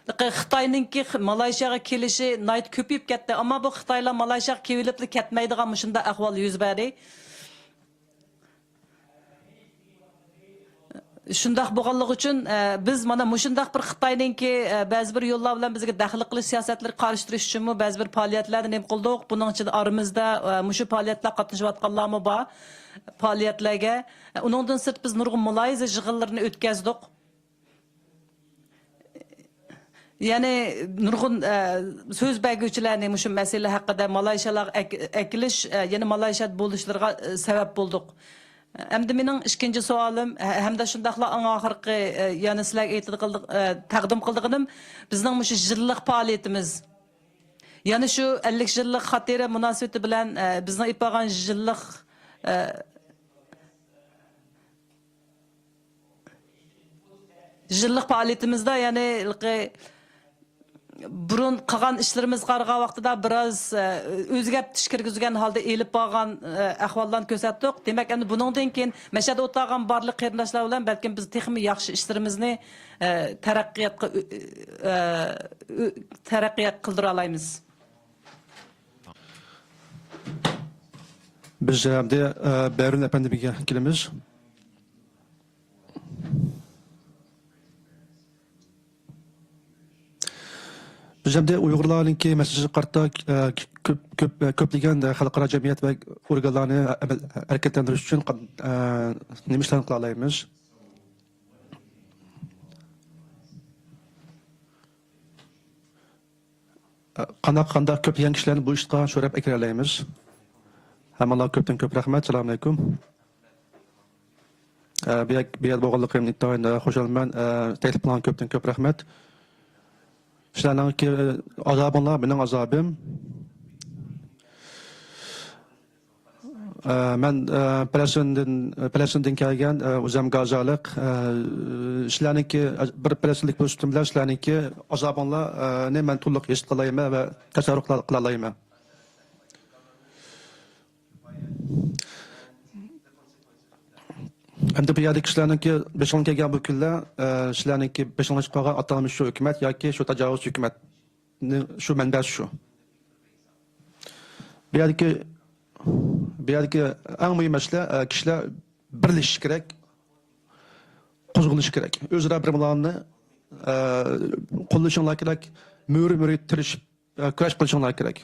خىتاينىڭكى خ-، مالايشىياغا كېلىشى ناھايىتى كۆپىيىپ كەتتى. ئەمما بۇ خىتايلار مالايشىياغا كېلىۋېلىپلا كەتمەيدىغان مۇشۇنداق ئەھۋال يۈز بەردى. شۇنداق بولغانلىقى ئۈچۈن، ئە، بىز مانا مۇشۇنداق بىر خىتاينىڭكى، ئە، بەزى بىر يوللار بىلەن بىزگە دەخلى قىلىش سىياسەتلىرىگە قارشى تۇرۇش ئۈچۈنمۇ بەزى بىر پائالىيەتلەرنى نېمە قىلدۇق. بۇنىڭ ئىچىدە ئارىمىزدا، ئە، مۇشۇ پائالىيەتلەر قاتنىشىۋاتقانلارمۇ بار. پائالىيەتلەرگە. ئۇنىڭدىن سىرت بىز نۇرغۇن مۇلاھىزە يىغىنلىرىنى ئۆتكەزدۇق. يەنى نۇرغۇن، ئە، سۆز بەرگۈچىلەرنى مۇشۇ مەسىلە ھەققىدە مالايشىيالارغا ئەك-، ئەكېلىش، ئە، يەنى مالايشىيادا بولۇشلىرىغا، ئە، سەۋەب بولدۇق. ئەمدى مېنىڭ ئىككىنچى سوئالىم، ھە-، ھەمدە شۇنداقلا ئەڭ ئاخىرقى، ئە، يەنە سىلەرگە ئېيتىدىغانلىق-، ئە، تەقدىم قىلىدىغىنىم، بىزنىڭ مۇشۇ يىللىق پائالىيىتىمىز. يەنە شۇ ئەللىك يىللىق خاتىرە مۇناسىۋىتى بىلەن، ئە، بىزنىڭ ئېلىپ بارغان يىللىق، ئە، يىللىق پائالىيىتىمىزدە، يەنى ھېلىقى بۇرۇن قىلغان ئىشلىرىمىزغا قارىغان ۋاقتىدا بىراز، ئە، ئۆزگەرتىش كىرگۈزگەن ھالدا ئېلىپ بارغان، ئە، ئەھۋاللارنى كۆرسەتتۇق. دېمەك، ئەمدى بۇنىڭدىن كېيىن مەشەدە ئولتۇرغان بارلىق قېرىنداشلار بىلەن بەلكىم بىز تېخىمۇ ياخشى ئىشلىرىمىزنى، ئە، تەرەققىياتقا، ئۆ-، ئۆ-، ئە، ئۆ-، تەرەققىيات قىلدۇرالايمىز. بىز ئەمدى، ئە، بەرۇن ئەپەندىمىزگە كېلىمىز. بىز ئەمدى ئۇيغۇرلارنىڭكى مەسىلىسىگە قارىتا، ئە، كۆپ، كۆپ، كۆپلىگەن خەلقئارا جەمئىيەت ۋە ئورگانلارنى ئەمەل، ھەرىكەتلەندۈرۈش ئۈچۈن، ئە، نېمە ئىشلارنى قىلالايمىز؟ قانداق، قانداق كۆپلىگەن كىشىلەرنى بۇ ئىشقا سۆرەپ ئەكىرەلەيمىز؟ ھەممىڭلارغا كۆپتىن كۆپ رەھمەت. سالامۇئەلەيكۇم. ئە، بۇ يەر-، بۇ يەردە بولغانلىقىم ئىنتايىن، ئە، خۇشالمەن. ئە، تەكلىپ قىلغان كۆپتىن كۆپ رەھمەت. سىلەرنىڭكى ئازابىڭلار مېنىڭ ئازابىم. ئە، مەن، ئە، پەلەستىندىن، پەلەستىندىن كەلگەن، ئە، ئۆزۈم گازالىق. ئە، سىلەرنىڭكى، بىر پەلەستىنلىك بولۇش سۈپىتىم بىلەن سىلەرنىڭكى ئازابىڭلارنى مەن تولۇق ھېس قىلالايمەن ۋە تەسەۋۋۇر قىلا-، قىلالايمەن. ئەمدى بۇ يەردىكى سىلەرنىڭكى بېشىڭلارغا كەلگەن بۇ كۈنلەر، ئە، سىلەرنىڭكى بېشىڭلارغا چىقىپ قالغان ئاتالمىش شۇ ھۆكۈمەت ياكى شۇ تاجاۋۇزچى ھۆكۈمەتنىڭ شۇ مەنبەسى شۇ. بۇ يەردىكى، بۇ يەردىكى ئەڭ مۇھىم مەسىلە، ئە، كىشىلەر بىرلىشىشى كېرەك، قوزغىلىشى كېرەك. ئۆزئارا بىر-بىرلەرنى، ئە، قوللىشىڭلار كېرەك، مۈرە-مۈرە تىرىشىپ، ئە، كۈرەش قىلىشىڭلار كېرەك.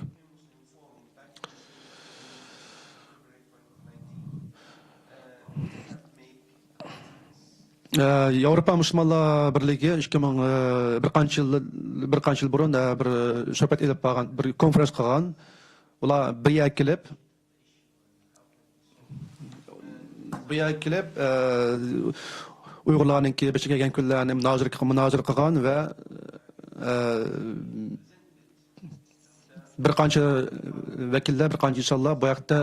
ئە، ياۋروپا مۇسۇلمانلار بىرلىكى ئىككى مىڭ، ئە، بىر قانچە يىل، بىر قانچە يىل بۇرۇن، ئە، بىر سۆھبەت ئېلىپ بارغان، بىر كونفرانس قىلغان. ئۇلار بىر يەرگە كېلىپ، بۇ يەرگە كېلىپ، ئە، ئۇيغۇرلارنىڭكى بېشىغا كەلگەن كۈنلەرنى مۇنازىرە، مۇنازىرە قىلغان ۋە، ئە، بىر قانچە ۋەكىللەر، بىر قانچە ئىنسانلار بۇ ھەقتە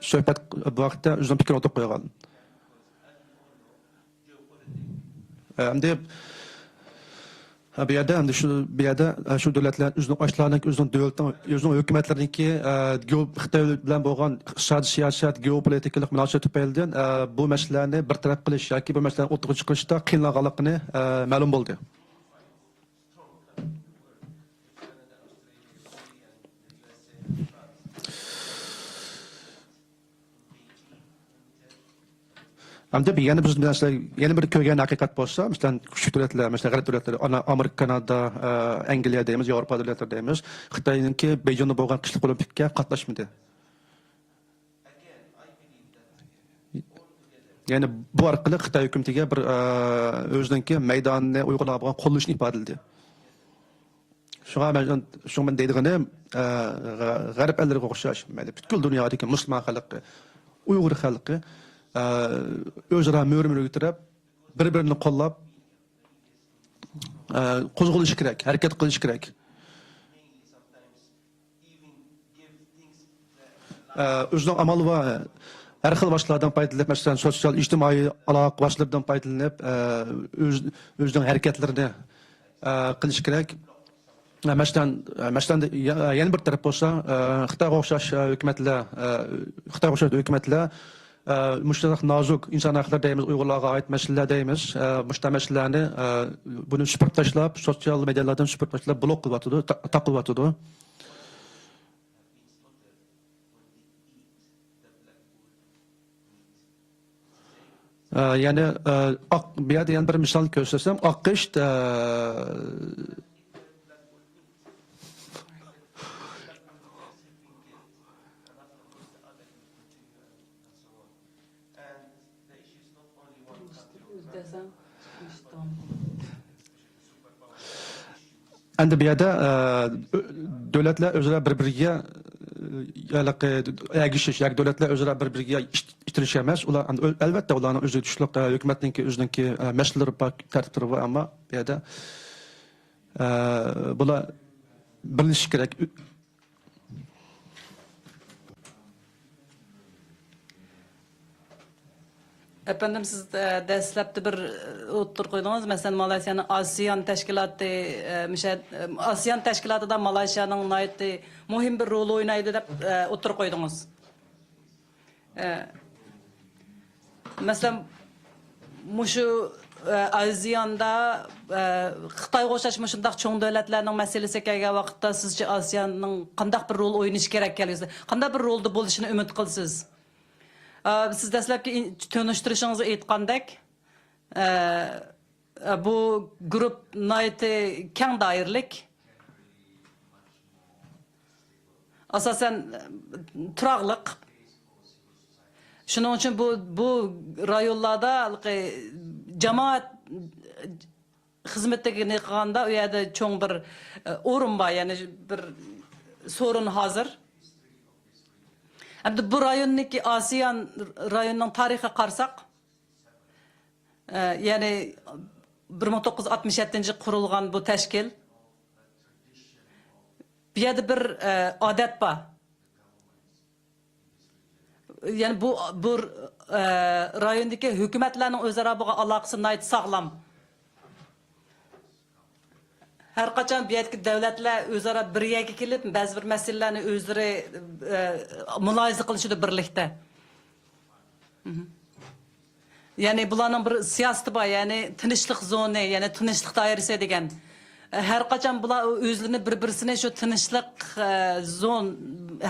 سۆھبەت، بۇ ھەقتە ئۆزىنىڭ پىكرىنى ئوتتۇرىغا قويغان. ئەمدى بۇ يەردە، ئەمدى شۇ، بۇ يەردە شۇ دۆلەتلەر ئۆزىنىڭ ئاشلارنىڭ، ئۆزىنىڭ دۆلىتىنىڭ، ئۆزىنىڭ ھۆكۈمەتلىرىنىڭكى، ئە، گېئو-، خىتاي بىلەن بولغان ئىقتىسادىي سىياسەت، گېئوپولىتىكىلىق مۇناسىۋەت تۈپەيلىدىن، ئە، بۇ مەسىلىلەرنى بىر تەرەپ قىلىش ياكى بۇ مەسىلىلەرنى ئوتتۇرىغا چىقىرىشتا قىينالغانلىقىنى، ئە، مەلۇم بولدى. ئەمدى بىر، يەنە بىز، مەسىلەن، يەنە بىر كۆرگەن ھەقىقەت بولسا، مەسىلەن، كۈچلۈك دۆلەتلەر، مەسىلەن، غەرب دۆلەتلىرى، ئانا-، ئامېرىكا، كانادا، ئە، ئەنگلىيە دەيمىز، ياۋروپا دۆلەتلىرى دەيمىز، خىتاينىڭكى بېيجىڭدا بولغان قىشلىق ئولىمپىككە قاتناشمىدى. يەنى بۇ ئارقىلىق خىتاي ھۆكۈمىتىگە بىر، ئە، ئۆزىنىڭكى مەيدانىنى ئۇيغۇرلارغا بولغان قوللىشىنى ئىپادىلىدى. شۇڭا مەن، شۇڭا مەن دەيدىغىنىم، ئە، غە-، غەرب ئەللىرىگە ئوخشاش، مەيلى پۈتكۈل دۇنيادىكى مۇسۇلمان خەلقى، ئۇيغۇر خەلقى، ئە، ئۆزئارا مۈرە-مۈرىگە تىرەپ، بىر-بىرىنى قوللاپ، ئە، قوزغىلىشى كېرەك، ھەرىكەت قىلىشى كېرەك. ئە، ئۆزىنىڭ ئامال ۋە ھەر خىل ۋاسىتىلەردىن پايدىلىنىپ، مەسىلەن، سوتسىيال ئىجتىمائىي ئالاقە ۋاسىتىلىرىدىن پايدىلىنىپ، ئە، ئۆز-، ئۆزىنىڭ ھەرىكەتلىرىنى، ئە، قىلىشى كېرەك. ئە، مەسىلەن، ئە، مەسىلەن، يە-، يەنە بىر تەرەپ بولسا، ئە، خىتايغا ئوخشاش، ئە، ھۆكۈمەتلەر، ئە، خىتايغا ئوخشاش ھۆكۈمەتلەر، ئە، مۇشۇنداق نازۇك ئىنسان ھەقلىرى دەيمىز، ئۇيغۇرلارغا ئائىت مەسىلىلەر دەيمىز، ئە، مۇشۇنداق مەسىلىلەرنى، ئە، بۇنى سۈپۈرۈپ تاشلاپ، سوتسىيال مېدىيالاردىن سۈپۈرۈپ تاشلاپ، بلوك قىلىۋاتىدۇ، تا-، تاقىۋاتىدۇ. ئە، يەنى، ئە، ئاق، بۇ يەردە يەنە بىر مىسال كۆرسەتسەم، ئاققىچ، ئە، ئەمدى بۇ يەردە، ئە، دۆلەتلەر ئۆزئارا بىر-بىرىگە، ئە، ھېلىقى ئەگىشىش ياكى دۆلەتلەر ئۆزئارا بىر-بىرىگە ئىت-، ئىتتىرىش ئەمەس. ئۇلار، ئەلۋەتتە، ئۇلارنىڭ ئۆزىگە تۇشلۇق، ئە، ھۆكۈمەتنىڭكى ئۆزىنىڭكى، ئە، مەسىلىلىرى بار، تەرتىپلىرى بار، ئەمما بۇ يەردە، ئە، بۇلار بىرلىشىشى كېرەك. ئەپەندىم، سىز، ئە، دەسلەپتە بىر، ئە، ئوتتۇرىغا قويدىڭىز. مەسىلەن، مالايسىيانىڭ ئاسىيان تەشكىلاتى، ئە، مىشە-، ئە، ئاسىيان تەشكىلاتىدا مالايسىيانىڭ ناھايىتى مۇھىم بىر رول ئوينايدۇ دەپ، ئە، ئوتتۇرىغا قويدىڭىز. ئە، مەسىلەن، مۇشۇ، ئە، ئازىياندا، ئە، خىتايغا ئوخشاش مۇشۇنداق چوڭ دۆلەتلەرنىڭ مەسىلىسى كەلگەن ۋاقىتتا، سىزچە ئاسىياننىڭ قانداق بىر رول ئوينىشى كېرەك كەلگۈسىدە؟ قانداق بىر رولدا بولۇشىنى ئۈمىد قىلىسىز؟ ئە، سىز دەسلەپكى ئىن-، تونۇشتۇرۇشىڭىزدا ئېيتقاندەك، ئە، ئە، بۇ گۇرۇپ ناھايىتى كەڭ دائىرىلىك. ئاساسەن، ئە، تۇراقلىق. شۇنىڭ ئۈچۈن بۇ، بۇ رايونلاردا ھېلىقى جامائەت خىزمىتىنى قىلغاندا، ئۇ يەردە چوڭ بىر، ئە، ئورۇن بار، يەنى بىر سورۇن ھازىر. ئەمدى بۇ رايوننىڭكى، ئاسىيان رايونىنىڭ تارىخىغا قارىساق، ئە، يەنى بىر مىڭ توققۇز يۈز ئاتمىش يەتتىنچى يىل قۇرۇلغان بۇ تەشكىل. بۇ يەردە بىر، ئە، ئادەت بار. يەنى بۇ، بۇ، ئە، رايوندىكى ھۆكۈمەتلەرنىڭ ئۆزئارا بولغان ئالاقىسى ناھايىتى ساغلام. ھەر قاچان بۇ يەردىكى دۆلەتلەر ئۆزئارا بىر يەرگە كېلىپ، بەزى بىر مەسىلىلەرنى ئۆزلىرى، ئە، مۇلاھىزە قىلىشىدۇ بىرلىكتە. مهم. يەنى بۇلارنىڭ بىر سىياسىتى بار، يەنى تىنچلىق زونى، يەنى تىنچلىق دائىرىسى دېگەن. ھەر قاچان بۇلار ئۆزلىرىنى بىر-بىرسىنى شۇ تىنچلىق، ئە، زون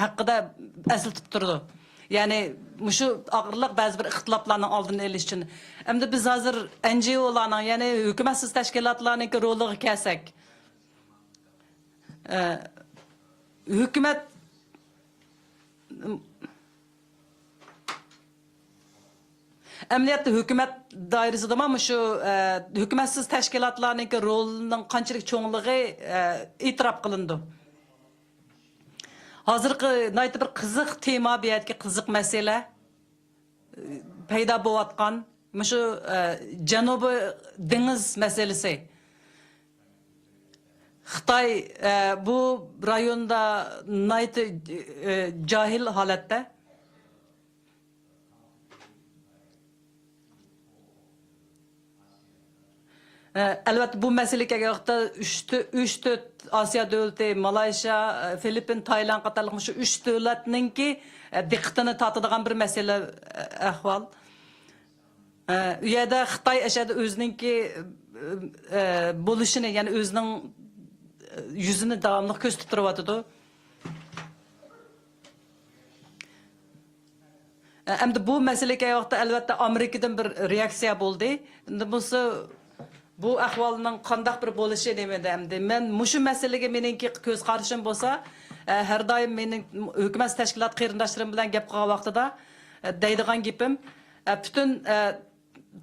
ھەققىدە ئەسلىتىپ تۇرىدۇ. يەنى مۇشۇ ئارقىلىق بەزى بىر ئىختىلاپلارنىڭ ئالدىنى ئېلىش ئۈچۈن. ئەمدى بىز ھازىر ئېن جى ئولارنىڭ، يەنى ھۆكۈمەتسىز تەشكىلاتلارنىڭكى رولىغا كەلسەك، ئە، ھۆكۈمەت، ئەمەلىيەتتە ھۆكۈمەت دائىرىسىدىمۇ مۇشۇ، ئە، ھۆكۈمەتسىز تەشكىلاتلارنىڭكى رولىنىڭ قانچىلىك چوڭلۇقى، ئە، ئېتىراپ قىلىنىدۇ. ھازىرقى ناھايىتى بىر قىزىق تېما، بۇ يەردىكى قىزىق مەسىلە، ئە، پەيدا بولۇۋاتقان مۇشۇ، ئە، جەنۇبىي دېڭىز مەسىلىسى. خىتاي، ئە، بۇ رايوندا ناھايىتى، ئە، جاھىل ھالەتتە. ئە، ئەلۋەتتە، بۇ مەسىلىگە كەلگەن ۋاقىتتا ئۈچ تۆ-، ئۈچ تۆت ئاسىيا دۆلىتى، مالايشىيا، ئە، فىلىپپىن، تايلاند قاتارلىق مۇشۇ ئۈچ دۆلەتنىڭكى، ئە، دىققىتىنى تارتىدىغان بىر مەسىلە، ئە، ئەھۋال. ئە، ئۇ يەردە خىتاي ئەشەدە ئۆزىنىڭكى، ئە، بولۇشىنى، يەنى ئۆزىنىڭ، ئە، يۈزىنى داۋاملىق كۆرسىتىپ تۇرۇۋاتىدۇ. ئە، ئەمدى بۇ مەسىلىگە كەلگەن ۋاقىتتا، ئەلۋەتتە، ئامېرىكىدىن بىر رېئاكسىيە بولدى. ئەمدى بولسا، بۇ ئەھۋالنىڭ قانداق بىر بولۇشى نېمىدە ئەمدى؟ مەن مۇشۇ مەسىلىگە مېنىڭكى كۆز قارىشىم بولسا، ئە، ھەر دائىم مېنىڭ ھۆكۈمەت تەشكىلات قېرىنداشلىرىم بىلەن گەپ قىلغان ۋاقتىدا، ئە، دەيدىغان گېپىم، ئە، پۈتۈن، ئە،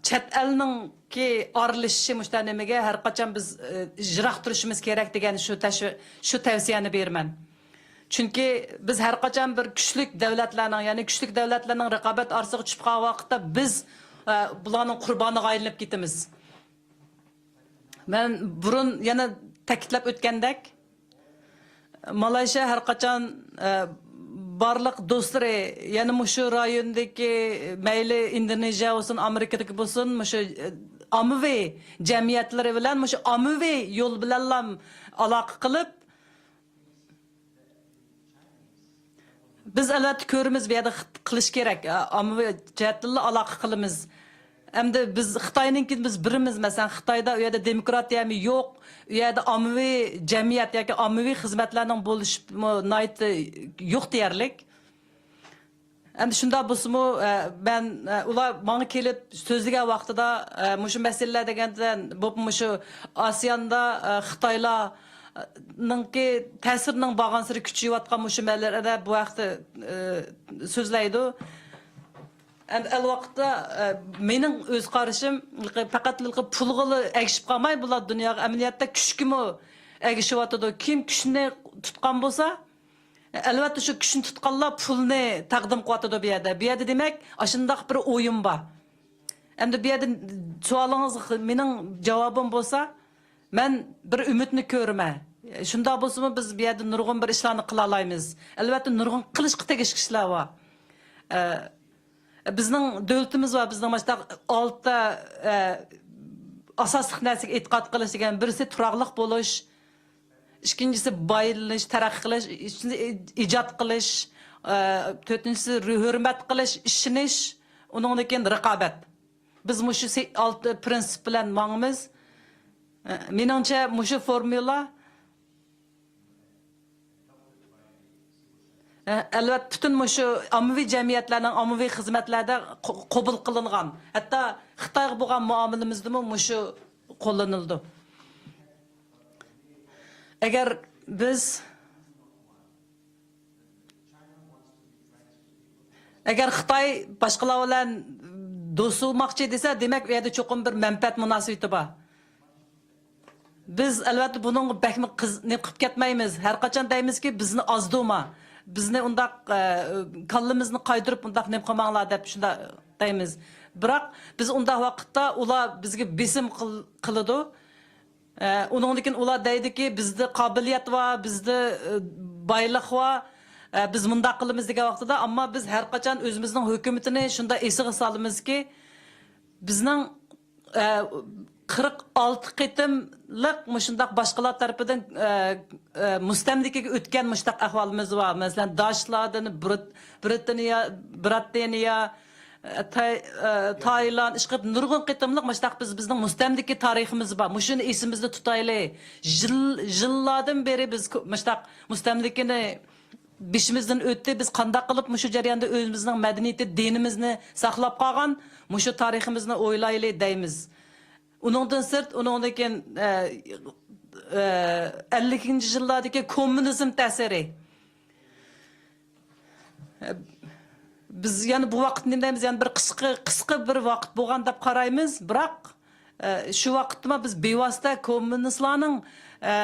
چەت ئەلنىڭكى ئارىلىشىشى مۇشۇنداق نېمىگە ھەر قاچان بىز، ئە، يىراق تۇرۇشىمىز كېرەك دېگەن شۇ تەشۋى-، شۇ تەۋسىيەنى بېرىمەن. چۈنكى بىز ھەر قاچان بىر كۈچلۈك دۆلەتلەرنىڭ، يەنى كۈچلۈك دۆلەتلەرنىڭ رىقابەت ئارىسىغا چۈشۈپ قالغان ۋاقىتتا بىز، ئە، بۇلارنىڭ قۇربانىغا ئايلىنىپ كېتىمىز. مەن بۇرۇن يەنە تەكىتلەپ ئۆتكەندەك، مالايشىيا ھەر قاچان، ئە، بارلىق دوستلىرى، يەنە مۇشۇ رايوندىكى، مەيلى ئىندونېزىيە بولسۇن، ئامېرىكىدىكى بولسۇن، مۇشۇ، ئە، ئاممىۋى جەمئىيەتلىرى بىلەن مۇشۇ ئاممىۋى يول بىلەنلا ئالاقە قىلىپ، بىز ئەلۋەتتە كۆرىمىز، بۇ يەردە خىت-، قىلىش كېرەك. ئا-، ئاممىۋى جەھەتتىنلا ئالاقە قىلىمىز. ئەمدى بىز خىتاينىڭكىن بىز بىرمىز، مەسىلەن، خىتايدا ئۇ يەردە دېموكراتىيەمۇ يوق، ئۇ يەردە ئاممىۋى جەمئىيەت ياكى ئاممىۋى خىزمەتلەرنىڭ بولۇشىمۇ ناھايىتى يوق دېيەرلىك. ئەمدى شۇنداق بولسىمۇ، ئە، مەن، ئە، ئۇلار ماڭا كېلىپ سۆزلىگەن ۋاقتىدا، ئە، مۇشۇ مەسىلىلەر دېگەندە، بولۇپمۇ مۇشۇ ئاسىياندا، ئە، خىتايلارنىڭكى تەسىرىنىڭ بارغانسېرى كۈچىيىۋاتقان مۇشۇ مەسىلىلەردە بۇ ھەقتە، ئە، سۆزلەيدۇ. ئەمدى ئەل ۋاقىتتا، ئە، مېنىڭ ئۆز قارىشىم، پەقەت پۇلغىلا ئەگىشىپ قالماي، بۇلار دۇنياغا ئەمەلىيەتتە كۈچكىمۇ ئەگىشىۋاتىدۇ. كىم كۈچنى تۇتقان بولسا، ئەلۋەتتە، شۇ كۈچنى تۇتقانلار پۇلنى تەقدىم قىلىۋاتىدۇ بۇ يەردە. بۇ يەردە، دېمەك، ئاشۇنداق بىر ئويۇن بار. ئەمدى بۇ يەردە سوئالىڭىز، مېنىڭ جاۋابىم بولسا، مەن بىر ئۈمىدنى كۆرىمەن. شۇنداق بولسىمۇ، بىز بۇ يەردە نۇرغۇن بىر ئىشلارنى قىلالايمىز. ئەلۋەتتە، نۇرغۇن قىلىشقا تېگىشلىك ئىشلار بار. ئە، بىزنىڭ دۆلىتىمىز بار، بىزنىڭ ماشۇنداق ئالتە، ئە، ئاساسلىق نەرسىگە ئېتىقاد قىلىش دېگەن، بىرسى تۇراقلىق بولۇش، ئىككىنچىسى بايلىنىش، تەرەققىي قىلىش، ئۈچىنچىسى ئىجاد قىلىش، ئە، تۆتىنچىسى ھۆرمەت قىلىش، ئىشىنىش، ئۇنىڭدىن كېيىن رىقابەت. بىز مۇشۇ سى-، ئالتە پىرىنسىپ بىلەن ماڭىمىز. ئە، مېنىڭچە، مۇشۇ فورمۇلا، ئە، ئەلۋەتتە، پۈتۈن مۇشۇ ئاممىۋى جەمئىيەتلەرنىڭ ئاممىۋى خىزمەتلەردە قو-، قوبۇل قىلىنغان، ھەتتا خىتايغا بولغان مۇئامىلىمىزدىمۇ مۇشۇ قوللىنىلىدۇ. ئەگەر بىز، ئەگەر خىتاي باشقىلار بىلەن دوست بولماقچى دېسە، دېمەك، ئۇ يەردە چوقۇم بىر مەنپەئەت مۇناسىۋىتى بار. بىز، ئەلۋەتتە، بۇنىڭغا بەكمۇ قىز-، نېمە قىلىپ كەتمەيمىز. ھەر قاچان دەيمىزكى، بىزنى ئازدۇرما، بىزنى ئۇنداق، ئە، كاللىمىزنى قايتۇرۇپ، ئۇنداق نېمە قىلماڭلار دەپ شۇنداق دەيمىز. بىراق، بىز ئۇنداق ۋاقىتتا ئۇلار بىزگە بېسىم قىل-، قىلىدۇ. ئە، ئۇنىڭدىن كېيىن ئۇلار دەيدىكى، بىزدە قابىلىيەت بار، بىزدە، ئە، بايلىق بار، ئە، بىز مۇنداق قىلىمىز دېگەن ۋاقتىدا، ئەمما بىز ھەر قاچان ئۆزىمىزنىڭ ھۆكۈمىتىنى شۇنداق ئېسىغا سالىمىزكى، بىزنىڭ، ئە، قىرىق ئالتە قېتىملىق مۇشۇنداق باشقىلار تەرىپىدىن، ئە، ئە، مۇستەملىكىگە ئۆتكەن مۇشۇنداق ئەھۋالىمىز بار. مەسىلەن، داچلاردىن بىرىت-، بىرىتانىيە، بىرىتانىيە، ئە، تاي-، ئە، تايلاند، ئىشقىلىپ نۇرغۇن قېتىملىق مۇشۇنداق بىز، بىزنىڭ مۇستەملىكە تارىخىمىز بار. مۇشۇنى ئېسىمىزدە تۇتايلى. يىل-، يىللاردىن بېرى بىز كۆ-، مۇشۇنداق مۇستەملىكىنى بېشىمىزدىن ئۆتتى. بىز قانداق قىلىپ مۇشۇ جەرياندا ئۆزىمىزنىڭ مەدەنىيىتى، دىنىمىزنى ساقلاپ قالغان، مۇشۇ تارىخىمىزنى ئويلايلى دەيمىز. ئۇنىڭدىن سىرت، ئۇنىڭدىن كېيىن، ئە، ئە، ئەللىكىنچى يىللاردىكى كوممۇنىزم تەسىرى. بىز يەنە بۇ ۋاقىتنى نېمە دەيمىز، يەنە بىر قىسقا، قىسقا بىر ۋاقىت بولغان دەپ قارايمىز، بىراق، ئە، شۇ ۋاقىتتىمۇ بىز بىۋاسىتە كوممۇنىستلارنىڭ، ئە،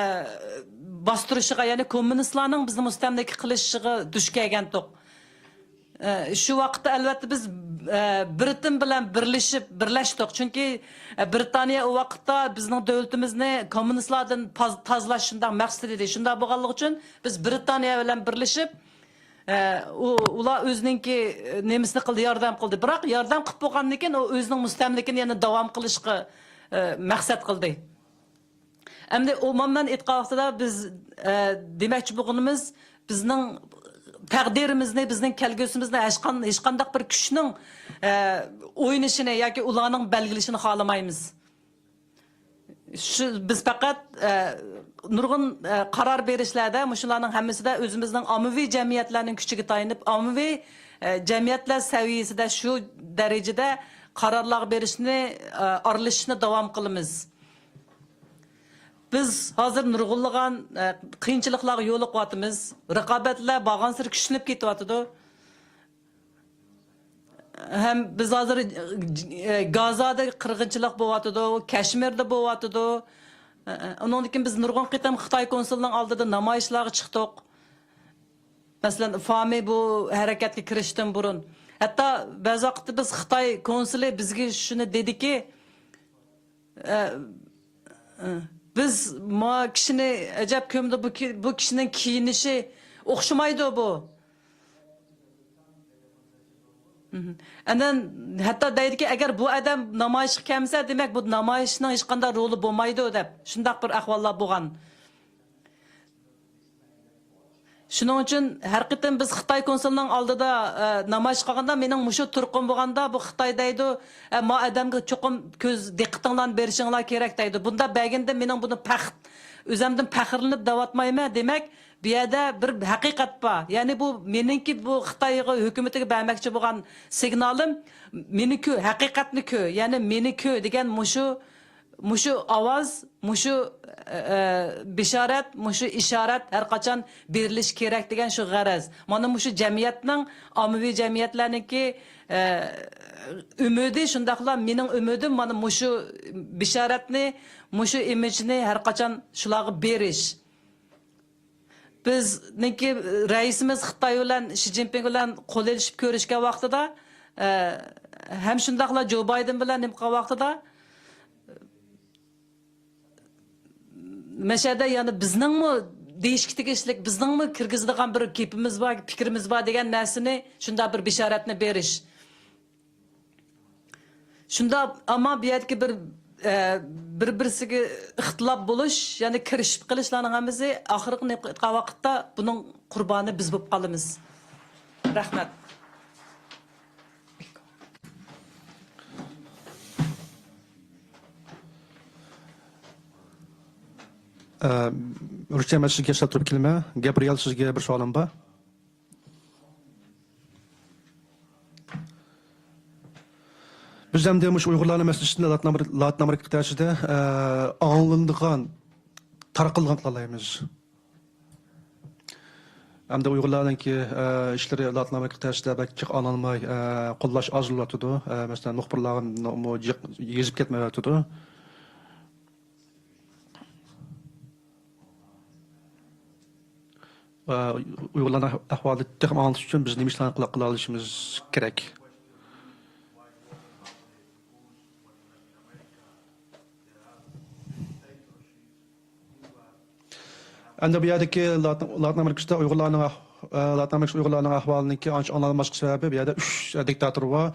باستۇرۇشىغا، يەنى كوممۇنىستلارنىڭ بىزنى مۇستەملىكە قىلىشىغا دۇچ كەلگەنتۇق. ئە، شۇ ۋاقىتتا ئەلۋەتتە بىز، ئە، بىرىتىن بىلەن بىرلىشىپ، بىرلەشتۇق. چۈنكى، ئە، بىرىتانىيە ئۇ ۋاقىتتا بىزنىڭ دۆلىتىمىزنى كوممۇنىستلاردىن پاز-، تازىلاش شۇنداق مەقسىتى ئىدى. شۇنداق بولغانلىقى ئۈچۈن بىز بىرىتانىيە بىلەن بىرلىشىپ، ئە، ئۇ، ئۇلار ئۆزىنىڭكى، ئە، نېمىسىنى قىلدى، ياردەم قىلدى. بىراق ياردەم قىلىپ بولغاندىن كېيىن ئۇ ئۆزىنىڭ مۇستەملىكىنى يەنە داۋام قىلىشقا، ئە، مەقسەت قىلدى. ئەمدى ئومۇمەن ئېيتقان ۋاقتىدا بىز، ئە، دېمەكچى بولغىنىمىز، بىزنىڭ تەقدىرىمىزنى، بىزنىڭ كەلگۈسىمىزنى ھەچقان-، ھېچقانداق بىر كۈچنىڭ، ئە، ئوينىشىنى ياكى ئۇلارنىڭ بەلگىلىشىنى خالىمايمىز. شۇ، بىز پەقەت، ئە، نۇرغۇن، ئە، قارار بېرىشلەردە، مۇشۇلارنىڭ ھەممىسىدە ئۆزىمىزنىڭ ئاممىۋى جەمئىيەتلەرنىڭ كۈچىگە تايىنىپ، ئاممىۋى، ئە، جەمئىيەتلەر سەۋىيەسىدە شۇ دەرىجىدە قارارلارغا بېرىشنى، ئە، ئارىلىشىشنى داۋام قىلىمىز. بىز ھازىر نۇرغۇنلىغان، ئە، قىيىنچىلىقلارغا يولۇقۇۋاتىمىز. رىقابەتلەر بارغانسېرى كۈچلىنىپ كېتىۋاتىدۇ. ھەم بىز ھازىر، ئە، گازادا قىرغىنچىلىق بولۇۋاتىدۇ، كەشمىردا بولۇۋاتىدۇ. ئە، ئۇنىڭدىن كېيىن بىز نۇرغۇن قېتىم خىتاي كونسۇلىنىڭ ئالدىدا نامايىشلارغا چىقتۇق. مەسىلەن، فامى بۇ ھەرىكەتكە كىرىشتىن بۇرۇن. ھەتتا بەزى ۋاقىتتا بىز خىتاي كونسۇلى بىزگە شۇنى دېدىكى، ئە، ئە، بىز ما كىشىنى ئەجەب كۆمدى، بۇ كى-، بۇ كىشىنىڭ كىيىنىشى ئوخشىمايدۇ بۇ. مهم. ئاندىن ھەتتا دەيدىكى، ئەگەر بۇ ئادەم نامايىشقا كەلمىسە، دېمەك، بۇ نامايىشنىڭ ھېچقانداق رولى بولمايدۇ، دەپ شۇنداق بىر ئەھۋاللار بولغان. شۇنىڭ ئۈچۈن ھەر قېتىم بىز خىتاي كونسۇلىنىڭ ئالدىدا، ئە، نامايىش قىلغاندا، مېنىڭ مۇشۇ تۇرقۇم بولغاندا، بۇ خىتاي دەيدۇ، ئە، ما ئادەمگە چوقۇم كۆز دىققىتىڭلارنى بېرىشىڭلار كېرەك دەيدۇ. بۇنداق بەرگىندە مېنىڭ بۇنى پەخ-، ئۆزۈمدىن پەخىرلىنىپ دەۋاتمايمەن. دېمەك، بۇ يەردە بىر ھەقىقەت بار. يەنى بۇ مېنىڭكى بۇ خىتاي ھۆكۈمىتىگە بەرمەكچى بولغان سىگنالىم، مېنى كۆ، ھەقىقەتنى كۆ، يەنى مېنى كۆ دېگەن مۇشۇ مۇشۇ ئاۋاز، مۇشۇ، ئە، بېشارەت، مۇشۇ ئىشارەت ھەر قاچان بېرىلىشى كېرەك دېگەن شۇ غەرەز. مانا مۇشۇ جەمئىيەتنىڭ، ئاممىۋى جەمئىيەتلەرنىڭكى، ئە، ئۈمىدى، شۇنداقلا مېنىڭ ئۈمىدىم مانا مۇشۇ بېشارەتنى، مۇشۇ ئىمىجنى ھەر قاچان شۇلارغا بېرىش. بىزنىڭكى رەئىسىمىز خىتاي بىلەن، شى جىنپىڭ بىلەن قول ئېلىشىپ كۆرۈشكەن ۋاقتىدا، ئە، ھەم شۇنداقلا جو بايدېن بىلەن نېمە قىلغان ۋاقتىدا، مەشەدە يەنە بىزنىڭمۇ دېيىشكە تېگىشلىك، بىزنىڭمۇ كىرگۈزىدىغان بىر گېپىمىز بار، پىكرىمىز بار دېگەن نەرسىنى، شۇنداق بىر بېشارەتنى بېرىش. شۇنداق، ئەمما بۇ يەردىكى بىر، ئە، بىر-بىرسىگە ئىختىلاپ بولۇش، يەنى كىرىشىپ قېلىشلارنىڭ ھەممىسى ئاخىرقى نېمە قىلىدىغان ۋاقىتتا بۇنىڭ قۇربانى بىز بولۇپ قالىمىز. رەھمەت. ئە، رۇچىيە، مەن سىزگە سەل تۇرۇپ كېلىمەن. گابرىيېل، سىزگە بىر سوئالىم بار. بىز ئەمدى مۇشۇ ئۇيغۇرلارنىڭ مەسىلىسىنى لاتىن ئامېرىكا، لاتىن ئامېرىكا قىتئەسىدە، ئە، ئاڭلىنىدىغان، تارقىلىدىغان قىلالايمىز. ئەمدى ئۇيغۇرلارنىڭكى، ئە، ئىشلىرى لاتىن ئامېرىكا قىتئەسىدە بەك جىق ئاڭلانماي، ئە، قوللاش ئازلىۋاتىدۇ. ئە، مەسىلەن، مۇخبىرلارمۇ جىق يېزىپ كەتمەيۋاتىدۇ. ئۇيغۇرلارنىڭ ئەھۋالىنى تېخىمۇ ئاڭلىتىش ئۈچۈن بىز نېمە ئىشلارنى قىلا-، قىلالىشىمىز كېرەك؟ ئەمدى بۇ يەردىكى لاتىن، لاتىن ئامېرىكىسىدا ئۇيغۇرلارنىڭ ئەھ-، لاتىن ئامېرىكىسىدا ئۇيغۇرلارنىڭ ئەھۋالىنىڭكى ئانچە ئاڭلانماسلىقى سەۋەبى، بۇ يەردە ئۈچ دىكتاتور بار.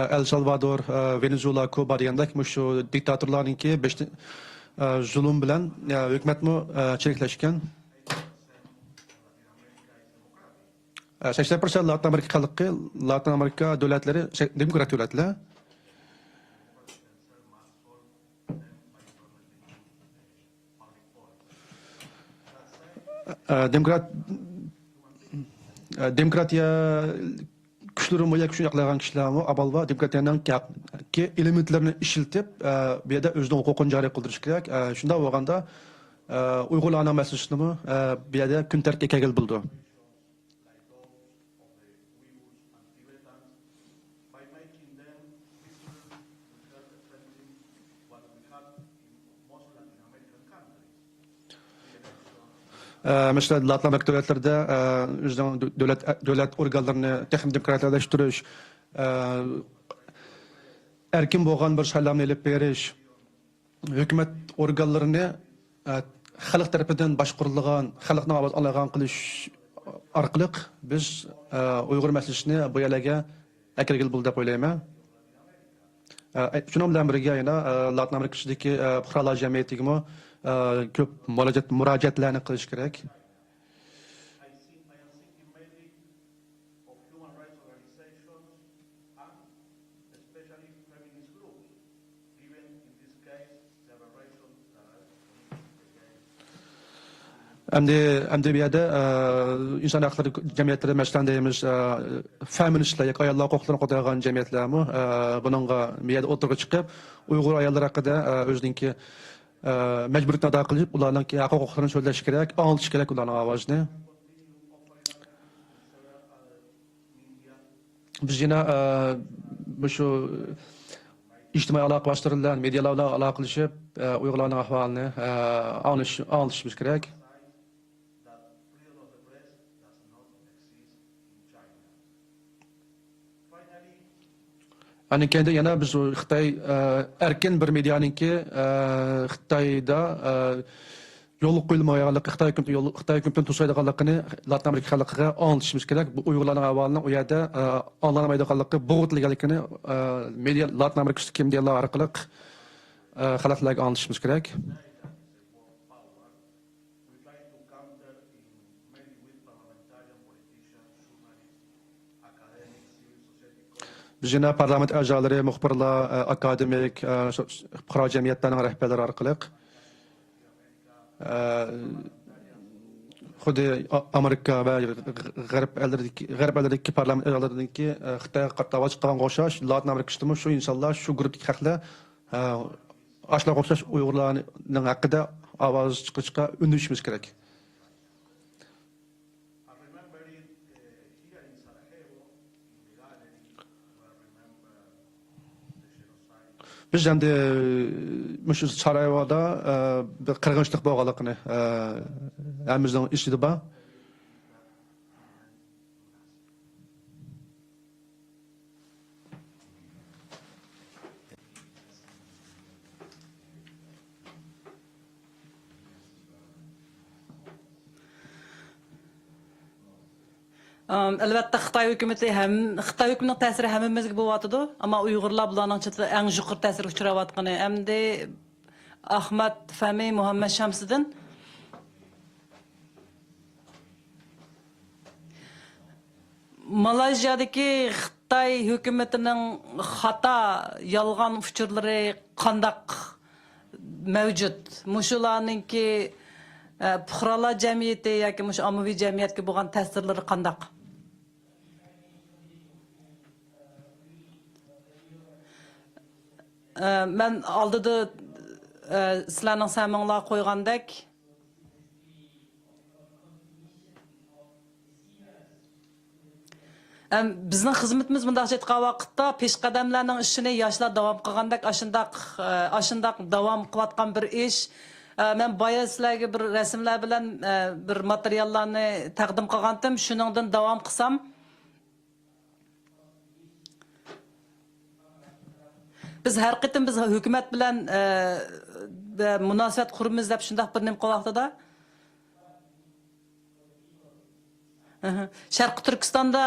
ئەل سالۋادور، ۋېنېزۇېلا، كۇبا دېگەندەك مۇشۇ دىكتاتورلارنىڭكى بېشىدا زۇلۇم بىلەن ھۆكۈمەتمۇ چىرىكلەشكەن. ئە، سەكسەن پىرسەنت لاتىن ئامېرىكا خەلقى، لاتىن ئامېرىكا دۆلەتلىرى سە-، دېموكرات دۆلەتلەر. ئە، دېموكرات-، ئە، دېموكراتىيە كۈچلىرىمۇ يا كۈچىنى ئاقلايدىغان كىشىلەرمۇ ئاۋۋال بار. دېموكراتىيەنىڭ كە-، كى ئېلېمېنتلىرىنى ئىشلىتىپ، ئە، بۇ يەردە ئۆزىنىڭ ھوقۇقىنى جارى قىلدۇرۇش كېرەك. ئە، شۇنداق بولغاندا، ئە، ئۇيغۇرلارنىڭ مەسىلىسىنىمۇ، ئە، بۇ يەردە كۈن تەرتىپكە كەلگىلى بولىدۇ. ئە، مەسىلەن، لاتىن ئامېرىكا دۆلەتلىرىدە، ئە، ئۆزىنىڭ دۆ-، دۆلەت، دۆلەت ئورگانلىرىنى تېخىمۇ دېموكراتىيەلەشتۈرۈش، ئە، ئەركىن بولغان بىر سايلامنى ئېلىپ بېرىش، ھۆكۈمەت ئورگانلىرىنى، ئە، خەلق تەرىپىدىن باشقۇرۇلىدىغان، خەلقنىڭ ئاۋازىنى ئالايىغان قىلىش ئارقىلىق بىز، ئە، ئۇيغۇر مەسىلىسىنى بۇ يەرلەرگە ئەكىرگىلى بولىدۇ دەپ ئويلايمەن. ئە، شۇنىڭ بىلەن بىرگە يەنە، ئە، لاتىن ئامېرىكىسىدىكى، ئە، پۇقرالار جەمئىيىتىگىمۇ، ئە، كۆپ مۇراجىئەت، مۇراجىئەتلەرنى قىلىش كېرەك. ئەمدى، ئەمدى بۇ يەردە، ئە، ئىنسان ھەقلىرى جەمئىيەتلىرى، مەسىلەن، دەيمىز، ئە، فېمىنىستلار ياكى ئاياللار ھوقۇقلىرىنى قوغدايدىغان جەمئىيەتلەرمۇ، ئە، بۇنىڭغا بۇ يەردە ئوتتۇرىغا چىقىپ، ئۇيغۇر ئاياللىرى ھەققىدە، ئە، ئۆزىنىڭكى، ئە، مەجبۇرىيىتىنى ئادا قىلىپ، ئۇلارنىڭكى ھەق ھوقۇقلىرىنى سۆزلەش كېرەك، ئاڭلىتىش كېرەك ئۇلارنىڭ ئاۋازىنى. بىز يەنە، ئە، مۇشۇ ئىجتىمائىي ئالاقە ۋاسىتىلىرى بىلەن، مېدىيالار بىلەن ئالاقىلىشىپ، ئە، ئۇيغۇرلارنىڭ ئەھۋالىنى، ئە، ئاڭلىشىش، ئاڭلىتىشىمىز كېرەك. ئاندىن كېيىن يەنە بىز خىتاي، ئە، ئەركىن بىر مېدىيانىڭكى، ئە، خىتايدا، ئە، يولغا قويۇلمايدىغانلىقى، خىتاي ھۆكۈمىتى يول-، خىتاي ھۆكۈمىتىنى توسايدىغانلىقىنى لاتىن ئامېرىكا خەلقىگە ئاڭلىتىشىمىز كېرەك. بۇ ئۇيغۇرلارنىڭ ئەھۋالىنىڭ ئۇ يەردە، ئە، ئاڭلانمايدىغانلىقى، بوغۇتۇلغانلىقىنى، ئە، مېدىيا، لاتىن ئامېرىكىسىدىكى مېدىيالار ئارقىلىق، ئە، خەلقلەرگە ئاڭلىتىشىمىز كېرەك. We try to counter in maybe with parliament بىز يەنە پارلامېنت ئەزالىرى، مۇخبىرلار، ئە، ئاكادېمىك، ئە، شۇ پۇقرا جەمئىيەتلەرنىڭ رەھبەرلىرى ئارقىلىق، ئە، خۇددى ئا-، ئامېرىكا ۋە غەرب ئەللىرىدىكى، غەرب ئەللىرىدىكى پارلامېنت ئەزالىرىنىڭكى، ئە، خىتايغا قارشى ئاۋاز چىققانغا ئوخشاش، لاتىن ئامېرىكىسىدىمۇ شۇ ئىنسانلار، شۇ گۇرۇپپىدىكى خەقلەر، ئە، ئاشۇلارغا ئوخشاش ئۇيغۇرلارنىڭ ھەققىدە ئاۋاز چىقىرىشقا ئۈندىشىمىز كېرەك. بىز ئەمدى مۇشۇ سارايېۋودا، ئە، بىر قىرغىنچىلىق بولغانلىقىنى، ئە، ھەممىمىزنىڭ ئېسىدە بار. ئەلۋەتتە، خىتاي ھۆكۈمىتى ھەم، خىتاي ھۆكۈمىتىنىڭ تەسىرى ھەممىمىزگە بولۇۋاتىدۇ. ئەمما ئۇيغۇرلار بۇلارنىڭ چېتىدە ئەڭ يۇقىرى تەسىرگە ئۇچراۋاتقىنى. ئەمدى ئەخمەت فەھمى، مۇھەممەد شەمسىدىن. مالايزىيادىكى خىتاي ھۆكۈمىتىنىڭ خاتا، يالغان ئۇچۇرلىرى قانداق مەۋجۇت؟ مۇشۇلارنىڭكى، ئە، پۇقرالار جەمئىيىتى ياكى مۇشۇ ئاممىۋى جەمئىيەتكە بولغان تەسىرلىرى قانداق؟ ئە، مەن ئالدىدا، ئە، سىلەرنىڭ سەمىڭلار قويغاندەك، ئەم، بىزنىڭ خىزمىتىمىز مۇنداقچە ئېيتقان ۋاقىتتا پېشقەدەملەرنىڭ ئىشىنى ياشلار داۋام قىلغاندەك ئاشۇنداق، ئە، ئاشۇنداق داۋام قىلىۋاتقان بىر ئىش. ئە، مەن بايا سىلەرگە بىر رەسىملەر بىلەن، ئە، بىر ماتېرىياللارنى تەقدىم قىلغانتىم. شۇنىڭدىن داۋام قىلسام، بىز ھەر قېتىم بىز ھۆكۈمەت بىلەن، ئە، بە-، مۇناسىۋەت قۇرىمىز دەپ شۇنداق بىر نېمە قىلىۋاتىدۇ. ئەھە. شەرقىي تۈركىستاندا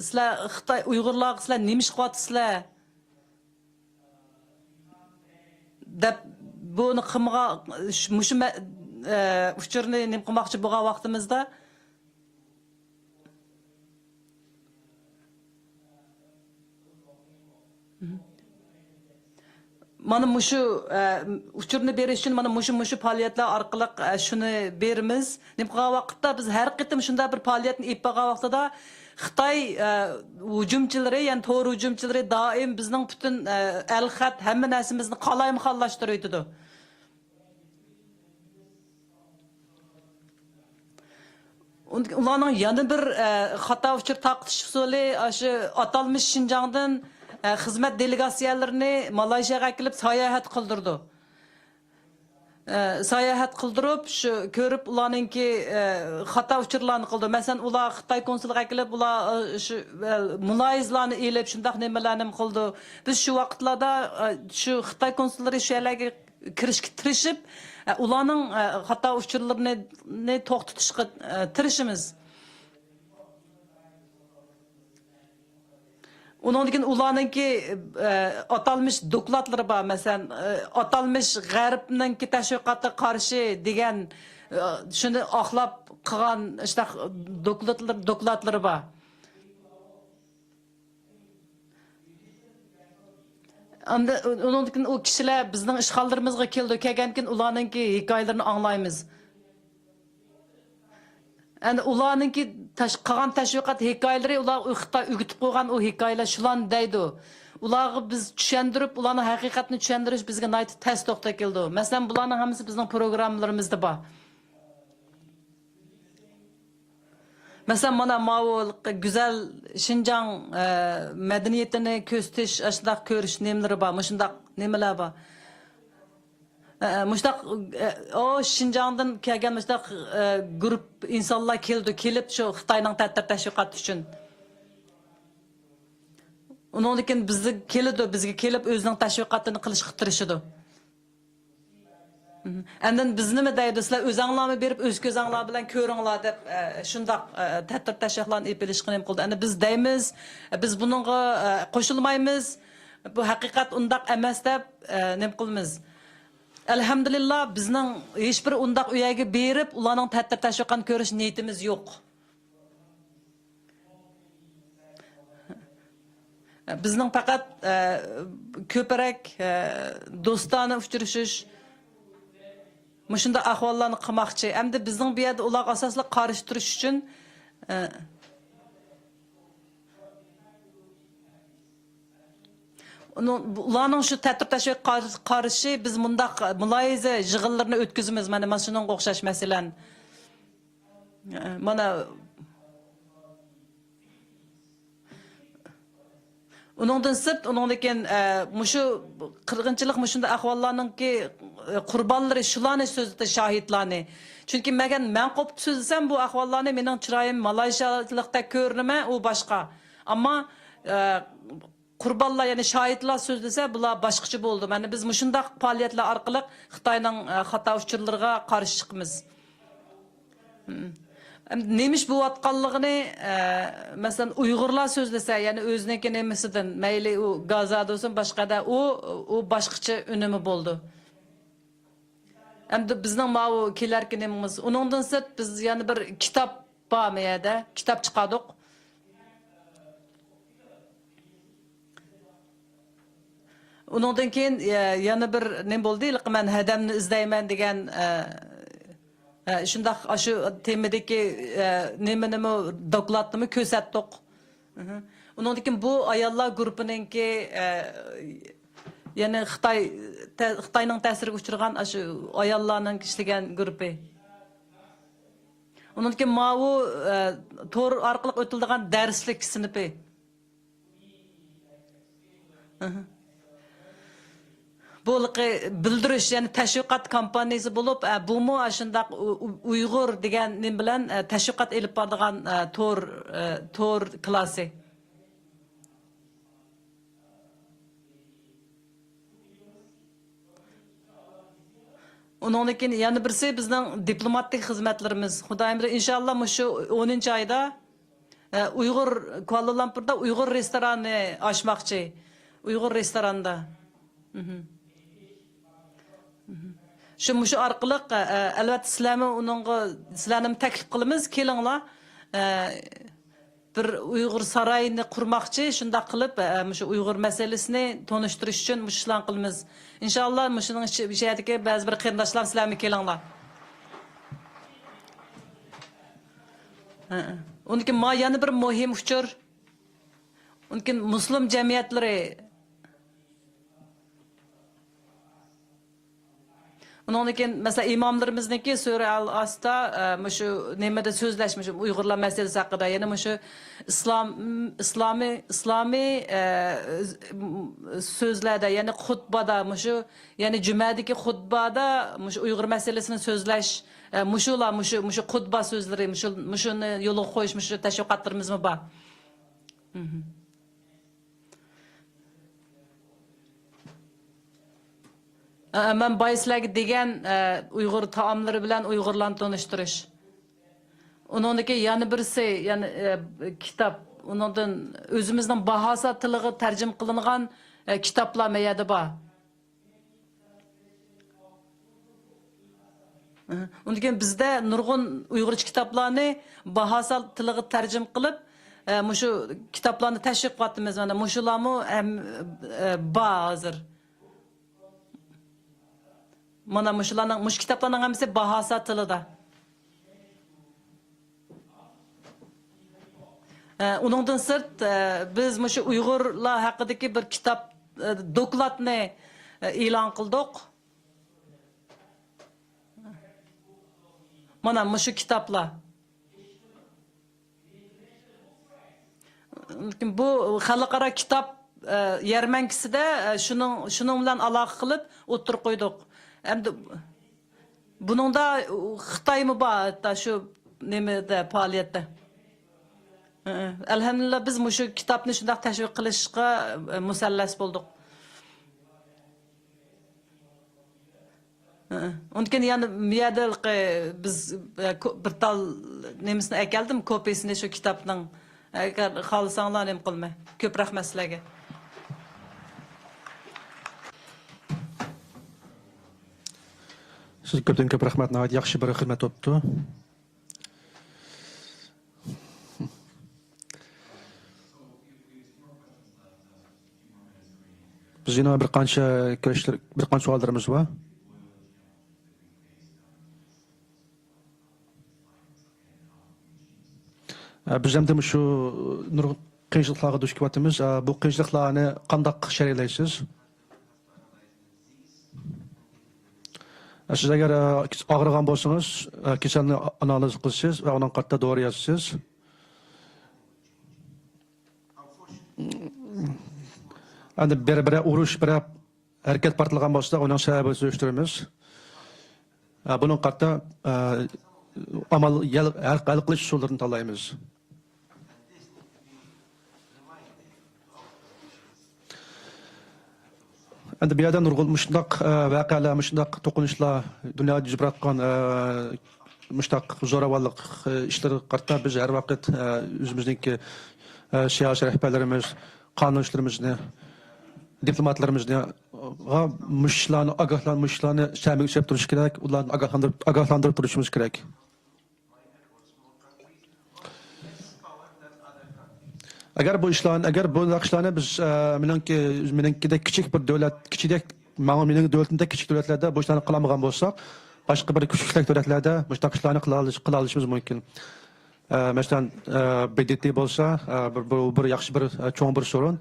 سىلەر خىتاي ئۇيغۇرلارغا سىلەر نېمە ئىش قىلىۋاتىسىلەر؟ دەپ بۇنى قىلمىغان، مۇشۇ مە-، ئە، ئۇچۇرنى نېمە قىلماقچى بولغان ۋاقتىمىزدا، مانا مۇشۇ، ئە، ئۇچۇرنى بېرىش ئۈچۈن مانا مۇشۇ، مۇشۇ پائالىيەتلەر ئارقىلىق، ئە، شۇنى بېرىمىز. نېمە قىلغان ۋاقىتتا بىز ھەر قېتىم شۇنداق بىر پائالىيەتنى ئېلىپ بارغان ۋاقتىدا خىتاي، ئە، ھۇجۇمچىلىرى، يەنى تور ھۇجۇمچىلىرى دائىم بىزنىڭ پۈتۈن، ئە، ئەلخەت ھەممە نەرسىمىزنى قالايمىقانلاشتۇرۇۋېتىدۇ. ئۇلارنىڭ يەنە بىر، ئە، خاتا ئۇچۇر تارقىتىش ئۇسۇلى، ئاشۇ ئاتالمىش شىنجاڭدىن، ئە، خىزمەت دېلېگاتسىيەلىرىنى مالايشىياغا ئەكېلىپ ساياھەت قىلدۇرىدۇ. ئە، ساياھەت قىلدۇرۇپ، شۇ كۆرۈپ ئۇلارنىڭكى، ئە، خاتا ئۇچۇرلارنى قىلدۇرىدۇ. مەسىلەن، ئۇلار خىتاي كونسۇلىغا ئەكېلىپ، ئۇلار، ئە، شۇ، ئە، مۇلاھىزىلارنى ئېلىپ، شۇنداق نېمىلەرنى قىلىدۇ. بىز شۇ ۋاقىتلاردا، ئە، شۇ خىتاي كونسۇللىرى شۇ يەرلەرگە كىرىشكە تىرىشىپ، ئە، ئۇلارنىڭ، ئە، خاتا ئۇچۇرلىرىنى، نى توختىتىشقا، ئە، تىرىشىمىز. ئۇنىڭدىن كېيىن ئۇلارنىڭكى، ئە، ئاتالمىش دوكلاتلىرى بار. مەسىلەن، ئە، ئاتالمىش غەربنىڭكى تەشۋىقاتىغا قارشى دېگەن، ئە، شۇنى ئاقلاپ قىلغان شۇنداق دوكلاتلىرى، دوكلاتلىرى بار. ئاندىن ئۇنىڭدىن كېيىن ئۇ كىشىلەر بىزنىڭ ئىشخانىلىرىمىزغا كېلىدۇ. كەلگەندىن كېيىن ئۇلارنىڭكى ھېكايىلىرىنى ئاڭلايمىز. ئەنە ئۇلارنىڭكى تەش-، قىلغان تەشۋىقات ھېكايىلىرى، ئۇلار خىتاي ئۆگىتىپ قويغان ئۇ ھېكايىلەر شۇلارنى دەيدۇ. ئۇلارغا بىز چۈشەندۈرۈپ، ئۇلارنىڭ ھەقىقەتنى چۈشەندۈرۈش بىزگە ناھايىتى تەس توختاپ كېلىدۇ. مەسىلەن، بۇلارنىڭ ھەممىسى بىزنىڭ پروگراممىلىرىمىزدا بار. مەسىلەن، مانا ماۋۇ گۈزەل شىنجاڭ، ئە، مەدەنىيىتىنى كۆرسىتىش، ئاشۇنداق كۆرۈش نېمىلىرى بار، مۇشۇنداق نېمىلەر بار. ئە، مۇشۇنداق، ئە، ئۇ شىنجاڭدىن كەلگەن مۇشۇنداق، ئە، گۇرۇپ ئىنسانلار كېلىدۇ، كېلىپ شۇ خىتاينىڭ تەتۈر تەشۋىقاتى ئۈچۈن. ئۇنىڭدىن كېيىن بىزگە كېلىدۇ، بىزگە كېلىپ ئۆزىنىڭ تەشۋىقاتىنى قىلىشقا تىرىشىدۇ. ئاندىن بىز نېمە دەيدۇ، سىلەر ئۆزەڭلارمۇ بېرىپ ئۆز كۆزەڭلار بىلەن كۆرۈڭلار دەپ، ئە، شۇنداق، ئە، تەتۈر تەشۋىقلارنى ئېلىپ ئېلىشقا نېمە قىلدى. ئەنە بىز دەيمىز، بىز بۇنىڭغا، ئە، قوشۇلمايمىز، بۇ ھەقىقەت ئۇنداق ئەمەس دەپ، ئە، نېمە قىلىمىز. ئەلھەمدۇلىللا، بىزنىڭ ھېچبىر ئۇنداق ئۇ يەرگە بېرىپ ئۇلارنىڭ تەتۈر تەشۋىقاتىنى كۆرۈش نىيىتىمىز يوق. بىزنىڭ پەقەت، ئە، كۆپرەك، ئە، دوستانە ئۇچرىشىش، مۇشۇنداق ئەھۋاللارنى قىلماقچى. ئەمدى بىزنىڭ بۇ يەردە ئۇلارغا ئاساسلىق قارشى تۇرۇش ئۈچۈن، ئە، ئۇنىڭ، ئۇلارنىڭ شۇ تەتۈر تەشۋىققا قار-، قارشى بىز مۇنداق مۇلاھىزە يىغىنلىرىنى ئۆتكۈزىمىز. مانا، مانا شۇنىڭغا ئوخشاش مەسىلەن. ئە، مانا، ئۇنىڭدىن سىرت، ئۇنىڭدىن كېيىن، ئە، مۇشۇ قىرغىنچىلىق، مۇشۇنداق ئەھۋاللارنىڭكى، ئە، قۇربانلىرى شۇلارنى سۆزلىدى، شاھىتلارنى. چۈنكى مەگەن مەن قوپۇپ سۆزلىسەم، بۇ ئەھۋاللارنى مېنىڭ چىرايىم مالايشالىقتەك كۆرۈنىمەن، ئۇ باشقا. ئەمما، ئە، قۇربانلار، يەنى شاھىتلار سۆزلىسە، بۇلار باشقىچە بولىدۇ. مانا بىز مۇشۇنداق پائالىيەتلەر ئارقىلىق خىتاينىڭ، ئە، خاتا ئۇچۇرلىرىغا قارشى چىقىمىز. مم. ئەمدى نېمە ئىش بولۇۋاتقانلىقىنى، ئە، مەسىلەن، ئۇيغۇرلار سۆزلىسە، يەنى ئۆزىنىڭكى نېمىسىدىن، مەيلى ئۇ گازادا بولسۇن، باشقا يەردە، ئۇ، ئۇ باشقىچە ئۈنۈمى بولىدۇ. ئەمدى بىزنىڭ ماۋۇ كېلەركى نېمىمىز. ئۇنىڭدىن سىرت بىز يەنە بىر كىتاب بار مۇ يەردە؟ كىتاب چىقاردۇق. ئۇنىڭدىن كېيىن، يە-، يەنە بىر نېمە بولدى؟ ھېلىقى مەن ھەدەمنى ئىزدەيمەن دېگەن، ئە، ئە، شۇنداق، ئاشۇ تېمىدىكى، ئە، نېمىنىمۇ، دوكلاتنىمۇ كۆرسەتتۇق. ئۇنىڭدىن كېيىن بۇ ئاياللار گۇرۇپپىنىڭكى، ئە، يەنى خىتاي، تە-، خىتاينىڭ تەسىرىگە ئۇچرىغان ئاشۇ ئاياللارنىڭ ئىشلىگەن گۇرۇپپى. ئۇنىڭدىن كېيىن ماۋۇ، ئە، تور ئارقىلىق ئۆتۈلىدىغان دەرسلىك سىنىپى. ئەھە. بۇ ھېلىقى بىلدۈرۈش، يەنى تەشۋىقات كامپانىيىسى بولۇپ، ئە، بۇمۇ ئاشۇنداق ئۇ-، ئۇ-، ئۇيغۇر دېگەن نېمە بىلەن، ئە، تەشۋىقات ئېلىپ بارىدىغان، ئە، تور، ئە، تور كلاسى. ئۇنىڭدىن كېيىن يەنە بىرسى بىزنىڭ دىپلوماتىك خىزمەتلىرىمىز. خۇدايىم بىر ئىنشاللا مۇشۇ ئونىنچى ئايدا، ئە، ئۇيغۇر، كۇئالالامپۇردا ئۇيغۇر رېستورانى ئاچماقچى. ئۇيغۇر رېستوراندا. مھم. مھم. شۇ، مۇشۇ ئارقىلىق، ئە، ئەلۋەتتە سىلەرمۇ ئۇنىڭغا، سىلەرنىمۇ تەكلىپ قىلىمىز، كېلىڭلار. ئە، بىر ئۇيغۇر سارايىنى قۇرماقچى، شۇنداق قىلىپ، ئە، مۇشۇ ئۇيغۇر مەسىلىسىنى تونۇشتۇرۇش ئۈچۈن مۇشۇ ئىشلارنى قىلىمىز. ئىنشاللا مۇشۇنىڭ ئىچى-، ئىچىدىكى بەزى بىر قېرىنداشلار سىلەرمۇ كېلىڭلار. ھە. ئۇنىڭدىن كېيىن ما يەنە بىر مۇھىم ئۇچۇر. ئۇنىڭدىن كېيىن مۇسلىم جەمئىيەتلىرى. ئۇنىڭدىن كېيىن، مەسىلەن، ئىماملىرىمىزنىڭكى سۈرە ئەل ئاستا، ئە، مۇشۇ نېمىدە سۆزلەش، مۇشۇ ئۇيغۇرلار مەسىلىسى ھەققىدە، يەنە مۇشۇ ئىسلام، ئىسلامىي، ئىسلامىي، ئە، سۆزلەردە، يەنە خۇتبادا، مۇشۇ، يەنە جۈمەدىكى خۇتبادا مۇشۇ ئۇيغۇر مەسىلىسىنى سۆزلەش، ئە، مۇشۇلار، مۇشۇ، مۇشۇ خۇتبا سۆزلىرى، مۇشۇ، مۇشۇنى يولغا قويۇش، مۇشۇ تەشۋىقاتلىرىمىزمۇ بار. مھم. ئە، مەن بايا سىلەرگە دېگەن، ئە، ئۇيغۇر تائاملىرى بىلەن ئۇيغۇرلارنى تونۇشتۇرۇش. ئۇنىڭدىكى يەنە بىرسى، يەنە، ئە، كىتاب. ئۇنىڭدىن ئۆزىمىزنىڭ باھاسا تىلىغا تەرجىمە قىلىنغان، ئە، كىتابلار مەيەدە بار. ئۇنىڭدىن كېيىن بىزدە نۇرغۇن ئۇيغۇرچە كىتابلارنى باھاسا تىلىغا تەرجىمە قىلىپ، ئە، مۇشۇ كىتابلارنى تەشۋىق قىلىۋاتىمىز. مانا مۇشۇلارمۇ ھەم، ئە، بار ھازىر. مانا مۇشۇلارنىڭ، مۇشۇ كىتابلارنىڭ ھەممىسى باھاسا تىلىدا. ئە، ئۇنىڭدىن سىرت، ئە، بىز مۇشۇ ئۇيغۇرلار ھەققىدىكى بىر كىتاب، ئە، دوكلاتنى، ئە، ئېلان قىلدۇق. مانا مۇشۇ كىتابلار. بۇ خەلقئارا كىتاب، ئە، يەرمەنكىسىدە، ئە، شۇنىڭ، شۇنىڭ بىلەن ئالاقە قىلىپ ئوتتۇرىغا قويدۇق. ئەمدى بۇنىڭدا خىتايمۇ بار، ھەتتا شۇ نېمىدە، پائالىيەتتە. ئەلھەمدۇلىللا، بىز مۇشۇ كىتابنى شۇنداق تەشۋىق قىلىشقا، ئە، مۇسەللەس بولدۇق. ئۇنىڭدىن كېيىن يەنە بۇ يەردە بىز، ئە، كو-، بىر تال نېمىسىنى ئەكەلدىم، كوپىيىسىنى شۇ كىتابنىڭ. ئەگەر خالىساڭلار نېمە قىلىمەن. كۆپ رەھمەت سىلەرگە. سىزگە كۆپتىن كۆپ رەھمەت، ناھايىتى ياخشى بىر خىزمەت بوپتۇ. يەنە بىر قانچە كۆرۈشلەر، بىر قانچە سوئاللىرىمىز بار. ئە، بىز ئەمدى مۇشۇ نۇرغۇن قىيىنچىلىقلارغا دۇچ كېلىۋاتىمىز. ئە، بۇ قىيىنچىلىقلارنى قانداق شەرھلەيسىز؟ ئە، سىز ئەگەر، ئە، ئاغرىغان بولسىڭىز، ئە، كېسەلنى ئانالىز قىلىسىز ۋە ئۇنىڭغا قارىتا دورا يازىسىز. ئەمدى بىر، بىرەر ئۇرۇش، بىرەر ھەرىكەت پارتلىغان بولسا، ئۇنىڭ سەۋەبىنى سۈرۈشتۈرىمىز. ئە، بۇنىڭغا قارىتا، ئە، ئامال، يەل-، ھەل، ھەل قىلىش ئۇسۇللىرىنى تاللايمىز. ئەمدى بۇ يەردە نۇرغۇن مۇشۇنداق، ئە، ۋەقەلەر، مۇشۇنداق توقۇنۇشلار، دۇنيادا يۈز بېرىۋاتقان، ئە، مۇشۇنداق زوراۋانلىق، ئە، ئىشلىرىغا قارىتا بىز ھەر ۋاقىت، ئە، ئۆزىمىزنىڭكى، ئە، سىياسىي رەھبەرلىرىمىز، قانۇنچىلىرىمىزنى، دىپلوماتلىرىمىزنى، غا-، مۇشۇ ئىشلارنى ئاگاھلان-، مۇشۇ ئىشلارنى سەمىگە چۈشۈرۈپ تۇرۇش كېرەك، ئۇلارنى ئاگاھلاندۇرۇپ، ئاگاھلاندۇرۇپ تۇرۇشىمىز كېرەك. ئەگەر بۇ ئىشلارنى، ئەگەر بۇنداق ئىشلارنى بىز، ئە، مېنىڭكى، مېنىڭكىدەك كىچىك بىر دۆلەت، كىچىكدەك، ماڭا، مېنىڭ دۆلىتىمدەك كىچىك دۆلەتلەردە بۇ ئىشلارنى قىلالمىغان بولساق، باشقا بىر كۈچلۈك دۆلەتلەردە مۇشۇنداق ئىشلارنى قىلالىش-، قىلالىشىمىز مۇمكىن. ئە، مەسىلەن، ئە، بى دې تې بولسا، ئە، بىر، بىر، بىر ياخشى بىر، ئە، چوڭ بىر سورۇن.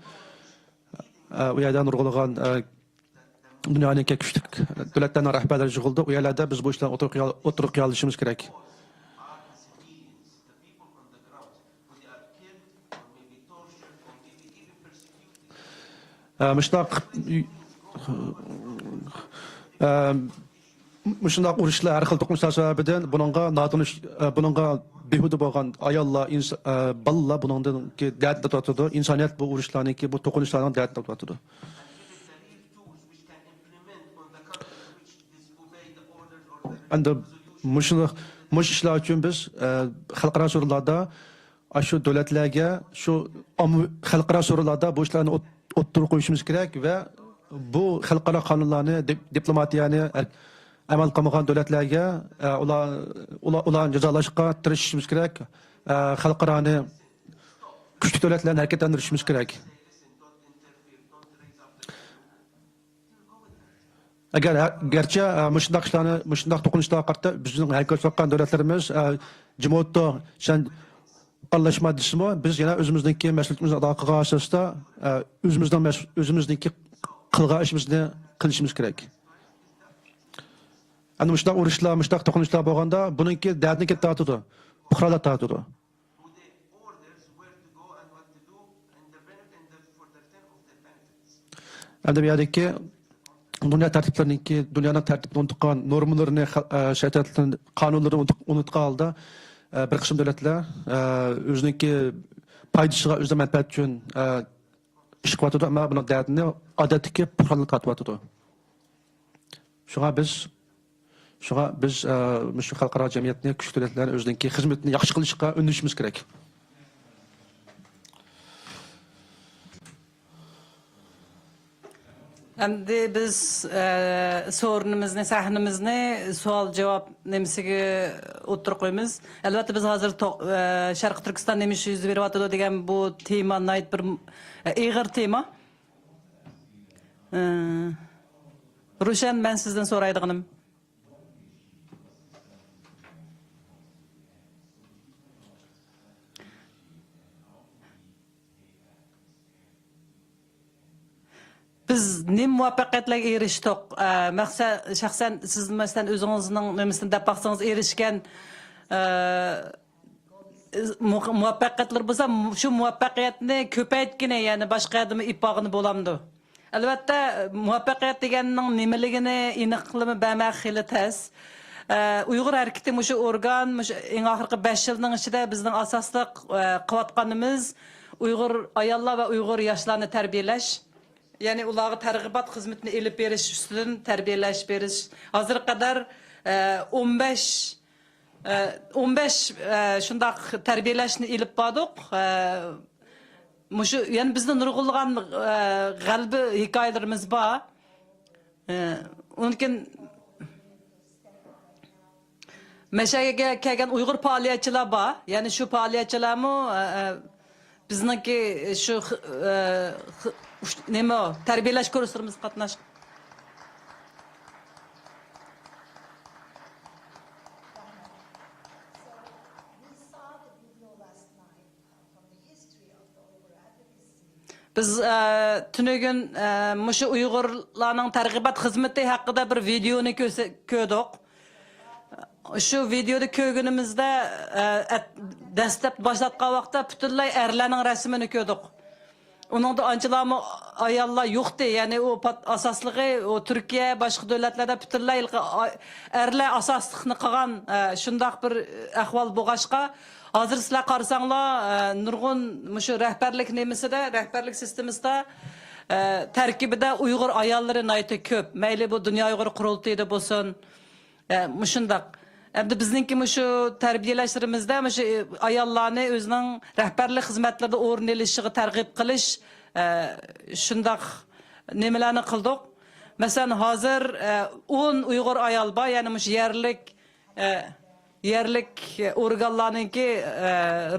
ئە، ئۇ يەردە نۇرغۇنلىغان، ئە، دۇنيانىڭكى كۈچلۈك دۆلەتلەرنىڭ رەھبەرلىرى يىغىلدى. ئۇ يەرلەردە بىز بۇ ئىشلارنى ئوتتۇرىغا قويال-، ئوتتۇرىغا قويالىشىمىز كېرەك. ئە، مۇشۇنداق، ئە، مۇشۇنداق ئۇرۇشلار، ھەر خىل توقۇنۇشلار سەۋەبىدىن بۇنىڭغا ناتونۇش، ئە، بۇنىڭغا بىھۇدە بولغان ئاياللار، ئىنس-، ئە، بالىلار بۇنىڭدىن دەردىنى تارتىۋاتىدۇ. ئىنسانىيەت بۇ ئۇرۇشلارنىڭكى، بۇ توقۇنۇشلارنىڭ دەردىنى تارتىۋاتىدۇ. ئەمدى مۇشۇ، مۇشۇ ئىشلار ئۈچۈن بىز، ئە، خەلقئارا سورۇنلاردا ئاشۇ دۆلەتلەرگە شۇ ئاممىۋى خەلقئارا سورۇنلاردا بۇ ئىشلارنى ئوت-، ئوتتۇرىغا قويۇشىمىز كېرەك ۋە بۇ خەلقئارا قانۇنلارنى، دىپ-، دىپلوماتىيەنى ئەمەل قىلمىغان دۆلەتلەرگە، ئە، ئۇلار، ئۇلار، ئۇلارنى جازالاشقا تىرىشىشىمىز كېرەك. ئە، خەلقئارانى كۈچلۈك دۆلەتلەرنى ھەرىكەتلەندۈرۈشىمىز كېرەك. ئەگەر ھە-، گەرچە، ئە، مۇشۇنداق ئىشلارنى، مۇشۇنداق توقۇنۇشلارغا قارىتا بىزنىڭ ھەرىكەت قىلىۋاتقان دۆلەتلىرىمىز، ئە، جىمۇتو شەن ئارىلاشما دېسىمۇ، بىز يەنە ئۆزىمىزنىڭكى مەسئۇلىيىتىمىزنى ئادا قىلغان ئاساستا، ئە، ئۆزىمىزنىڭ مەس-، ئۆزىمىزنىڭكى قىلغان ئىشىمىزنى قىلىشىمىز كېرەك. ئەنە مۇشۇنداق ئۇرۇشلار، مۇشۇنداق توقۇنۇشلار بولغاندا بۇنىڭكى دەردىنى كىم تارتىدۇ؟ پۇقرالار تارتىدۇ. ئەمدى بۇ يەردىكى دۇنيا تەرتىپلىرىنىڭكى، دۇنيانىڭ تەرتىپىنى ئۇنتۇققان، نورمىلىرىنى، خە-، ئە، شەرت-، قانۇنلىرىنى ئۇنتۇق-، ئۇنتۇققان ھالدا، ئە، بىر قىسىم دۆلەتلەر، ئە، ئۆزىنىڭكى پايدىسىغا، ئۆزىنىڭ مەنپەئەتى ئۈچۈن، ئە، ئىش قىلىۋاتىدۇ، ئەمما بۇنىڭ دەردىنى ئادەتتىكى پۇقرالار تارتىۋاتىدۇ. شۇڭا بىز، شۇڭا بىز، ئە، مۇشۇ خەلقئارا جەمئىيەتنى، كۈچلۈك دۆلەتلەرنى ئۆزىنىڭكى خىزمىتىنى ياخشى قىلىشقا ئۈندىشىمىز كېرەك. ئەمدى بىز، ئە، سورۇنىمىزنى، سەھنىمىزنى سوئال-جاۋاب نېمىسىگە ئوتتۇرىغا قويىمىز. ئەلۋەتتە، بىز ھازىر تو-، ئە، شەرقىي تۈركىستان نېمە ئىش يۈز بېرىۋاتىدۇ دېگەن بۇ تېما ناھايىتى بىر، ئە، ئېغىر تېما. ئە، روشەن، مەن سىزدىن سورايدىغىنىم. بىز نېمە مۇۋەپپەقىيەتلەرگە ئېرىشتۇق؟ ئە، مەقسەت، شەخسەن سىز، مەسىلەن، ئۆزىڭىزنىڭ نېمىسىنى دەپ باقسىڭىز، ئېرىشكەن، ئە، مۇ-، مۇۋەپپەقىيەتلىرى بولسا، شۇ مۇۋەپپەقىيەتنى كۆپەيتكىنى، يەنى باشقا يەردىمۇ ئېلىپ بارغىنى بولامدۇ؟ ئەلۋەتتە، مۇۋەپپەقىيەت دېگەننىڭ نېمىلىكىنى ئېنىقلىما بەرمەك خېلى تەس. ئە، ئۇيغۇر ھەرىكىتى مۇشۇ ئورگان، مۇشۇ ئەڭ ئاخىرقى بەش يىلنىڭ ئىچىدە بىزنىڭ ئاساسلىق، ئە، قىلىۋاتقىنىمىز ئۇيغۇر ئاياللار ۋە ئۇيغۇر ياشلارنى تەربىيەلەش. يەنى ئۇلارغا تەرغىبات خىزمىتىنى ئېلىپ بېرىش ئۈستىدىن تەربىيەلەش بېرىش. ھازىرغا قەدەر، ئە، ئون بەش، ئە، ئون بەش، ئە، شۇنداق تەربىيەلەشنى ئېلىپ باردۇق. ئە، مۇشۇ، يەنە بىزدە نۇرغۇنلىغان، ئە، غەلىبە ھېكايىلىرىمىز بار. ئە، ئۇنىڭدىن كېيىن مەشەگە كەلگەن ئۇيغۇر پائالىيەتچىلەر بار. يەنى شۇ پائالىيەتچىلەرمۇ، ئە، ئە، بىزنىڭكى شۇ خ-، ئە، خ-، نېمە، تەربىيەلەش كۇرسلىرىمىزغا قاتناشقان. بىز، ئە، تۈنۈگۈن، ئە، مۇشۇ ئۇيغۇرلارنىڭ تەرغىبات خىزمىتى ھەققىدە بىر ۋىدېونى كۆرسە-، كۆردۇق. شۇ ۋىدېونى كۆرگىنىمىزدە، ئە، ئەت-، دەسلەپ باشلاتقان ۋاقىتتا پۈتۈنلەي ئەرلەرنىڭ رەسىمىنى كۆردۇق. ئۇنىڭدا ئانچىلارمۇ ئاياللار يوقتى. يەنى ئۇ پات-، ئاساسلىقى ئۇ تۈركىيە، باشقا دۆلەتلەردە پۈتۈنلەي ھېلىقى ئا-، ئەرلەر ئاساسلىقنى قىلغان، ئە، شۇنداق بىر ئەھۋال بولغاچقا، ھازىر سىلەر قارىساڭلار، ئە، نۇرغۇن مۇشۇ رەھبەرلىك نېمىسىدە، رەھبەرلىك سىستېمىسىدا، ئە، تەركىبىدە ئۇيغۇر ئاياللىرى ناھايىتى كۆپ. مەيلى بۇ دۇنيا ئۇيغۇر قۇرۇلتىيىدا بولسۇن، ئە، مۇشۇنداق. ئەمدى بىزنىڭكى مۇشۇ تەربىيەلەشلىرىمىزدە مۇشۇ ئاياللارنى ئۆزىنىڭ رەھبەرلىك خىزمەتلىرىدە ئورۇن ئېلىشىغا تەرغىب قىلىش، ئە، شۇنداق نېمىلەرنى قىلدۇق. مەسىلەن، ھازىر، ئە، ئون ئۇيغۇر ئايال بار، يەنى مۇشۇ يەرلىك، ئە، يەرلىك ئورگانلارنىڭكى، ئە،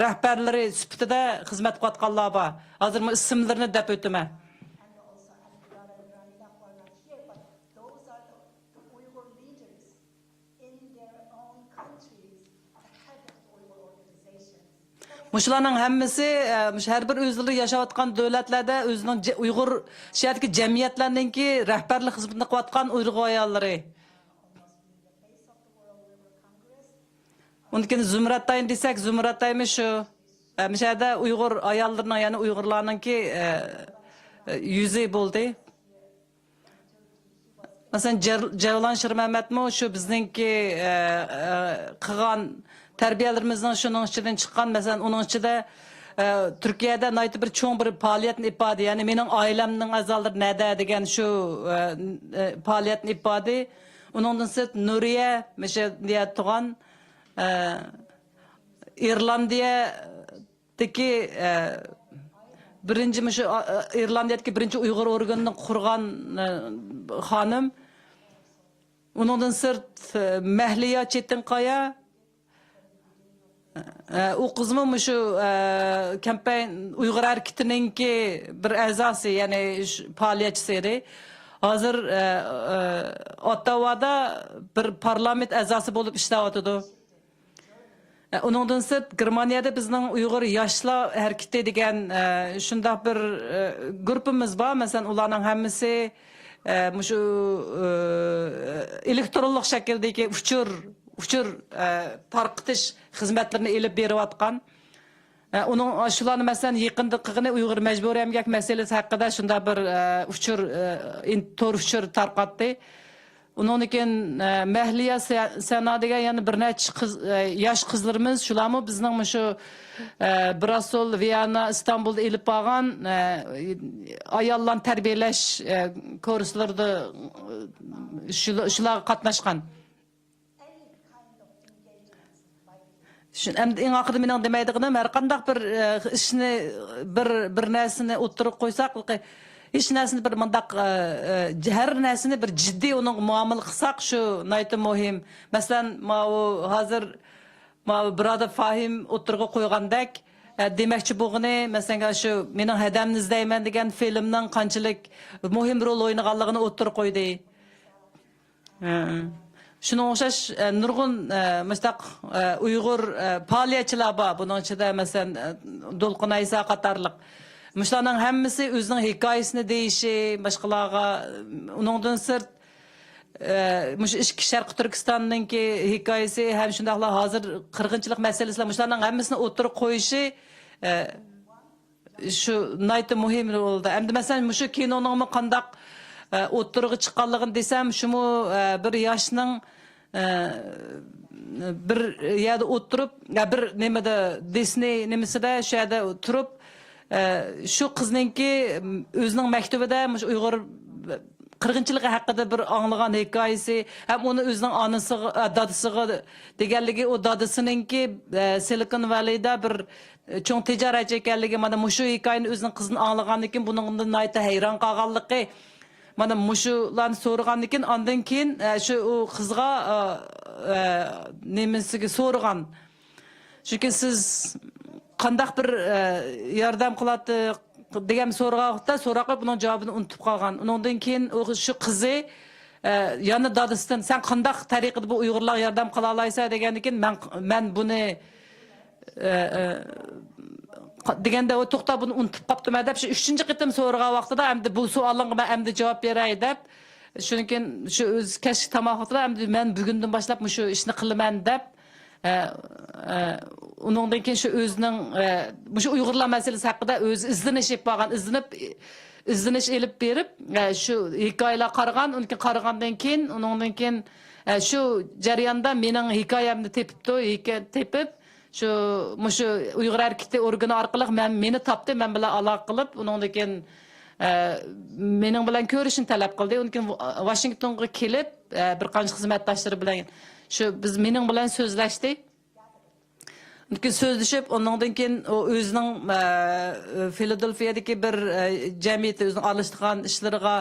رەھبەرلىرى سۈپىتىدە خىزمەت قىلىۋاتقانلار بار. ھازىر مۇ ئىسىملىرىنى دەپ ئۆتىمەن. مۇشۇلارنىڭ ھەممىسى، ئە، مۇشۇ ھەر بىر ئۆزلىرى ياشاۋاتقان دۆلەتلەردە ئۆزىنىڭ جە-، ئۇيغۇر شۇ يەردىكى جەمئىيەتلەرنىڭكى رەھبەرلىك خىزمىتىنى قىلىۋاتقان ئۇيغۇر ئاياللىرى. ئۇنىڭ كېيىن زۇمرەتاينى دېسەك، زۇمرەتايمۇ شۇ، ئە، مۇشۇ يەردە ئۇيغۇر ئاياللىرىنىڭ، يەنى ئۇيغۇرلارنىڭكى، ئە، ئە، يۈزى بولدى. مەسىلەن، جەر-، جەۋلان شىرمەمەتمۇ شۇ بىزنىڭكى، ئە، ئە، قىلغان تەربىيەلىرىمىزنىڭ شۇنىڭ ئىچىدىن چىققان، مەسىلەن، ئۇنىڭ ئىچىدە، ئە، تۈركىيەدە ناھايىتى بىر چوڭ بىر پائالىيەتنى ئېلىپ باردى. يەنى مېنىڭ ئائىلەمنىڭ ئەزالىرى نەدە دېگەن شۇ، ئە، ئە، پائالىيەتنى ئېلىپ باردى. ئۇنىڭدىن سىرت نۇرىيە، مۇشۇ دېيە تۇغان، ئە، ئىرلاندىيە دىكى، ئە، بىرىنچى مۇشۇ، ئا، ئا، ئىرلاندىيەدىكى بىرىنچى ئۇيغۇر ئورگىنىنى قۇرغان، ئە، خانىم. ئۇنىڭدىن سىرت، ئە، مەھلىيا چېتىنقايا، ئە، ئۇ قىزمۇ مۇشۇ، ئە، كەمپەين ئۇيغۇر ھەرىكىتىنىڭكى بىر ئەزاسى، يەنى ش-، پائالىيەتچىسى ئىدى. ھازىر، ئە، ئە، ئوتتاۋادا بىر پارلامېنت ئەزاسى بولۇپ ئىشلەۋاتىدۇ. ئۇنىڭدىن سىرت، گېرمانىيەدە بىزنىڭ ئۇيغۇر ياشلار ھەرىكىتى دېگەن، ئە، شۇنداق بىر، ئە، گۇرۇپپىمىز بار. مەسىلەن، ئۇلارنىڭ ھەممىسى، ئە، مۇشۇ، ئە، ئېلېكترونلۇق شەكىلدىكى ئۇچۇر، ئۇچۇر، ئە، تارقىتىش خىزمەتلىرىنى ئېلىپ بېرىۋاتقان. ئە، ئۇنىڭ، شۇلارنى، مەسىلەن، يېقىندا قىلغىنى ئۇيغۇر مەجبۇرىي ئەمگەك مەسىلىسى ھەققىدە شۇنداق بىر، ئە، ئۇچۇر، ئە، ئىن-، تور ئۇچۇر تارقاتتى. ئۇنىڭدىن كېيىن، ئە، مەھلىيا سە-، سەنا دېگەن يەنە بىر نەچچە قىز، ئە، ياش قىزلىرىمىز، شۇلارمۇ بىزنىڭ مۇشۇ، ئە، براسول، ۋىياننا، ئىستانبۇلدا ئېلىپ بارغان، ئە، ئاياللارنى تەربىيەلەش، ئە، كۇرسلىرىدا، ئە، شۇلا-، شۇلارغا قاتناشقان. شۇ، ئەمدى ئەڭ ئاخىرىدا مېنىڭ دېمەيدىغىنىم، ھەر قانداق بىر، ئە، ئىشنى، بىر، بىر نەرسىنى ئوتتۇرىغا قويساق، ھېچ نەرسىنى بىر مۇنداق، ئە، ئە، ھەر نەرسىنى بىر جىددىي ئۇنىڭغا مۇئامىلە قىلساق، شۇ ناھايىتى مۇھىم. مەسىلەن، ماۋۇ ھازىر، ماۋۇ بۇرادەر فاھىم ئوتتۇرىغا قويغاندەك، ئە، دېمەكچى بولغىنى، مەسىلەن، شۇ مېنىڭ ھەدەمنى ئىزدەيمەن دېگەن فىلىمنىڭ قانچىلىك مۇھىم رول ئوينىغانلىقىنى ئوتتۇرىغا قويدى. ھە. شۇنىڭغا ئوخشاش، ئە، نۇرغۇن، ئە، مۇشۇنداق، ئە، ئۇيغۇر، ئە، پائالىيەتچىلەر بار. بۇنىڭ ئىچىدە، مەسىلەن، ئە، دولقۇن ئەيسا قاتارلىق. مۇشۇلارنىڭ ھەممىسى ئۆزىنىڭ ھېكايىسىنى دېيىشى، باشقىلارغا، ئۇنىڭدىن سىرت، ئە، مۇشۇ ئىچكى شەرقىي تۈركىستاننىڭكى ھېكايىسى ھەم شۇنداقلا ھازىر قىرغىنچىلىق مەسىلىسىلەر، مۇشۇلارنىڭ ھەممىسىنى ئوتتۇرىغا قويۇشى، ئە، شۇ ناھايىتى مۇھىم رولدا. ئەمدى مەسىلەن، مۇشۇ كىنونىڭمۇ قانداق، ئە، ئوتتۇرىغا چىققانلىقىنى دېسەم، شۇمۇ، ئە، بىر ياشنىڭ، ئە، بىر يەردە ئولتۇرۇپ، يا بىر نېمىدە، دىسنېي نېمىسىدە، شۇ يەردە تۇرۇپ، ئە، شۇ قىزنىڭكى ئۆزىنىڭ مەكتىۋىدە مۇشۇ ئۇيغۇر قىرغىنچىلىقى ھەققىدە بىر ئاڭلىغان ھېكايىسى، ھەم ئۇنى ئۆزىنىڭ ئانىسىغا، ئە، دادىسىغا دېگەنلىكى، ئۇ دادىسىنىڭكى، ئە، سىلىكون ۋەلىدە بىر چوڭ تىجارەتچى ئىكەنلىكى، مانا مۇشۇ ھېكايىنى ئۆزىنىڭ قىزىدىن ئاڭلىغاندىن كېيىن، بۇنىڭدىن ناھايىتى ھەيران قالغانلىقى، مانا مۇشۇلارنى سورىغاندىن كېيىن، ئاندىن كېيىن، ئە، شۇ ئۇ قىزغا، ئە، ئە، نېمىسىگە سورىغان. چۈنكى سىز قانداق بىر، ئە، ياردەم قىلاتتى، دېگەن سورىغان ۋاقىتتا، سوراپ قويۇپ، ئۇنىڭ جاۋابىنى ئۇنتۇپ قالغان. ئۇنىڭدىن كېيىن ئۇ، شۇ قىزى، ئە، يەنە دادىسىدىن، «سەن قانداق تەرىقىدە بۇ ئۇيغۇرلارغا ياردەم قىلالايسەن؟» دېگەندىن كېيىن، «مەن، مەن بۇنى، ئە، ئە، قا-، دېگەندە، ئۇ، توختا، بۇنى ئۇنتۇپ قاپتىمەن» دەپ، شۇ ئۈچىنچى قېتىم سورىغان ۋاقتىدا، «ئەمدى بۇ سوئالىڭغا مەن ئەمدى جاۋاب بېرەي» دەپ، شۇنىڭ كېيىن شۇ ئۆزى كەچلىك تاماق ۋاقتىدا، «ئەمدى مەن بۈگۈندىن باشلاپ مۇشۇ ئىشنى قىلىمەن» دەپ، ئە، ئە، ئۇنىڭدىن كېيىن شۇ ئۆزىنىڭ، ئە، مۇشۇ ئۇيغۇرلار مەسىلىسى ھەققىدە ئۆزى ئىزدىنىش ئېلىپ بارغان، ئىزدىنىپ، ئىزدىنىش ئېلىپ بېرىپ، ئە، شۇ ھېكايىلەر قارىغان، ئۇنىڭ كېيىن قارىغاندىن كېيىن، ئۇنىڭدىن كېيىن، ئە، شۇ جەرياندا مېنىڭ ھېكايەمنى تېپىپتۇ، ھېكايە تېپىپ، شۇ، مۇشۇ ئۇيغۇر ھەرىكىتى ئورگىنى ئارقىلىق مەن، مېنى تاپتى، مەن بىلەن ئالاقە قىلىپ، ئۇنىڭدىن كېيىن، ئە، مېنىڭ بىلەن كۆرۈشۈشنى تەلەپ قىلدى. ئۇنىڭدىن كېيىن ۋا-، ۋاشىنگتونغا كېلىپ، ئە، بىر قانچە خىزمەتداشلىرى بىلەن شۇ بىز، مېنىڭ بىلەن سۆزلەشتى. ئۇنىڭدىن كېيىن سۆزلىشىپ، ئۇنىڭدىن كېيىن ئۇ ئۆزىنىڭ، ئە، فىلادېلفىيەدىكى بىر، ئە، جەمئىيىتى، ئۆزىنىڭ ئارىلىشىدىغان ئىشلىرىغا،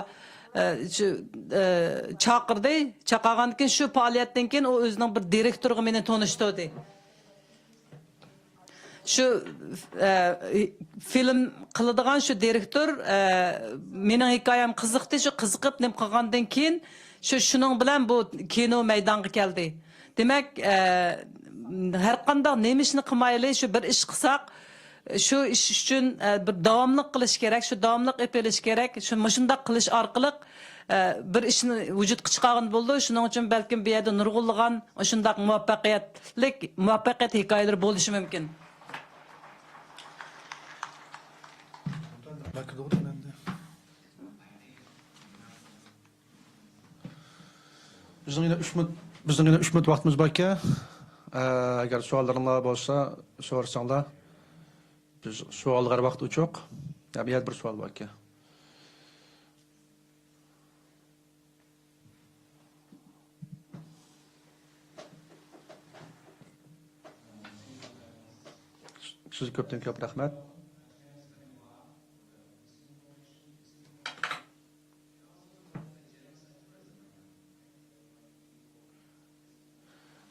ئە، شۇ، ئە، چاقىردى. چاقىرغاندىن كېيىن شۇ پائالىيەتتىن كېيىن ئۇ ئۆزىنىڭ بىر دىرېكتورىغا مېنى تونۇشتۇردى. شۇ، ئە، فىلىم قىلىدىغان شۇ دىرېكتور، ئە، مېنىڭ ھېكايەم قىزىقتى. شۇ قىزىقىپ نېمە قىلغاندىن كېيىن، شۇ، شۇنىڭ بىلەن بۇ كىنو مەيدانغا كەلدى. دېمەك، ئە، ھەر قانداق نېمە ئىشنى قىلمايلى، شۇ بىر ئىش قىلساق، شۇ ئىش ئۈچۈن، ئە، بىر داۋاملىق قىلىش كېرەك، شۇ داۋاملىق ئېلىپ بېرىش كېرەك. شۇ، مۇشۇنداق قىلىش ئارقىلىق، ئە، بىر ئىشنى ۋۇجۇدقا چىقارغىلى بولىدۇ. شۇنىڭ ئۈچۈن بەلكىم بۇ يەردە نۇرغۇنلىغان شۇنداق مۇۋەپپەقىيەتلىك، مۇۋەپپەقىيەت ھېكايىلىرى بولۇشى مۇمكىن. بىزنىڭ يەنە ئۈچ مىنۇت، بىزنىڭ يەنە ئۈچ مىنۇت ۋاقتىمىز بار ئىكەن. ئە، ئەگەر سوئاللىرىڭلار بولسا، سورىساڭلار. بىز سوئالغا ھەر ۋاقىت ئوچۇق. يا، بۇ يەردە بىر سوئال بار ئىكەن. سىزگە كۆپتىن كۆپ رەھمەت.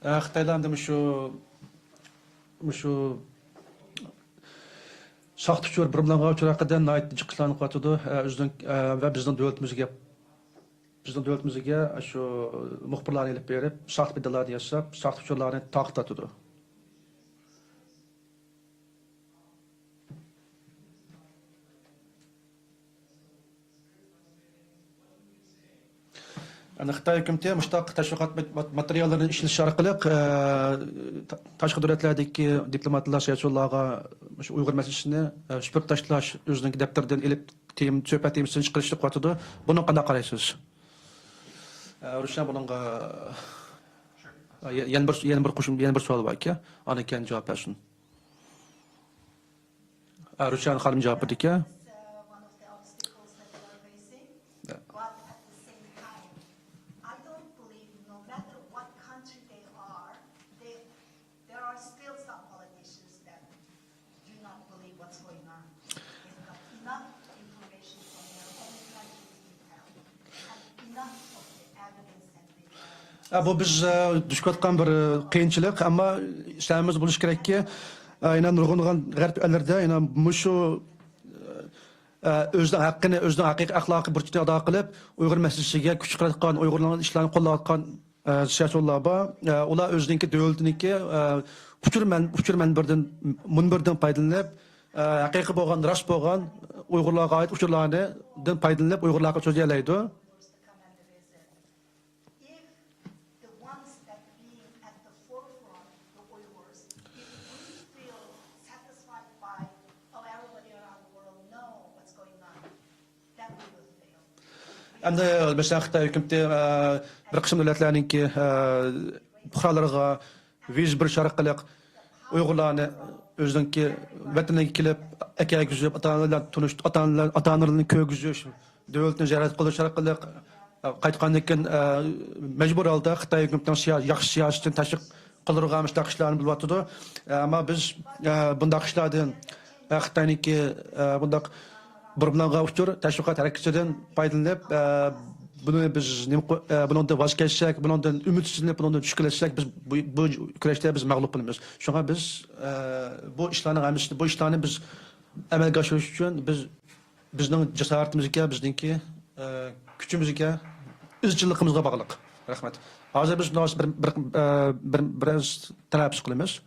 ئە، خىتايلار ئەمدى مۇشۇ، مۇشۇ ساختا ئۇچۇر، بۇرمىلانغان ئۇچۇر ھەققىدە ناھايىتى جىق ئىشلارنى قىلىۋاتىدۇ. ئە، ئۆزىنىڭ، ئە، ۋە بىزنىڭ دۆلىتىمىزگە، بىزنىڭ دۆلىتىمىزگە شۇ مۇخبىرلارنى ئېلىپ بېرىپ، ساختا بىدىئالارنى ياساپ، ساختا ئۇچۇرلارنى تارقىتىۋاتىدۇ. يەنى خىتاي ھۆكۈمىتى مۇشۇنداق تەشۋىقات مات-، مات-، ماتېرىياللىرىنى ئىشلىتىش ئارقىلىق، ئە، تا-، تاشقى دۆلەتلەردىكى دىپلوماتلار، سىياسىيونلارغا مۇشۇ ئۇيغۇر مەسىلىسىنى، ئە، سۈپۈرۈپ تاشلاش، ئۆزىنىڭكى دەپتىرىدىن ئېلىپ تېم-، سۆھبەت تېمىسىنى چىقىرىشنى قىلىۋاتىدۇ. بۇنىڭغا قانداق قارايسىز؟ ئە، روشەن، بۇنىڭغا، ئە، يە-، يەنە بىر، يەنە بىر قوشۇم، يەنە بىر سوئال بار ئىكەن. ئاندىن كېيىن جاۋاب بەرسۇن. ئە، روشەن خانىم جاۋاب بېرىدىكەن. One of the obstacles that we are facing, but at the same time, I don't believe, no matter what country they are, they, there are still some politicians that do not believe what's going on. They've got enough information from their own country to tell. They have enough of the evidence and the, ә, بۇ بىز، ئە، دۇچ كېلىۋاتقان بىر، ئە، قىيىنچىلىق، ئەمما ھەممىمىز بولۇش كېرەككى، ئە، يەنە نۇرغۇنلىغان غەرب ئەللىرىدە يەنە مۇشۇ، ئە، ئۆزىنىڭ ھەققىنى، ئۆزىنىڭ ھەقىقىي ئەخلاقىي بۇرچىنى ئادا قىلىپ، ئۇيغۇر مەسىلىسىگە كۈچ چىقىرىۋاتقان، ئۇيغۇرلارنىڭ ئىشلارنى قوللاۋاتقان، ئە، سىياسىيونلار بار. ئە، ئۇلار ئۆزىنىڭكى دۆلىتىنىڭكى، ئە، ئۇچۇر مەن-، ئۇچۇر مەنبىرىدىن، مۇنبىرىدىن پايدىلىنىپ، ئە، ھەقىقىي بولغان، راست بولغان ئۇيغۇرلارغا ئائىت ئۇچۇرلارنى، دىن پايدىلىنىپ ئۇيغۇرلارغا سۆزلىيەلەيدۇ. If the ones that being at the forefront, the Uyghurs, if we feel satisfied by, oh, everybody around the world know what's going on, then we will fail. ئەمدى، مەسىلەن، خىتاي ھۆكۈمىتى، ئە، بىر قىسىم دۆلەتلەرنىڭكى، ئە، پۇقرالىرىغا ۋىزا بېرىش ئارقىلىق ئۇيغۇرلارنى ئۆزىنىڭكى ۋەتىنىگە كېلىپ، ئەكەلگۈزۈپ، ئاتا-ئانىلار بىلەن تونۇش-، ئاتا-ئانىلار، ئاتا-ئانىلىرىنى كۆرگۈزۈش، دۆلىتىنى زىيارەت قىلىش ئارقىلىق، ئە، قايتقاندىن كېيىن، ئە، مەجبۇر ھالدا خىتاي ھۆكۈمىتىنىڭ سىيا-، ياخشى سىياسىتىنى تەشۋىق قىلدۇرغان مۇشۇنداق ئىشلارنى بولۇۋاتىدۇ. ئە، ئەمما بىز، ئە، بۇنداق ئىشلاردىن، ئە، خىتاينىڭكى، ئە، بۇنداق بۇرمىلانغان ئۇچۇر تەشۋىقات ھەرىكىتىدىن پايدىلىنىپ، ئە، بۇنى بىز نېمە قىل-، ئە، بۇنىڭدىن ۋاز كەچسەك، بۇنىڭدىن ئۈمىدسىزلىنىپ، بۇنىڭدىن چۈشكۈنلەشسەك، بىز بۇ، بۇ كۈرەشتە بىز مەغلۇپ بولىمىز. شۇڭا بىز، ئە، بۇ ئىشلارنىڭ ھەممىسىنى، بۇ ئىشلارنى بىز ئەمەلگە ئاشۇرۇش ئۈچۈن بىز بىزنىڭ جاسارىتىمىزگە، بىزنىڭكى، ئە، كۈچىمىزگە، ئىزچىللىقىمىزغا باغلىق. رەھمەت. ھازىر بىز بۇنىڭغا بىر، بىر، ئە، بىر، بىرەر تەلەپپۇز قىلىمىز.